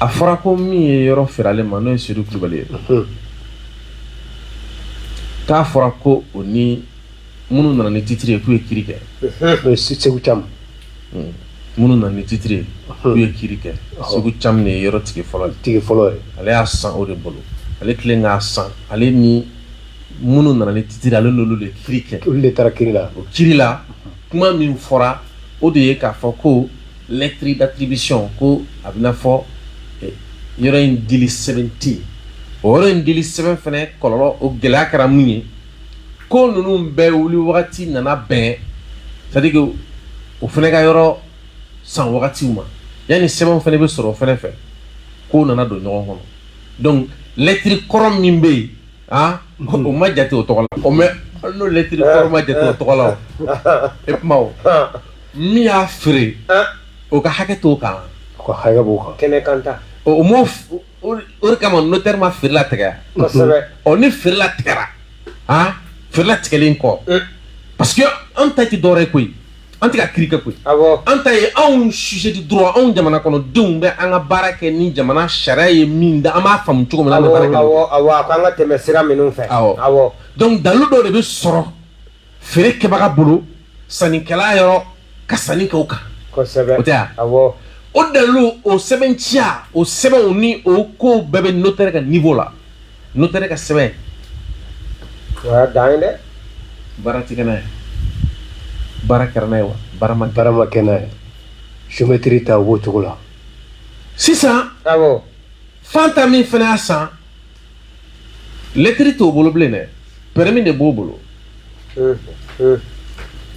A fɔra ko min ye yɔrɔ feere ale ma, n'o ye Seydou Kulubali ye, k'a fɔra ko o ni minnu nana ni titiri ye, k'u ye kiri kɛ. N'o ye Segu Camu. Minnu nana ni titiri ye, k'u ye kiri kɛ. Segu Camu de ye yɔrɔ tigi fɔlɔ ye. Tigi fɔlɔ ye. Ale y'a san o de bolo. Ale tilen k'a san, ale ni minnu nana ni titiri, ale n'olu de kiri kɛ. Olu de taara kiri la. O kiri la, kuma min fɔra, o de ye k'a fɔ ko lettre d'attribution, ko a bɛna fɔ yɔrɔ in dili sɛbɛn tɛ yen. O yɔrɔ in dili sɛbɛn fɛnɛ kɔlɔlɔ, o gɛlɛya kɛra mun ye? Ko ninnu bɛɛ wuli wagati nana bɛn, c'est à dire que o fɛnɛ ka yɔrɔ san wagatiw ma, yanni sɛbɛnw fɛnɛ bɛ sɔrɔ o fɛnɛ fɛ, kow nana don ɲɔgɔn kɔnɔ. Donc lettre kɔrɔ min bɛ yen, ah, o ma jate o tɔgɔ la. O mɛ, n'o lettre kɔrɔ ma jate o tɔgɔ la, o e kuma, o min y'a feere, o ka hakɛ t'o kan. O ka hakɛ b'o kan. Kɛnɛ kan ta. O m'o, o de kama notaire ma feere latigɛ. Ɔ, ni feere latigɛra, ah, feere latigɛlen kɔ, parce que an ta tɛ dɔwɛrɛ ye koyi, an tɛ ka kiiri kɛ koyi. An ta ye anw sujet de droit, anw jamana kɔnɔdenw bɛ an ka baara kɛ ni jamana sariya ye min da, an b'a faamu cogo min na, an bɛ baara kɛ. Awɔ, a ko an ka tɛmɛ sira minnu fɛ. Awɔ. Donc dalu dɔw de bɛ sɔrɔ feere kɛbaga bolo, sannikɛla yɔrɔ ka sanni kɛ o kan. O tɛ yan. O dalu, o sɛbɛntiya, o sɛbɛnw ni o kow bɛɛ bɛ notaire ka niveau la, notaire ka sɛbɛn. O y'a dan ye dɛ. Baara tɛ kɛ n'a ye. Baara kɛra n'a ye wa? Baara ma Baara ma kɛ n'a ye. Géométrie ta, o b'o cogo la. Sisan. Fanta min fana y'a san, lettre t'o bolo bilen dɛ, permis de b'o bolo.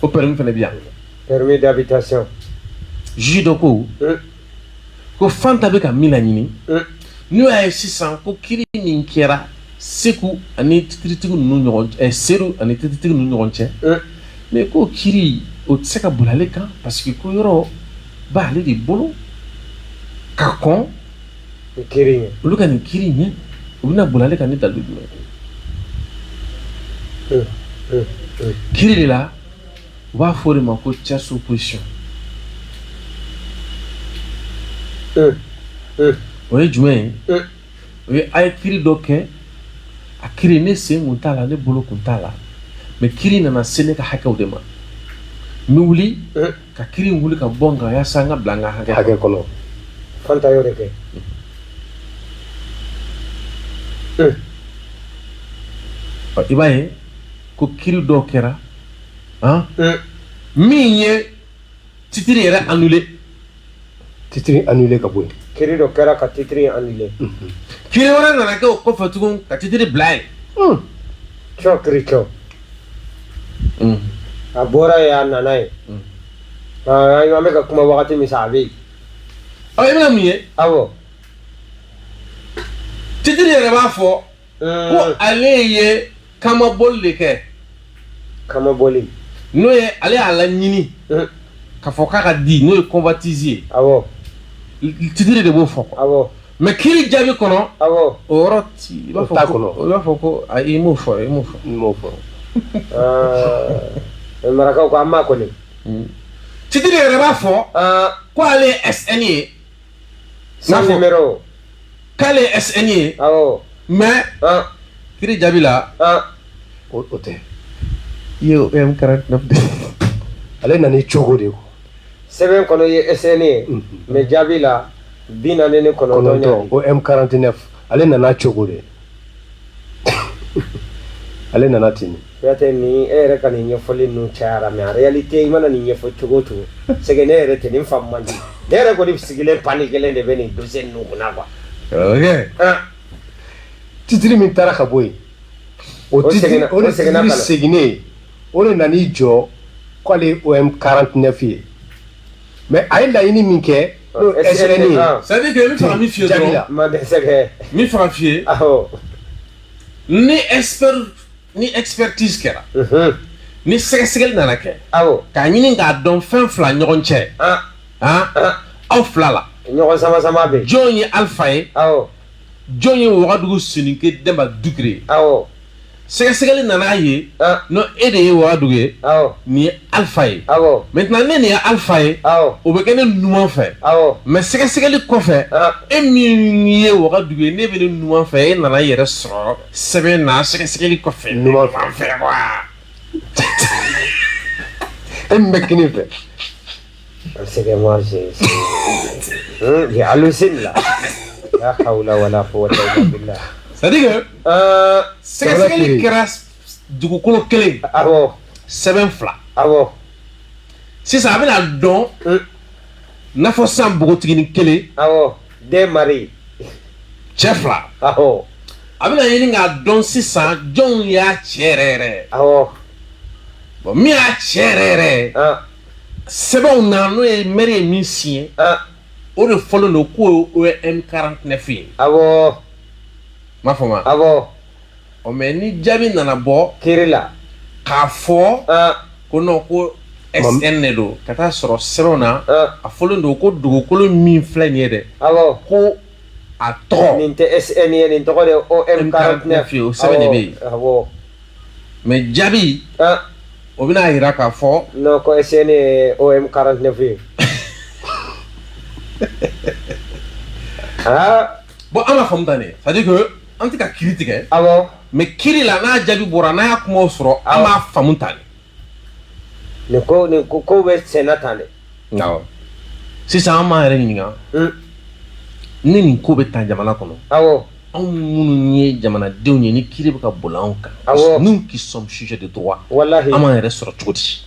O permis fana bɛ yan. Permis d'habitation. Juge dɔ ko ko Fanta bɛ ka min laɲini, n'o y'a ye sisan ko kiiri min kɛra Segu ani titiritigiw ninnu ɲɔgɔn cɛ, Sedu ani titiritigiw ninnu ɲɔgɔn cɛ, mais k'o kiiri, o tɛ se ka boli ale kan, parce que ko yɔrɔ b'ale de bolo ka kɔn Kiiri ɲɛ. Olu ka nin kiiri ɲɛ, u bɛna boli ale kan ni dalu jumɛn ye? Kiiri de la, u b'a fɔ o de ma ko tierce opposition. O ye jumɛn ye? O ye a ye kiiri dɔ kɛ, a kiiri ne sen kun t'a la, ne bolo kun t'a la, mais kiiri nana se ne ka hakɛw de ma, n bɛ wuli ka kiiri in wuli ka bɔ n kan yaasa n ka bila n ka hakɛ kɔnɔ. Fanta y'o de kɛ. I b'a ye ko kiiri dɔw kɛra, han, min ye titre yɛrɛ annulé. Titre annulé ka bɔ yen. Kiiri dɔ kɛra ka titre annulé. Kiiri wɛrɛ nana kɛ o kɔfɛ tugun ka titre bila yen. Cɔ kiri cɔ. A bɔra yen, a nana yen. An bɛ ka kuma wagati min sa, a bɛ yen. Ɔ, i bɛna mun ye? Awɔ. Titiri yɛrɛ b'a fɔ ko ale ye kamabɔli de kɛ. Kamabɔli. N'o ye ale y'a laɲini k'a fɔ k'a ka di, n'o ye convoitise ye. Awɔ. Titiri de b'o fɔ quoi. Awɔ. Mais kiiri jaabi kɔnɔ. Awɔ. O yɔrɔ ti i b'a O fɔ t'a ko kɔnɔ. I b'a fɔ ko ayi, i m'o fɔ, i m'o fɔ. N m'o fɔ. Marakaw ko an m'a kɔni. Titiri yɛrɛ b'a fɔ ko ale ye SN ye. Sans numéro. K'ale ye SN ye. Awɔ. Mais kiiri jaabi la. O tɛ. I ye OM 49 de. Ale nana i cogo de quoi. Sɛbɛn kɔnɔ i ye SN ye, mais jaabi la 49 9 OM 49, ale nana cogo de. Ale nana ten de. Kuyate, ni e yɛrɛ ka nin ɲɛfɔli ninnu cayara, mais en réalité i mana nin ɲɛfɔ cogo o cogo, c'est que ne yɛrɛ tɛ nin faamu man di. Ne yɛrɛ kɔni sigilen pani kelen de bɛ nin dossier ninnu kunna quoi. Ok. Titiri min taara ka bɔ yen, o titiri o de titiri seginnen, o de nan'i jɔ k'ale ye OM 49 ye, mais a ye laɲini min kɛ, n'o ye SN ye. C'est à dire que n bɛ fɛ ka min f'i ye jaabi dɔrɔn. la. Ma dɛsɛ kɛ. N bɛ fɛ ka f'i ye. Awɔ. Ni expert, ni expertise kɛra. Ni sɛgɛsɛgɛli nana kɛ. Awɔ. K'a ɲini k'a dɔn fɛn fila ɲɔgɔn cɛ. Aw fila la. Ɲɔgɔn sama sama bɛ. Jɔn ye Alpha ye? Awɔ. Jɔn ye Wagadugu Soninke Denba Dukure ye? Awɔ. Sɛgɛsɛgɛli nana ye. Non, e de ye Wagadugu ye. Awɔ. Nin ye Alpha ye. Awɔ. Maintenant ne nin ye Alpha ye. Awɔ. O bɛ kɛ ne numan fɛ. Awɔ. Mais sɛgɛsɛgɛli kɔfɛ. E min ye Wagadugu ye, ne bɛ ne numan fɛ, e nana i yɛrɛ sɔrɔ sɛbɛn na sɛgɛsɛgɛli kɔfɛ. Numan fɛ quoi. E min bɛ kini fɛ. C'est que moi, j'ai halluciné là. La hawla wala quwwata illa billah. C'est-à-dire que sɛgɛsɛgɛli kɛra dugukolo kelen. Awɔ. Sɛbɛn fila. Awɔ. Sisan a bɛna dɔn n'a fɔ sisan npogotiginin kelen. Awɔ. Den mari. Cɛ fila. Awɔ. A bɛna ɲini k'a dɔn sisan jɔnw y'a cɛ yɛrɛ yɛrɛ. Awɔ. Bon, min y'a cɛ yɛrɛ yɛrɛ. Sɛbɛnw na, n'o ye maire ye min signé. O de fɔlen don k'o ye OM 49 ye. Awɔ. M'a fɔ ma. Awɔ. Ɔ, mais ni jaabi nana bɔ. Kiiri la. K'a fɔ. Ko non, ko SN de don, ka taa sɔrɔ sɛbɛnw na. A fɔlen don ko dugukolo min filɛ nin ye dɛ. Awɔ. Ko a tɔgɔ. Nin tɛ SN ye, nin tɔgɔ de ye OM 49 ye, o sɛbɛn de bɛ yen. Awɔ. Mais jaabi. O bɛna jira k'a fɔ. Non, ko SN ye OM 49 ye. Ah. Bon, an b'a faamu tan de, c'est à dire que an tɛ ka kiiri tigɛ. Awɔ. Mais kiiri la, n'a jaabi bɔra, n'a y'a kumaw sɔrɔ, an b'a faamu tan de. Nin ko bɛ senna tan de. Awɔ. Sisan an b'an yɛrɛ ɲininka. Ni nin ko bɛ tan jamana kɔnɔ. Awɔ. Anw minnu ye jamanadenw ye, ni kiiri bɛ ka boli anw kan. Awɔ. Nous qui sommes sujets de droit. Walahi. An b'an yɛrɛ sɔrɔ cogo di?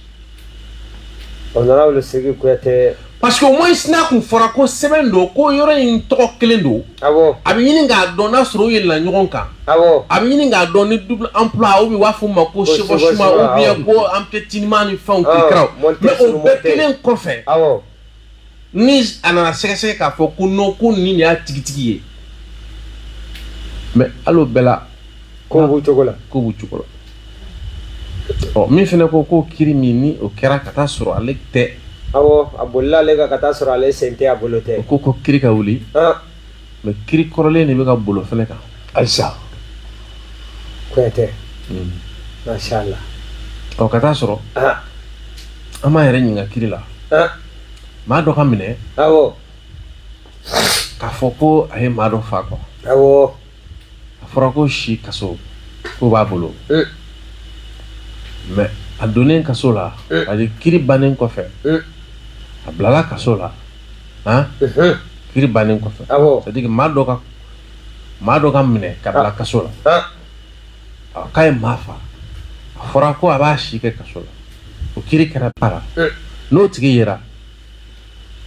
Honorable Sidiki Kuyate. Parce que au moins n'a kun fɔra ko sɛbɛn don, ko yɔrɔ in tɔgɔ kelen don. Awɔ. A bɛ ɲini k'a dɔn n'a sɔrɔ u yɛlɛnna ɲɔgɔn kan. Awɔ. A bɛ ɲini k'a dɔn ni double emploi ou bien u b'a fɔ o ma ko chevauchement ou bien ko empiétinement ni fɛnw kirikaraw. Mais o bɛɛ kelen kɔfɛ. Awɔ. Ni a nana sɛgɛsɛgɛ k'a fɔ ko non, ko nin de y'a tigitigi ye. Mais hali o bɛɛ la. Ko b'u cogo la. Ko b'u cogo la. Ɔ, min fana ko ko kiiri min ni o kɛra ka taa sɔrɔ ale tɛ. Awɔ, a bolila ale kan ka taa sɔrɔ ale sen tɛ, a bolo tɛ. O ko kiiri ka wuli. Mais kiiri kɔrɔlen de bɛ ka bolo fɛnɛ kan. Halisa. Kuyate. Masha Allah. Ɔ, ka taa sɔrɔ. An b'an yɛrɛ ɲininka kiiri la. Maa dɔ ka minɛ. Awɔ. K'a fɔ ko a ye maa dɔ fa quoi. Awɔ. A fɔra ko si kaso ko b'a bolo. Mais a donnen kaso la, c'est à dire kiiri bannen kɔfɛ, a bilala kaso la, han, kiiri bannen kɔfɛ. Awɔ. C'est à dire que maa dɔ ka minɛ ka bila kaso la. K'a ye maa fa. A fɔra ko a b'a si kɛ kaso la. O kiiri kɛra para. N'o tigi yera,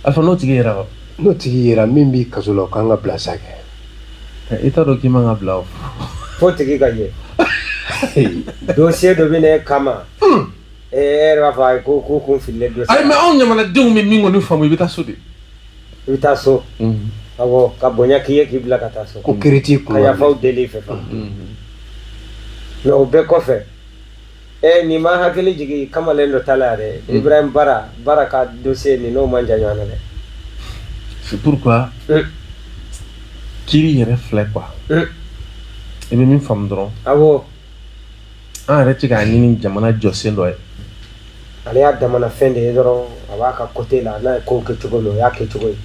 Alpha, n'o tigi yera. N'o tigi yera, min b'i kaso la, o kan ka bila sa kɛ. I t'a dɔn k'i man ka bila o. Fo tigi ka ye. Dossier dɔ bɛ ne kama. E yɛrɛ b'a fɔ ayi ko kun fililen dossier. Ayi, mais anw jamanadenw bɛ min kɔni faamu, i bɛ taa so de. I bɛ taa so. Awɔ, ka bonya k'i ye k'i bila ka taa so. Ko kiiri t'i kun. Ka yafaw deli i fɛ fana. Mais o bɛɛ kɔfɛ, nin ma hakili jigin kamalen dɔ ta la yɛrɛ. Ibrahim Bara, Bara ka dossier nin n'o man jan ɲɔgɔn na dɛ. C'est pourquoi kiiri yɛrɛ filɛ quoi. I bɛ min faamu dɔrɔn. Awɔ. An yɛrɛ tɛ k'a ɲini jamana jɔsen dɔ ye. Ale y'a damana fɛn de ye dɔrɔn, a b'a ka côté la, n'a ye kow kɛ cogo min, o y'a kɛ cogo ye.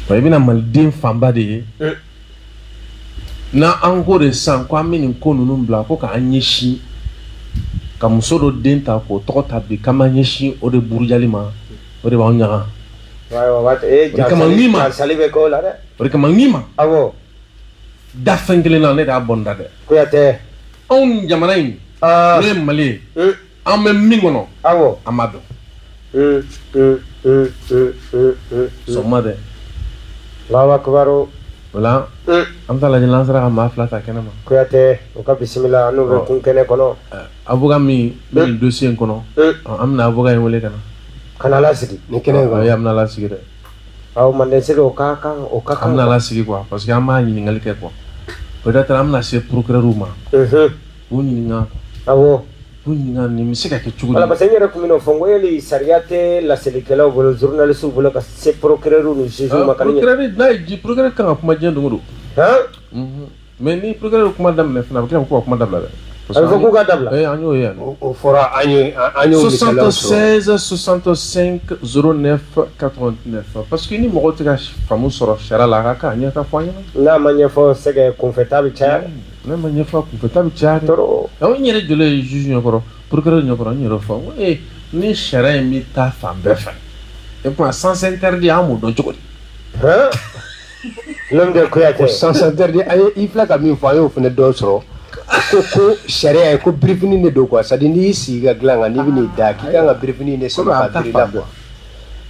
Wa i bɛna maliden fanba de ye. N'an ko de sisan ko an bɛ nin ko ninnu bila ko k'an ɲɛsin ka muso dɔ den ta k'o tɔgɔ ta bi, k'an b'an ɲɛsin o de burujali ma, o de b'anw ɲaga. O de kama n k'i ma. Sali bɛ k'o la dɛ. O de kama n k'i ma. Awɔ. Da fɛn kelen na, ne de y'a bɔ n da dɛ. Kuyatɛ. Anw jamana in, n'o ye Mali ye, an bɛ min kɔnɔ, awɔ, an b'a dɔn. Sɔgɔma dɛ. Allahu akbar. O la, an bɛ taa lajɛ n'an sera ka maa fila ta kɛnɛ ma. Kuyatɛ, u ka bisimila, an n'u bɛ kun kɛnɛ kɔnɔ. Avocat min bɛ nin dossier in kɔnɔ, an bɛna avocat in wele ka na. Ka na lasigi. Nin kɛnɛ in kɔnɔ. Ayi, an bɛna lasigi dɛ. Awɔ, Manden sigi o ka kan, o ka kan. An bɛna lasigi quoi, parce que an b'a ɲininkali kɛ quoi. Peut-être an bɛna se procureur ma. K'u ɲininka. Awɔ. K'u ɲininka nin bɛ se ka kɛ cogo di. Voilà, parce que n yɛrɛ tun bɛn'o fɔ, n ko yali sariya tɛ laselikɛlaw bolo, journalistes bolo, ka se procureur ni juge ma ka Procureur n'a ye, procureur kan ka kuma diɲɛ don o don. Han? Mais ni procureur kuma daminɛ fana, a bɛ tila k'u ka kuma dabila dɛ. A bɛ fɔ k'u ka dabila. Ee, an y'o ye yan. O fɔra an ye, an y'o misaliyaw sɔrɔ. 76 65 09 89, parce que ni mɔgɔw tɛ ka faamu sɔrɔ sariya la, a ka kan a ɲɛ ka fɔ an ɲɛna. N'a ma ɲɛfɔ, sɛgɛ kunfɛta bɛ caya. N'a ma ɲɛfɔ, kunfɛta bɛ caya dɛ. Trop. Awɔ, n yɛrɛ jɔlen ye juge ɲɛkɔrɔ, procureur ɲɛkɔrɔ, n yɛrɛ fɔ n ko ee, ni sariya in bɛ taa fan bɛɛ fɛ, et puis sens interdit, an b'o dɔn cogo di? Han? L'homme de Kuyatɛ. Ko sens interdit, an ye, i filɛ ka min fɔ, an y'o fana dɔ sɔrɔ. Ko sariya ye ko birifini de don quoi, c'est à dire n'i y'i sigi ka dilan kan, n'i bɛn'i da, k'i kan ka birifini de sɔrɔ ka biri la quoi.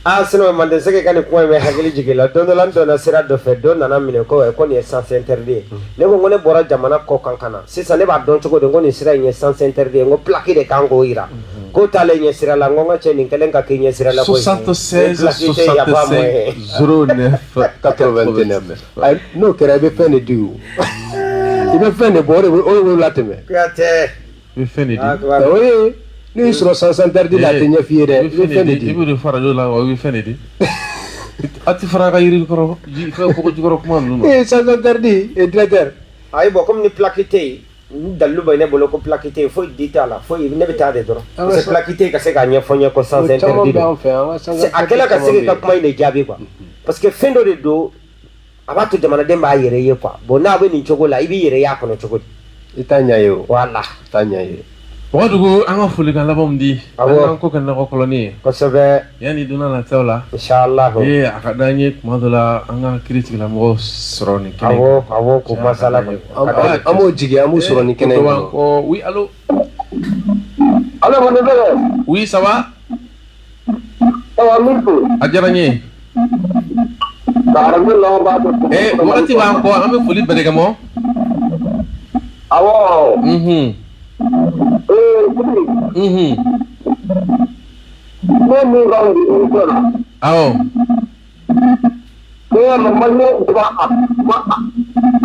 Ah, sinon Manden sɛgɛ ka nin kuma in bɛ hakili jigin la don dɔ la, n donna sira dɔ fɛ, dɔ nana minɛ ko nin ye sens interdit ye. Ne ko ne bɔra jamana kɔ kan ka na sisan, ne b'a dɔn cogo di ko nin sira in ye sens interdit ye? N ko plaque de kan k'o yira. Ko taalen ɲɛ sira la, n ko n ka cɛ, nin kɛlen ka k'i ɲɛ sira la koyi. 76 Plaque tɛ yafa mɔ ye. 65 09 89. Ayi, n'o kɛra, i bɛ fɛn de di o, i bɛ fɛn de bɔ, o de b'o latɛmɛ. Kuyatɛ. I bɛ fɛn de di. O ye n'u y'i sɔrɔ sens interdit la, a tɛ ɲɛ f'i ye dɛ, i bɛ fɛn de di. I b'o de fɔ radio la wa, i bɛ fɛn de di. A tɛ fara a ka yiri kɔrɔ fɛn kɔgɔ jukɔrɔ kuma ninnu ma. Ee, sens interdit et directeur. Ayi, bon, comme ni plaque tɛ yen, ni dalilu bɛ ne bolo ko plaque tɛ yen, foyi di t'a la, foyi, ne bɛ taa de dɔrɔn. Parce que plaque tɛ yen ka se k'a ɲɛfɔ n ye ko sens interdit don. A kɛla ka se ka kuma in de jaabi quoi, parce que fɛn dɔ de don, a b'a to jamanaden b'a yɛrɛ ye quoi. Bon, n'a bɛ nin cogo la, i b'i yɛrɛ y'a kɔnɔ cogo di? I t'a ɲɛ ye o. Voilà. I t'a ɲɛ ye. Wagadugu, an ka folikan labanw di. Awɔ. An ko kɛ nakɔ kɔlɔni ye. Kosɛbɛ. Yanni don nataw la. Inshallah. Ee, a ka d'an ye tuma dɔ la, an ka kiiri tigilamɔgɔw sɔrɔ nin kɛnɛ. Awɔ, k'o masala kɔni. An b'o jigi, an b'o sɔrɔ nin kɛnɛ in kɔnɔ. Oui, allo. Allo, Manden Sɛgɛ. Oui, ça va? Ça va, min fo. A diyara n ye. Ka arajo lamɛnbaa bɛɛ fo. Ee, wagati b'an kɔ, an bɛ foli bɛɛ de kɛ mɔ. Awɔ. Ee, Sidi. Ne min ka nin émission na. Awɔ. Ne y'a mɛn maliyɛn tɛ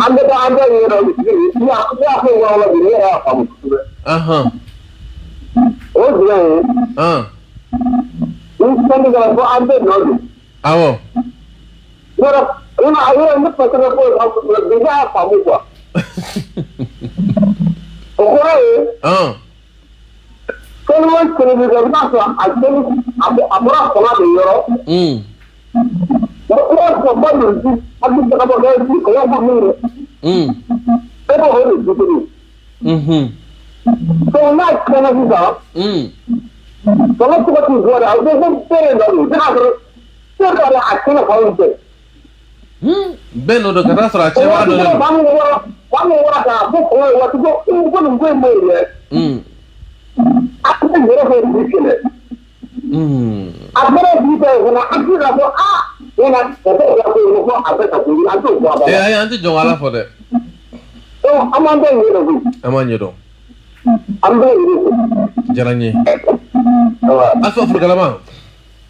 an bɛ taa an bɛɛ yɛrɛ ne y'a fɔ yɔrɔ la bi, ne yɛrɛ y'a faamu kosɛbɛ. O ye jumɛn ye? Ni fɛn kɛra ko an bɛɛ nɔ don. Awɔ. Yɔrɔ yɔrɔ ne fa tɛgɛ ko bi, ne y'a faamu quoi. O kɔrɔ ye. Kɛnɛ o kɛnɛ bɛ kɛ, i b'a sɔrɔ a kɛnɛ a bɔra fanga de yɔrɔ. O b'a sɔrɔ ba de di a bɛ jagabɔ kɛ di o y'a fɔ min ye. E b'o de di. Donc n'a tiɲɛna sisan. Fanga tɔgɔ t'u bɔ dɛ, a bɛ ko bɛɛ de nɔ don, i bɛ sɔrɔ se ka a kɛnɛ fan fɛ. Bɛɛ nɔ don ka taa sɔrɔ a cɛbaga dɔ de don. Maa min bɔra k'a fɔ fanga ye waati ko nin ko in ma ɲi dɛ. A tɛ yɛrɛ fɛ bi kɛlɛ. A bɛɛ bi ta yen fana, an tɛ se k'a fɔ aa tiɲɛ na ka taa o la ko a bɛ ka ko an t'o fɔ a ba la. Ee, ayi, an tɛ jɔn ala fɔ dɛ. Donc an b'an ta ɲɛdɔn koyi. An b'a ɲɛdɔn. An b'a ɲɛdɔn. Diyara n ye. Alpha Furukalama.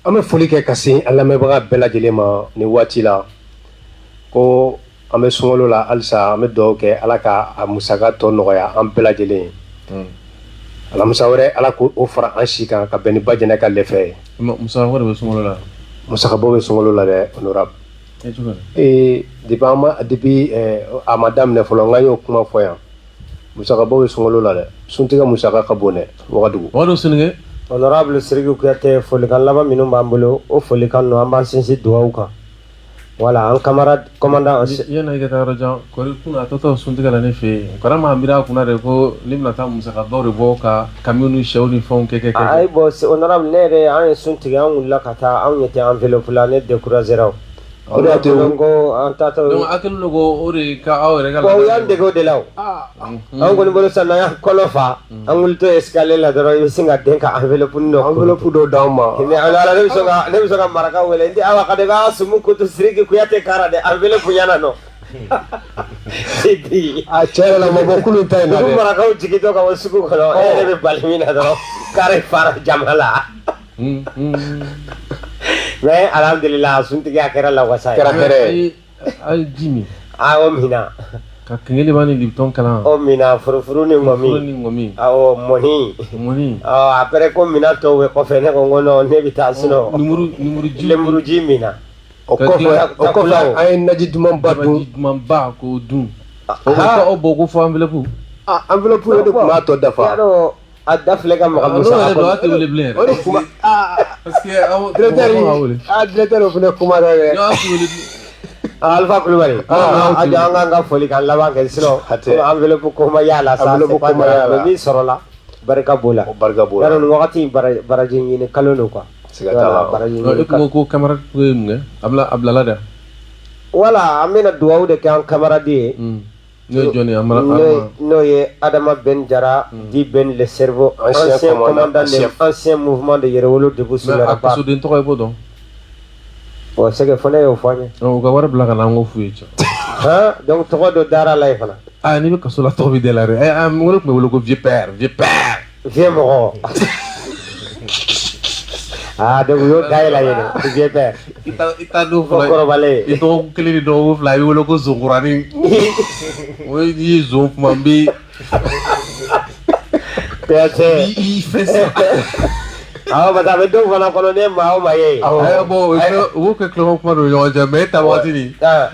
An bɛ foli kɛ ka se an lamɛnbaga bɛɛ lajɛlen ma nin waati la, ko an bɛ sunkalo la halisa. An bɛ dugawu kɛ, Ala ka a musaka tɔ nɔgɔya an bɛɛ lajɛlen ye. Alamisa wɛrɛ, Ala k'o o fara an si kan ka bɛn ni ba jɛnɛ ka lɛfɛ ye. Musaka bɔ de bɛ sunkalo la? Musakabɔ bɛ sunkalo la dɛ, honorable. E cogo di? Ee, depuis an ma depuis a ma daminɛ fɔlɔ, n ka y'o kuma fɔ yan. Musakabɔ bɛ sunkalo la dɛ. Suntigɛ musaka ka bon dɛ, Wagadugu. Wagadugu Soninke. Honorable Sidiki Kuyate, folikan laban minnu b'an bolo, o folikan ninnu, an b'an sinsin dugawu kan. Voilà, an camarade commandant. Yanni i ka taa yɔrɔ jan, kɔri kun a tɔtɔ suntigɛ la ne fɛ yen, kɔrɔ ma miiri a kunna de ko ne bɛna taa musakabaw de bɔ ka kamiw ni sɛw ni fɛnw kɛ. Ayi, bon, honorable, ne yɛrɛ, an ye sun tigɛ, an wulila ka taa, anw ɲɛ tɛ enveloppe la, ne découragé ra. O de y'a to ko an taatɔ. Donc a kɛlen don ko o de ka aw yɛrɛ ka. Bon, u y'an dege o de la o. An kɔni bolo sisan, n'an y'an kɔnɔ fa, an wulitɔ escalier la dɔrɔn, i bɛ sin ka den ka enveloppe dɔ enveloppe dɔ d'anw ma. Mais ala, ne bɛ sɔn ka maraka wele n tɛ awa ka de b'a sumu kutu Sidiki Kuyate kara dɛ, enveloppe ɲɛna nɔ. A cɛ yɛrɛ la, ma bɔ kulun ta in na dɛ. Dugu marakaw jigintɔ ka bɔ sugu kɔnɔ, e yɛrɛ bɛ bali min na dɔrɔn, kari fara jama la. Mais alhamdulillah, suntigi a kɛra lawasa ye. Kɛra hɛrɛ ye. A ye ji min. A o mina. Ka kengeliba ni Lipton kalan. O mina, furufuru ni ŋɔmi. Furufuru ni ŋɔmi. Awɔ, mɔni. Mɔni. Ɔ, après ko mina tɔw bɛ kɔfɛ, ne ko n ko non, ne bɛ taa, sinon. Lemuru ji. Lemuru ji mina. O kɔfɛ an ye naji dumanba dun. Naji dumanba k'o dun. O ko bɔ ko fɔ enveloppe. Ah, enveloppe o de tun b'a tɔ dafa. Y'a dɔn, a da filɛ ka maga N'o musaka yɛrɛ don, a kɔnɔ. tɛ wele bilen yɛrɛ. O de kuma Parce que aw directeur mɔgɔ b'a wele. Ah, directeur, o fana kuma dɛ. Non, a tɛ wele bilen. Alpha Kulubali. Ah, a jɔ, an k'an ka foli kan laban kɛ, sinon A tɛ. enveloppe ko ma y'a la sa. Enveloppe C'est pas ko ma y'a grave, la. mais min sɔrɔla, barika b'o la. O barika b'o la. Yarɔ, nin wagati in, baraji ɲini kalo don quoi. Siga t'a la. Voilà, baraji Non, ɲini e kun kalo. ko camarade ye mun kɛ? A bilala de. Voilà, an bɛna dugawu de kɛ an camarade ye. N'o ye jɔn ye? Amara. N'o ye Adama Ben Jara, dit Ben le cerveau, Ancien ancien commandant commandant de chef. ancien mouvement de Yɛrɛwolo debout sur Mais le a rempart. kasoden tɔgɔ i b'o dɔn? Bon, c'est que fo ne y'o fɔ an ye. U ka wari bila ka na, an k'o f'u ye cɛ. Han, donc tɔgɔ dɔ dara la yen fana. Ah, n'i bɛ kaso la, tɔgɔ bɛ da la dɛ. Ɛ, ah, n ko ne tun bɛ wele ko vieux père, vieux père. Vieux mɔgɔ. Ah, donc u y'o dayɛlɛ yen dɛ, vieux père. I t'a don Ko fɔlɔ. kɔrɔbalen. I dɔgɔkun kelen ni dɔgɔkun 2, i bɛ wele ko zonkuranin. O ye n'i ye zon kuma n bɛ. Kuyate. I fɛn sa. Awɔ, parce que a bɛ dɔw fana kɔnɔ, ne ye maa o maa ye. Ayi, bon, u b'o kɛ tulonkɛ kuma dɔ ni ɲɔgɔn cɛ, mais e ta waati nin,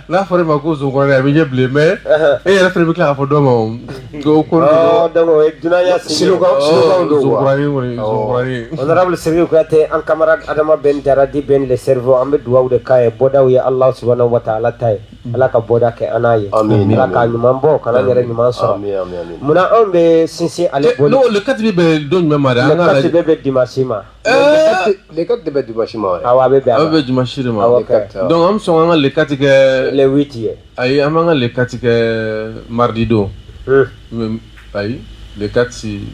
n'a fɔra e ma ko zonkuranin, a bɛ ɲɛ bilen, mais e yɛrɛ fana bɛ tila k'a fɔ dɔ ma o. Ko Oh, donc o ye dunanya sigi. Silukaw don quoi. Zonkuranin kɔni, zonkuranin. Honorable Sidiki Kuyate, an camarade Adama Ben Jara, dit Ben le cerveau, an bɛ dugawu de k'a ye. Bɔdaw ye Allah subhanahu wa ta'ala ta ye. Ala ka bɔda kɛ an n'a ye. Amin. Ala k'a ɲuman bɔ, kana yɛrɛ ɲuman sɔrɔ. Amin, amin, amin. Munna anw bɛ sinsin ale boli. Non, le 4 bɛ bɛn don jumɛn ma dɛ? Le An k'a 4 lajɛ. bɛ bɛn dimanche ma. Le 4 de bɛ dimanche ma wɛrɛ. Awɔ, a bɛ bɛn A a bɛ ma. bɛn dimanche de ma. Awɔ, kɛ. Donc an bɛ sɔn k'an ka le 4 kɛ. Le 8 ye. Ayi, an b'an ka le 4 kɛ mardi don. Mais ayi, le 4 si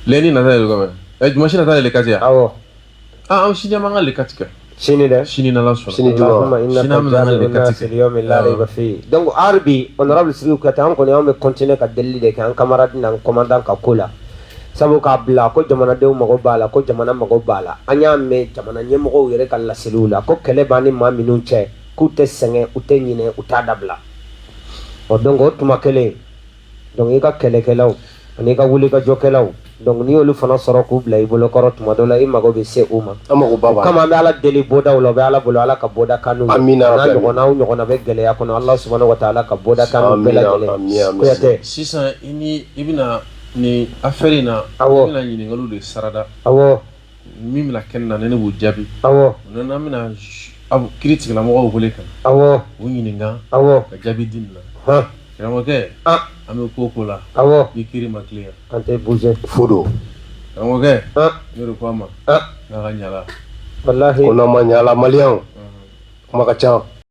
lundi nata de don quand même. Ɛ, dimanche nata de le 4 ya? Awɔ. Ah, an sini an b'an ka le 4 kɛ. Sini dɛ. Sini n'Ala sɔnna. Sini juma. Allahumma Sini an innaka bɛna an ka le jami'un 4 nasi kɛ. liyawmin la rayba fihi. Donc hali bi, honorable Sidiki Kuyate, an kɔni, an bɛ continuer ka delili de kɛ an camarade n'an commandant ka ko la. Sabu k'a bila ko jamanadenw mago b'a la, ko jamana mago b'a la. An y'a mɛn jamana ɲɛmɔgɔw yɛrɛ ka laseliw la ko kɛlɛ b'an ni maa minnu cɛ, k'u tɛ sɛgɛn, u tɛ ɲinɛ, u t'a dabila. Ɔ, donc o tuma kelen, donc i ka kɛlɛkɛlaw ani i ka wulikajɔkɛlaw, donc n'i y'olu fana sɔrɔ k'u bila i bolokɔrɔ, tuma dɔ la i mago bɛ se u ma. An mago ba O b'a kama la. an bɛ Ala deli bɔdaw la, o bɛ Ala bolo, Ala ka bɔda kan n'u ye. Amina, N'a rabbi, amin. ɲɔgɔnna o ɲɔgɔnna bɛ gɛlɛya kɔnɔ, Allah subhanahu wa ta'ala ka bɔda kan n'u bɛɛ Amina, lajɛlen. amin, amin. Kuyate. Sisan i ni i bɛna nin affaire in na, Awɔ. i bɛna ɲininkaliw de sarada. Awɔ. Min bɛna kɛ nin na, ne b'o jaabi. Awɔ. N'an bɛna aw kiiri tigilamɔgɔw wele ka na. Awɔ. U ɲininka. Awɔ. Ka jaabi di nin na. Han. Karamɔgɔkɛ. Ah. An bɛ ko o ko la. Awɔ. Ni kiiri ma tilen, An tɛ bouger. Fu don. Karamɔgɔkɛ. Ah. Ne de ko a ma. Ah. N'a ka ɲala. Wallahi. Ko n'an ma ɲɛ a la, maliyɛnw, kuma ka ca.